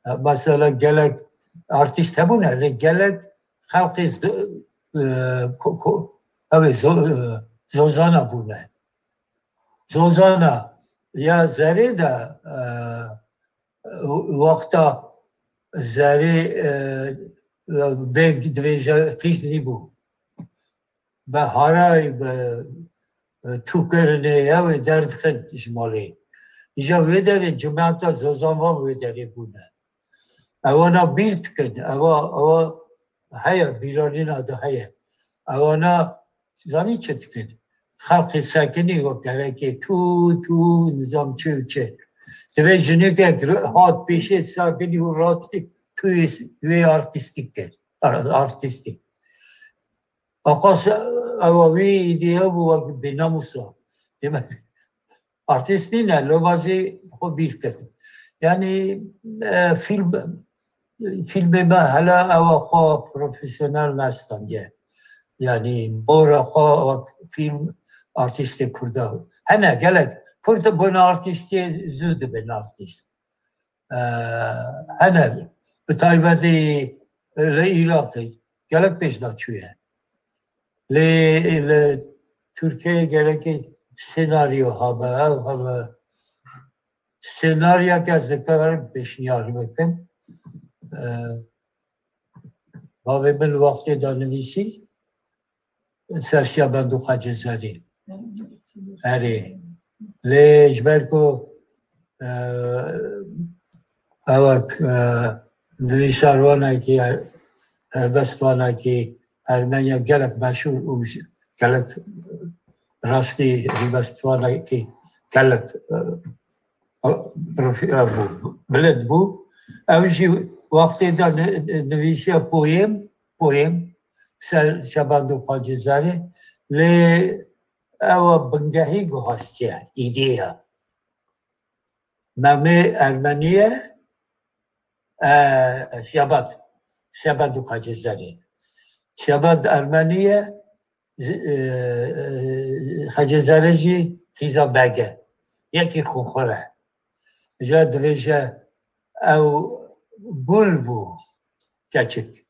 E, mesela gelek artîst hebûne, lê gelek xelqê z-, e, ko-, ko-, ew ê zo-, e, zozana bûne. Zozana ya zerê de, e, wexta zerê, e, bêg divêje qîz nîbû. Bi haray, bi, e, tûkirinê ew ê derdixin ji malê. Îja wê derê cemaeta Zozan van wê derê bûne. Ewana bîr dikin, ewa, ewa heye, bîranîna de heye. Ewana zanî çi dikin? Xelqê sekinî wek gerekê tû, tû, nizam çi û çi. Divê jinekek ru-, hat pêşê sekinî û rastî tûyê s-, wê artîstîk kir. Ar-, artîstîk. Aqas ewa wî îdî hebû wek bênamûsa. Demek artîst nîne, loma jî xwe bîr kir. Yanî, e, fîlm, fîlmê me hela ewa xwe profesyonel nestandiye. Yanî mora xwe wek fîlm artîstê Kurda. Hene gelek Kurd bûne artîstê zû dibin artîst. E, hene bi taybetî li Îraqê gelek pêş de çûye. Lê li Tirkiyeyê gerekî senaryo habe, ew habe. Senaryek ez dikarim pêşniyar bikim. E, bavê min wextê de nivîsî, Sersiya Bendû Xecê Zerî. Erê. Lê ji ber ku, e, ewek, e, nivîsarwanekî, helbestvanekî Ermeniya gelek meşhûr û ji-, gelek, e, rastî helbestvanekî gelek, e, profi-, e, bû, bilind bû. Ew jî wextê de ni-, nivîsiya poyêm, poyêm, ser Şebandû Xwecîzarê, lê ewa bingehî guhastiye, îdeya. Memê Ermenî ye, e, Şeband, Şebandû Xwecîzarê. Şeband Ermenî ye, zi-, e, e, Xecê Zerê jî xîza Beg e. Yekî xûxur e. Îja divêje ew gul bû, keçik.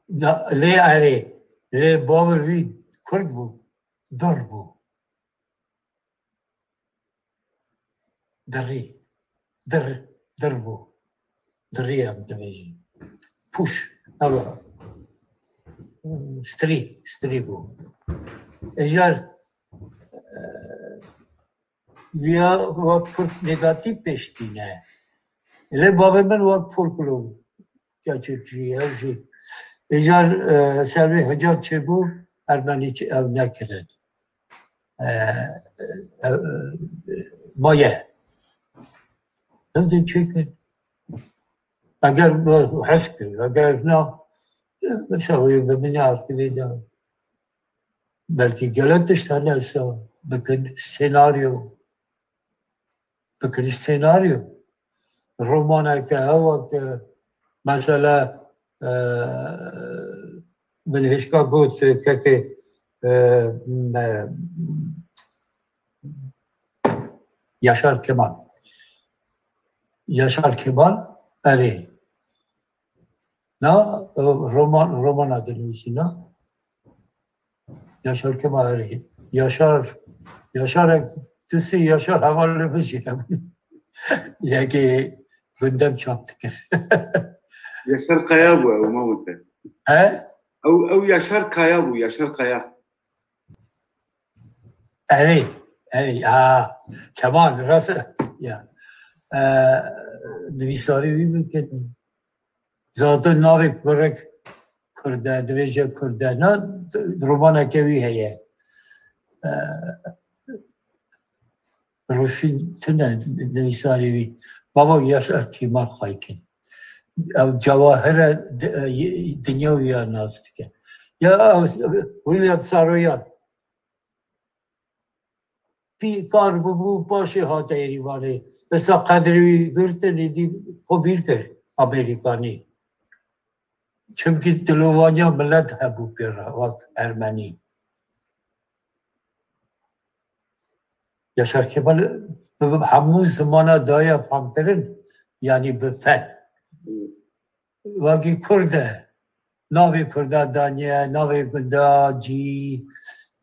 Na, lê erê, lê bavê wî kurd bû, dur bû. Dirî. Dir, dir bû. Dirî em dibêjin. Pûş. Ew, strî, strî bû. Ejar, e, viya wek kurd negatîf pêş tîne. Lê bavê min wek folklor. Gerçekçî, ew jî. Îcar, e, ser wê hicat çêbû, Ermenî çi-, ew nekirin. E, e, e, maye. Hildin çêkin. Eger bu hez kir, eger na, e, mesela wê bi min arkivê de belkî gele tişt hene sa bikin, senaryo. Bikirî senaryo. Romaneke hewa ke mesela, e, min hişka got kekê, e, me, Yaşar Kemal. Yaşar Kemal, erê. Na, e, roman, romana dinivîsî na. Yaşar Kemal, erê. Yaşar, Yaşar, tu sî Yaşar hevalê min jî hebûn. Yekê gundem çap dikir. Yaşar Kaya bû ew, mamoste. He? Ew, ew Yaşar Kaya bû, Yaşar Kaya. Erê, erê, ha, Kemal, rast e, ya. E, nivîsarî wî bikin. Zaten navê kurek Kurd e, divêje Kurd e. Na, romaneke wî heye. E, Rûsî tune nivîsarî wî. Bava Yaşar Kemal xwaykin. Ew cewahir e, di-, e, dinya wî ya nas dike. Ya ew William Saroyan. Pî kar bûbû, paşê hate êrîvanê. Esa qedrê wî girtin, êdî xwe bîr kir Amerîkanî. Çimkî dilovaniya milet hebû pê re, wek Ermenî. Yaşar Kemal bi, bi hemû zimana daye famkirin, yanî bi fen. Wekî Kurd e. Navê Kurda daniye, navê gunda, cî,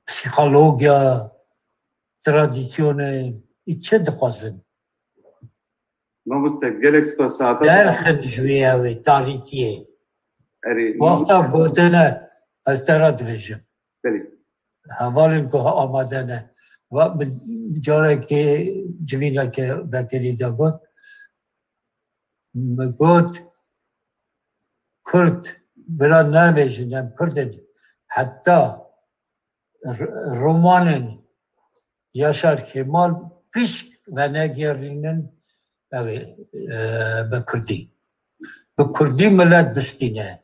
psîkologiya, tradisyonê, î çi dixwazin? Mamoste, gelek spas saeta te. Derxin ji wê ew ê tarîtiyê. Erê, Wexta gotine, ez te re dibêjim. Belê. Hevalên ku amade ne. Va-, bi-, carekê civîneke vekerî de got, min got, Kurd, bira nebêjin, em Kurd in. Heta r-, romanên Yaşar Kemal pişk venegerînin, ew ê, e, bi Kurdî. Bi Kurdî milet bistîne.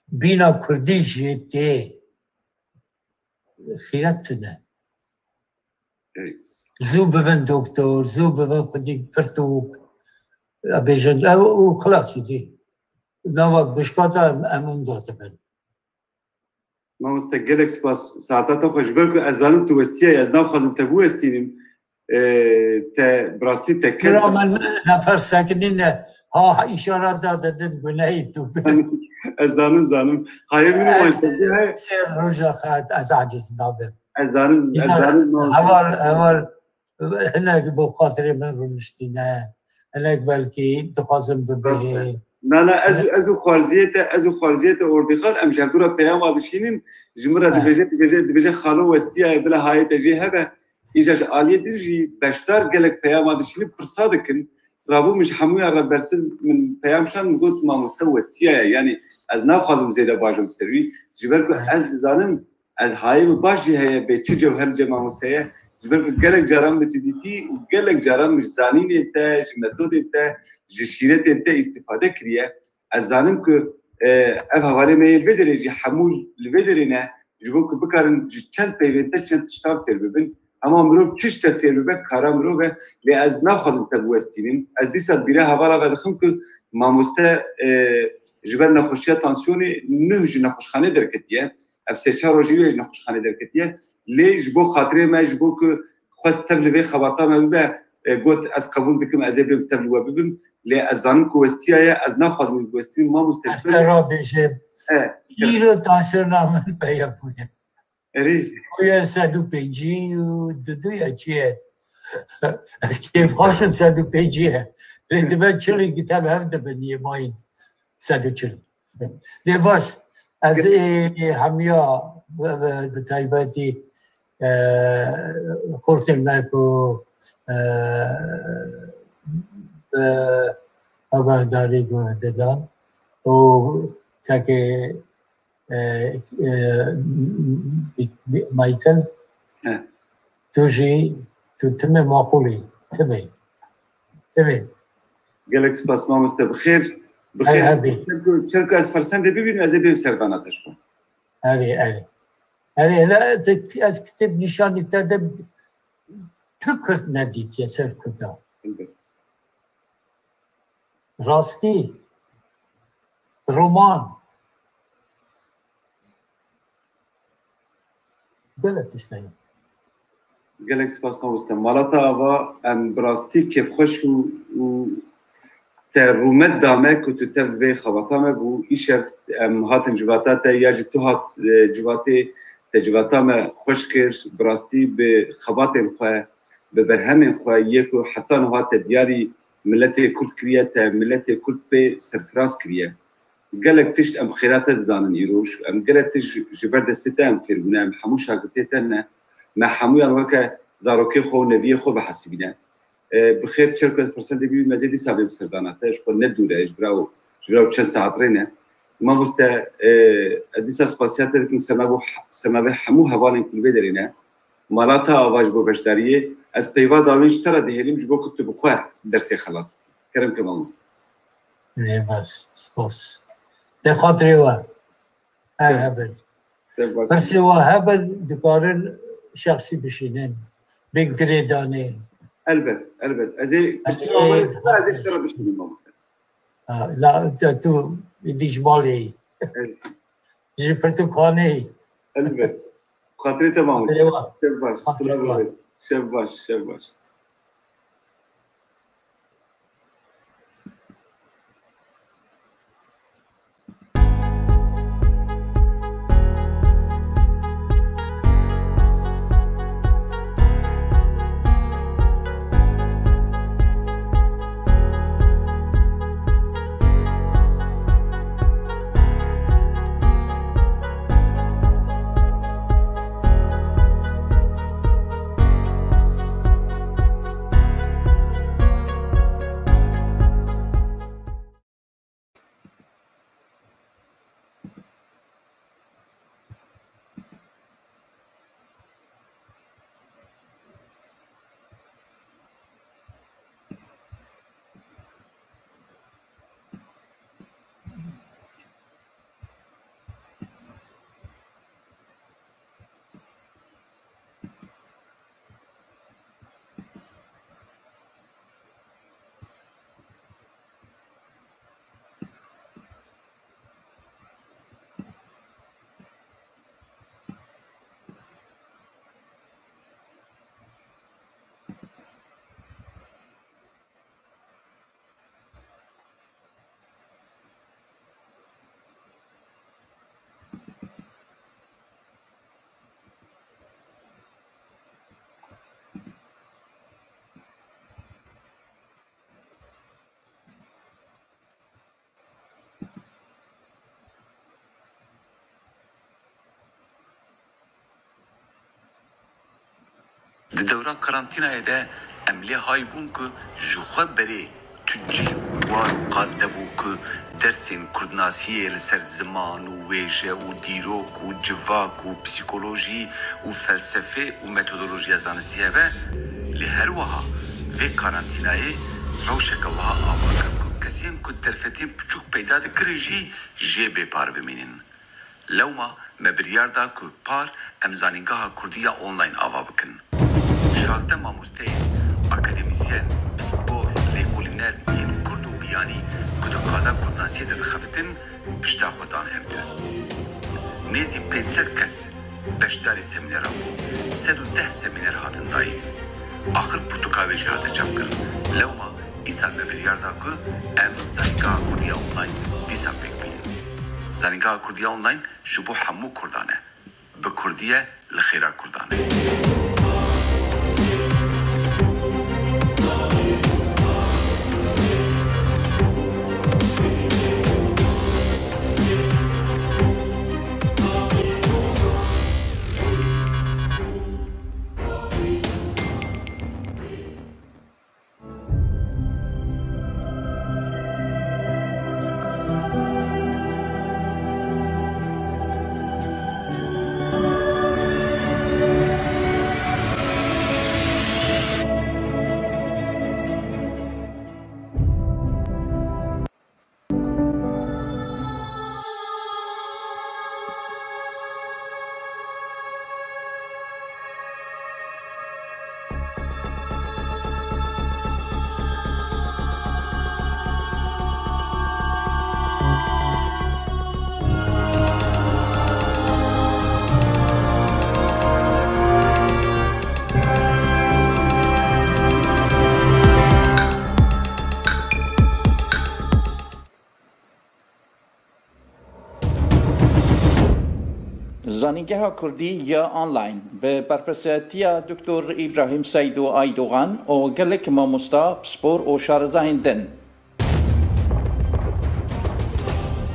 Bîna Kurdî jî tê xîret tune. Ey. Zû bibin doktor, zû bibin xwedî pirtûk. Ya bêjin, ew û xilas jî dî. Nava bişkata em, em hunda dibin. Mamoste, gelek spas. Saeta te xweş. Ji ber ku ez zanim tu westiyaye, ez naxwazim te biwestînim. Ee, te bi rastî te ked Bira min nefer sekinîne, ha, ha, îşaret da didin gunehî tu. Ez zanim, zanim. Hayê min û Ez, waytezî he. Sê roja xet, ez aciz nabim. Ez zanim, ez Îna zanim, mamoste. Heval, heval, hinek bo xatirê min rûniştîne. Hinek belkî dixwazim bibihê. Na, na, ez, ez û xwarziyê te, ez û xwarziyê te Ordîxan, em ji hevdû re peyama dişînin. Ji min re He. dibêje, dibêje, dibêje, xalo westiyaye, bila hayê te jê hebe. Îja ji aliyê din jî beşdar gelek peyama dişînin, pirsa dikin. Rabû min ji hemûyan re bersiv min peyam şand, min got, mamoste westiyaye. Yanî ez naxwazim zêde bajom ser wî. Ji ber ku He. ez dizanim, ez hayê min baş jî heye, bê çi cewher cê mamoste ye. Ji ber ku gelek caran min tu dîtî û gelek caran min ji zanînên te, ji metodên te, ji şîretên te îstîfade kiriye. Ez zanim ku, e, ev hevalê me yê li vê derê jî hemû li vê derê ne, ji bo ku bikarin ji çend peyvên te çend tiştan fêr bibin. Hema mirov çi ji te fêr bibe, kara mirov e, lê ez naxwazim te biwestînim. Ez dîsa bîra hevala vedixim ku mamoste, e, ji ber nexweşiya tansiyonê nuh ji nexweşxanê derketiye. Ev sê çar rojî wê ji nexweşxanê derketiye. Lê ji bo xatirê me, ji bo ku xwest tev li vê xebata me bibe, e, got, ez qebûl dikim, ez ê bêm tev li we bibim. Lê ez zanim ku westiyaye, ez naxwazim wî biwestînim. Mamoste, Ez ji ber te rabêjim. E, Îro tansiyona min peya bûye. Erê. Bûye sed û pêncî û du ya çi ye? Ez kêfxweş im sed û pêncî ye. Lê dibe çilî gitem hev dibin yê mayîn. Sed û çil. Lê baş, ez ê, ê hemiya bi, bi, bi taybetî, e, xortên me ku, e, bi agadarî guh didan û kekê, e, e, Michael, He. tu jî, tu timê maqûl î, timê, timê. Gelek spas mamoste, bi xêr, bi Her xêr. hebî. Çerko, çerko ez fersendê bibînim, ez ê bêm serdana te ji xwe. Erê, erê. Erê, hele te, ez kitêb nîşanî te de tu Kurd nedîtiye ser Kurda. Elbet. Rastî, roman. Gelek tişt heye. Gelek spas mamoste. Mala te ava, em bi rastî kêfxweş û, û te rûmet da me ku tu tev vê xebata me bû. Îşev em hatin civata te, ya jî tu hat, e, civatê te civata me xweş kir. Bi rastî bi xebatên xwe, bi berhemên xwe yê ku heta niha te diyarî miletê Kurd kiriye, te miletê Kurd pê serfiraz kiriye. Gelek tişt em xêra te dizanin îroj. Em gelek tişt ji, ji ber destê te em fêr bûne. Em hemû şagirtê te ne. Me hemûyan weke zarokê xwe û neviyê xwe bihesibîne. E, bi xêr çerko ez firsendê bî, me zê dîsa bê bi serdana te. Ji xwe ne dûr e, ji bira, ji bira çend saet rê ne. Mamoste, e, ez dîsa spasiya te dikim, ser navê, ser navê hemû hevalên ku li vê derê ne. Mala te ava ji bo beşdariyê. Ez peyva dawîn ji te re dihêlim ji bo ku tu bi xwe dersê xelas bikî. Kerem ke mamoste. Lê baş, spas. De xatirê we. Her Te, hebin. te baş. Pirsê we hebin, dikarin şexsî bişînin. Bên girêdanê. Elbet, elbet. Ez ê pirsê Erê, we hebin, ez ê ji te re bişînim mamoste. Ha, la, te, tu êdî ji malê yî. Evet. Ji pirtûkxaneyê yî. Elbet. Xatirê te mamoste. Xatirê we. Şev baş. Xatirê Silav we. Rêz. Şev baş, şev baş. Di dewra karantînayê de em lê hay bûn ku ji xwe berê tu cih û war û qad nebû ku dersên kurdnasiyê li ser ziman û wêje û dîrok û civak û psîkolojî û felsefê û metodolojiya zanistî hebe, lê her wiha vê karantînayê rewşeke wiha ava kir ku kesên ku derfetên piçûk peyda dikirin jî jê bê par bimînin. Lewma me biryar da ku par em Zanîngeha Kurdî ya Online ava bikin. Şazdeh mamosteyên, akademîsyen, pispor, lêkolîner yên kurd û biyanî ku di qada kurdnasiyê de dixebitin, pişta xwe dan hevdu. Nêzî pênc sed kes beşdarî semîneran bûn, sed û deh semîner hatin dayîn. Axir pirtûka wê jî hate çapkirin. Lewma îsal me biryar da ku em Zanîngeha Kurdî ya Online dîsa pêk bînin. Zanîngeha Kurdî ya Online ji bo hemû kurdan e. Bi kurdî ye, li xêra kurdan e. Zanîngeha Kurdî ya Online bi berpirsiyatiya Doktor Îbrahîm Seydo Aydogan û gelek mamosta, pispor û şarezahên din.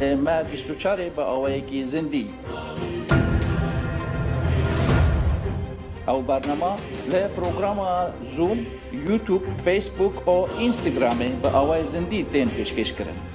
Me bîst û çarê bi awayekî zindî. Ew bernama li programa Zoom, YouTube, Facebook û Instagramê bi awayê zindî tên pêşkêşkirin.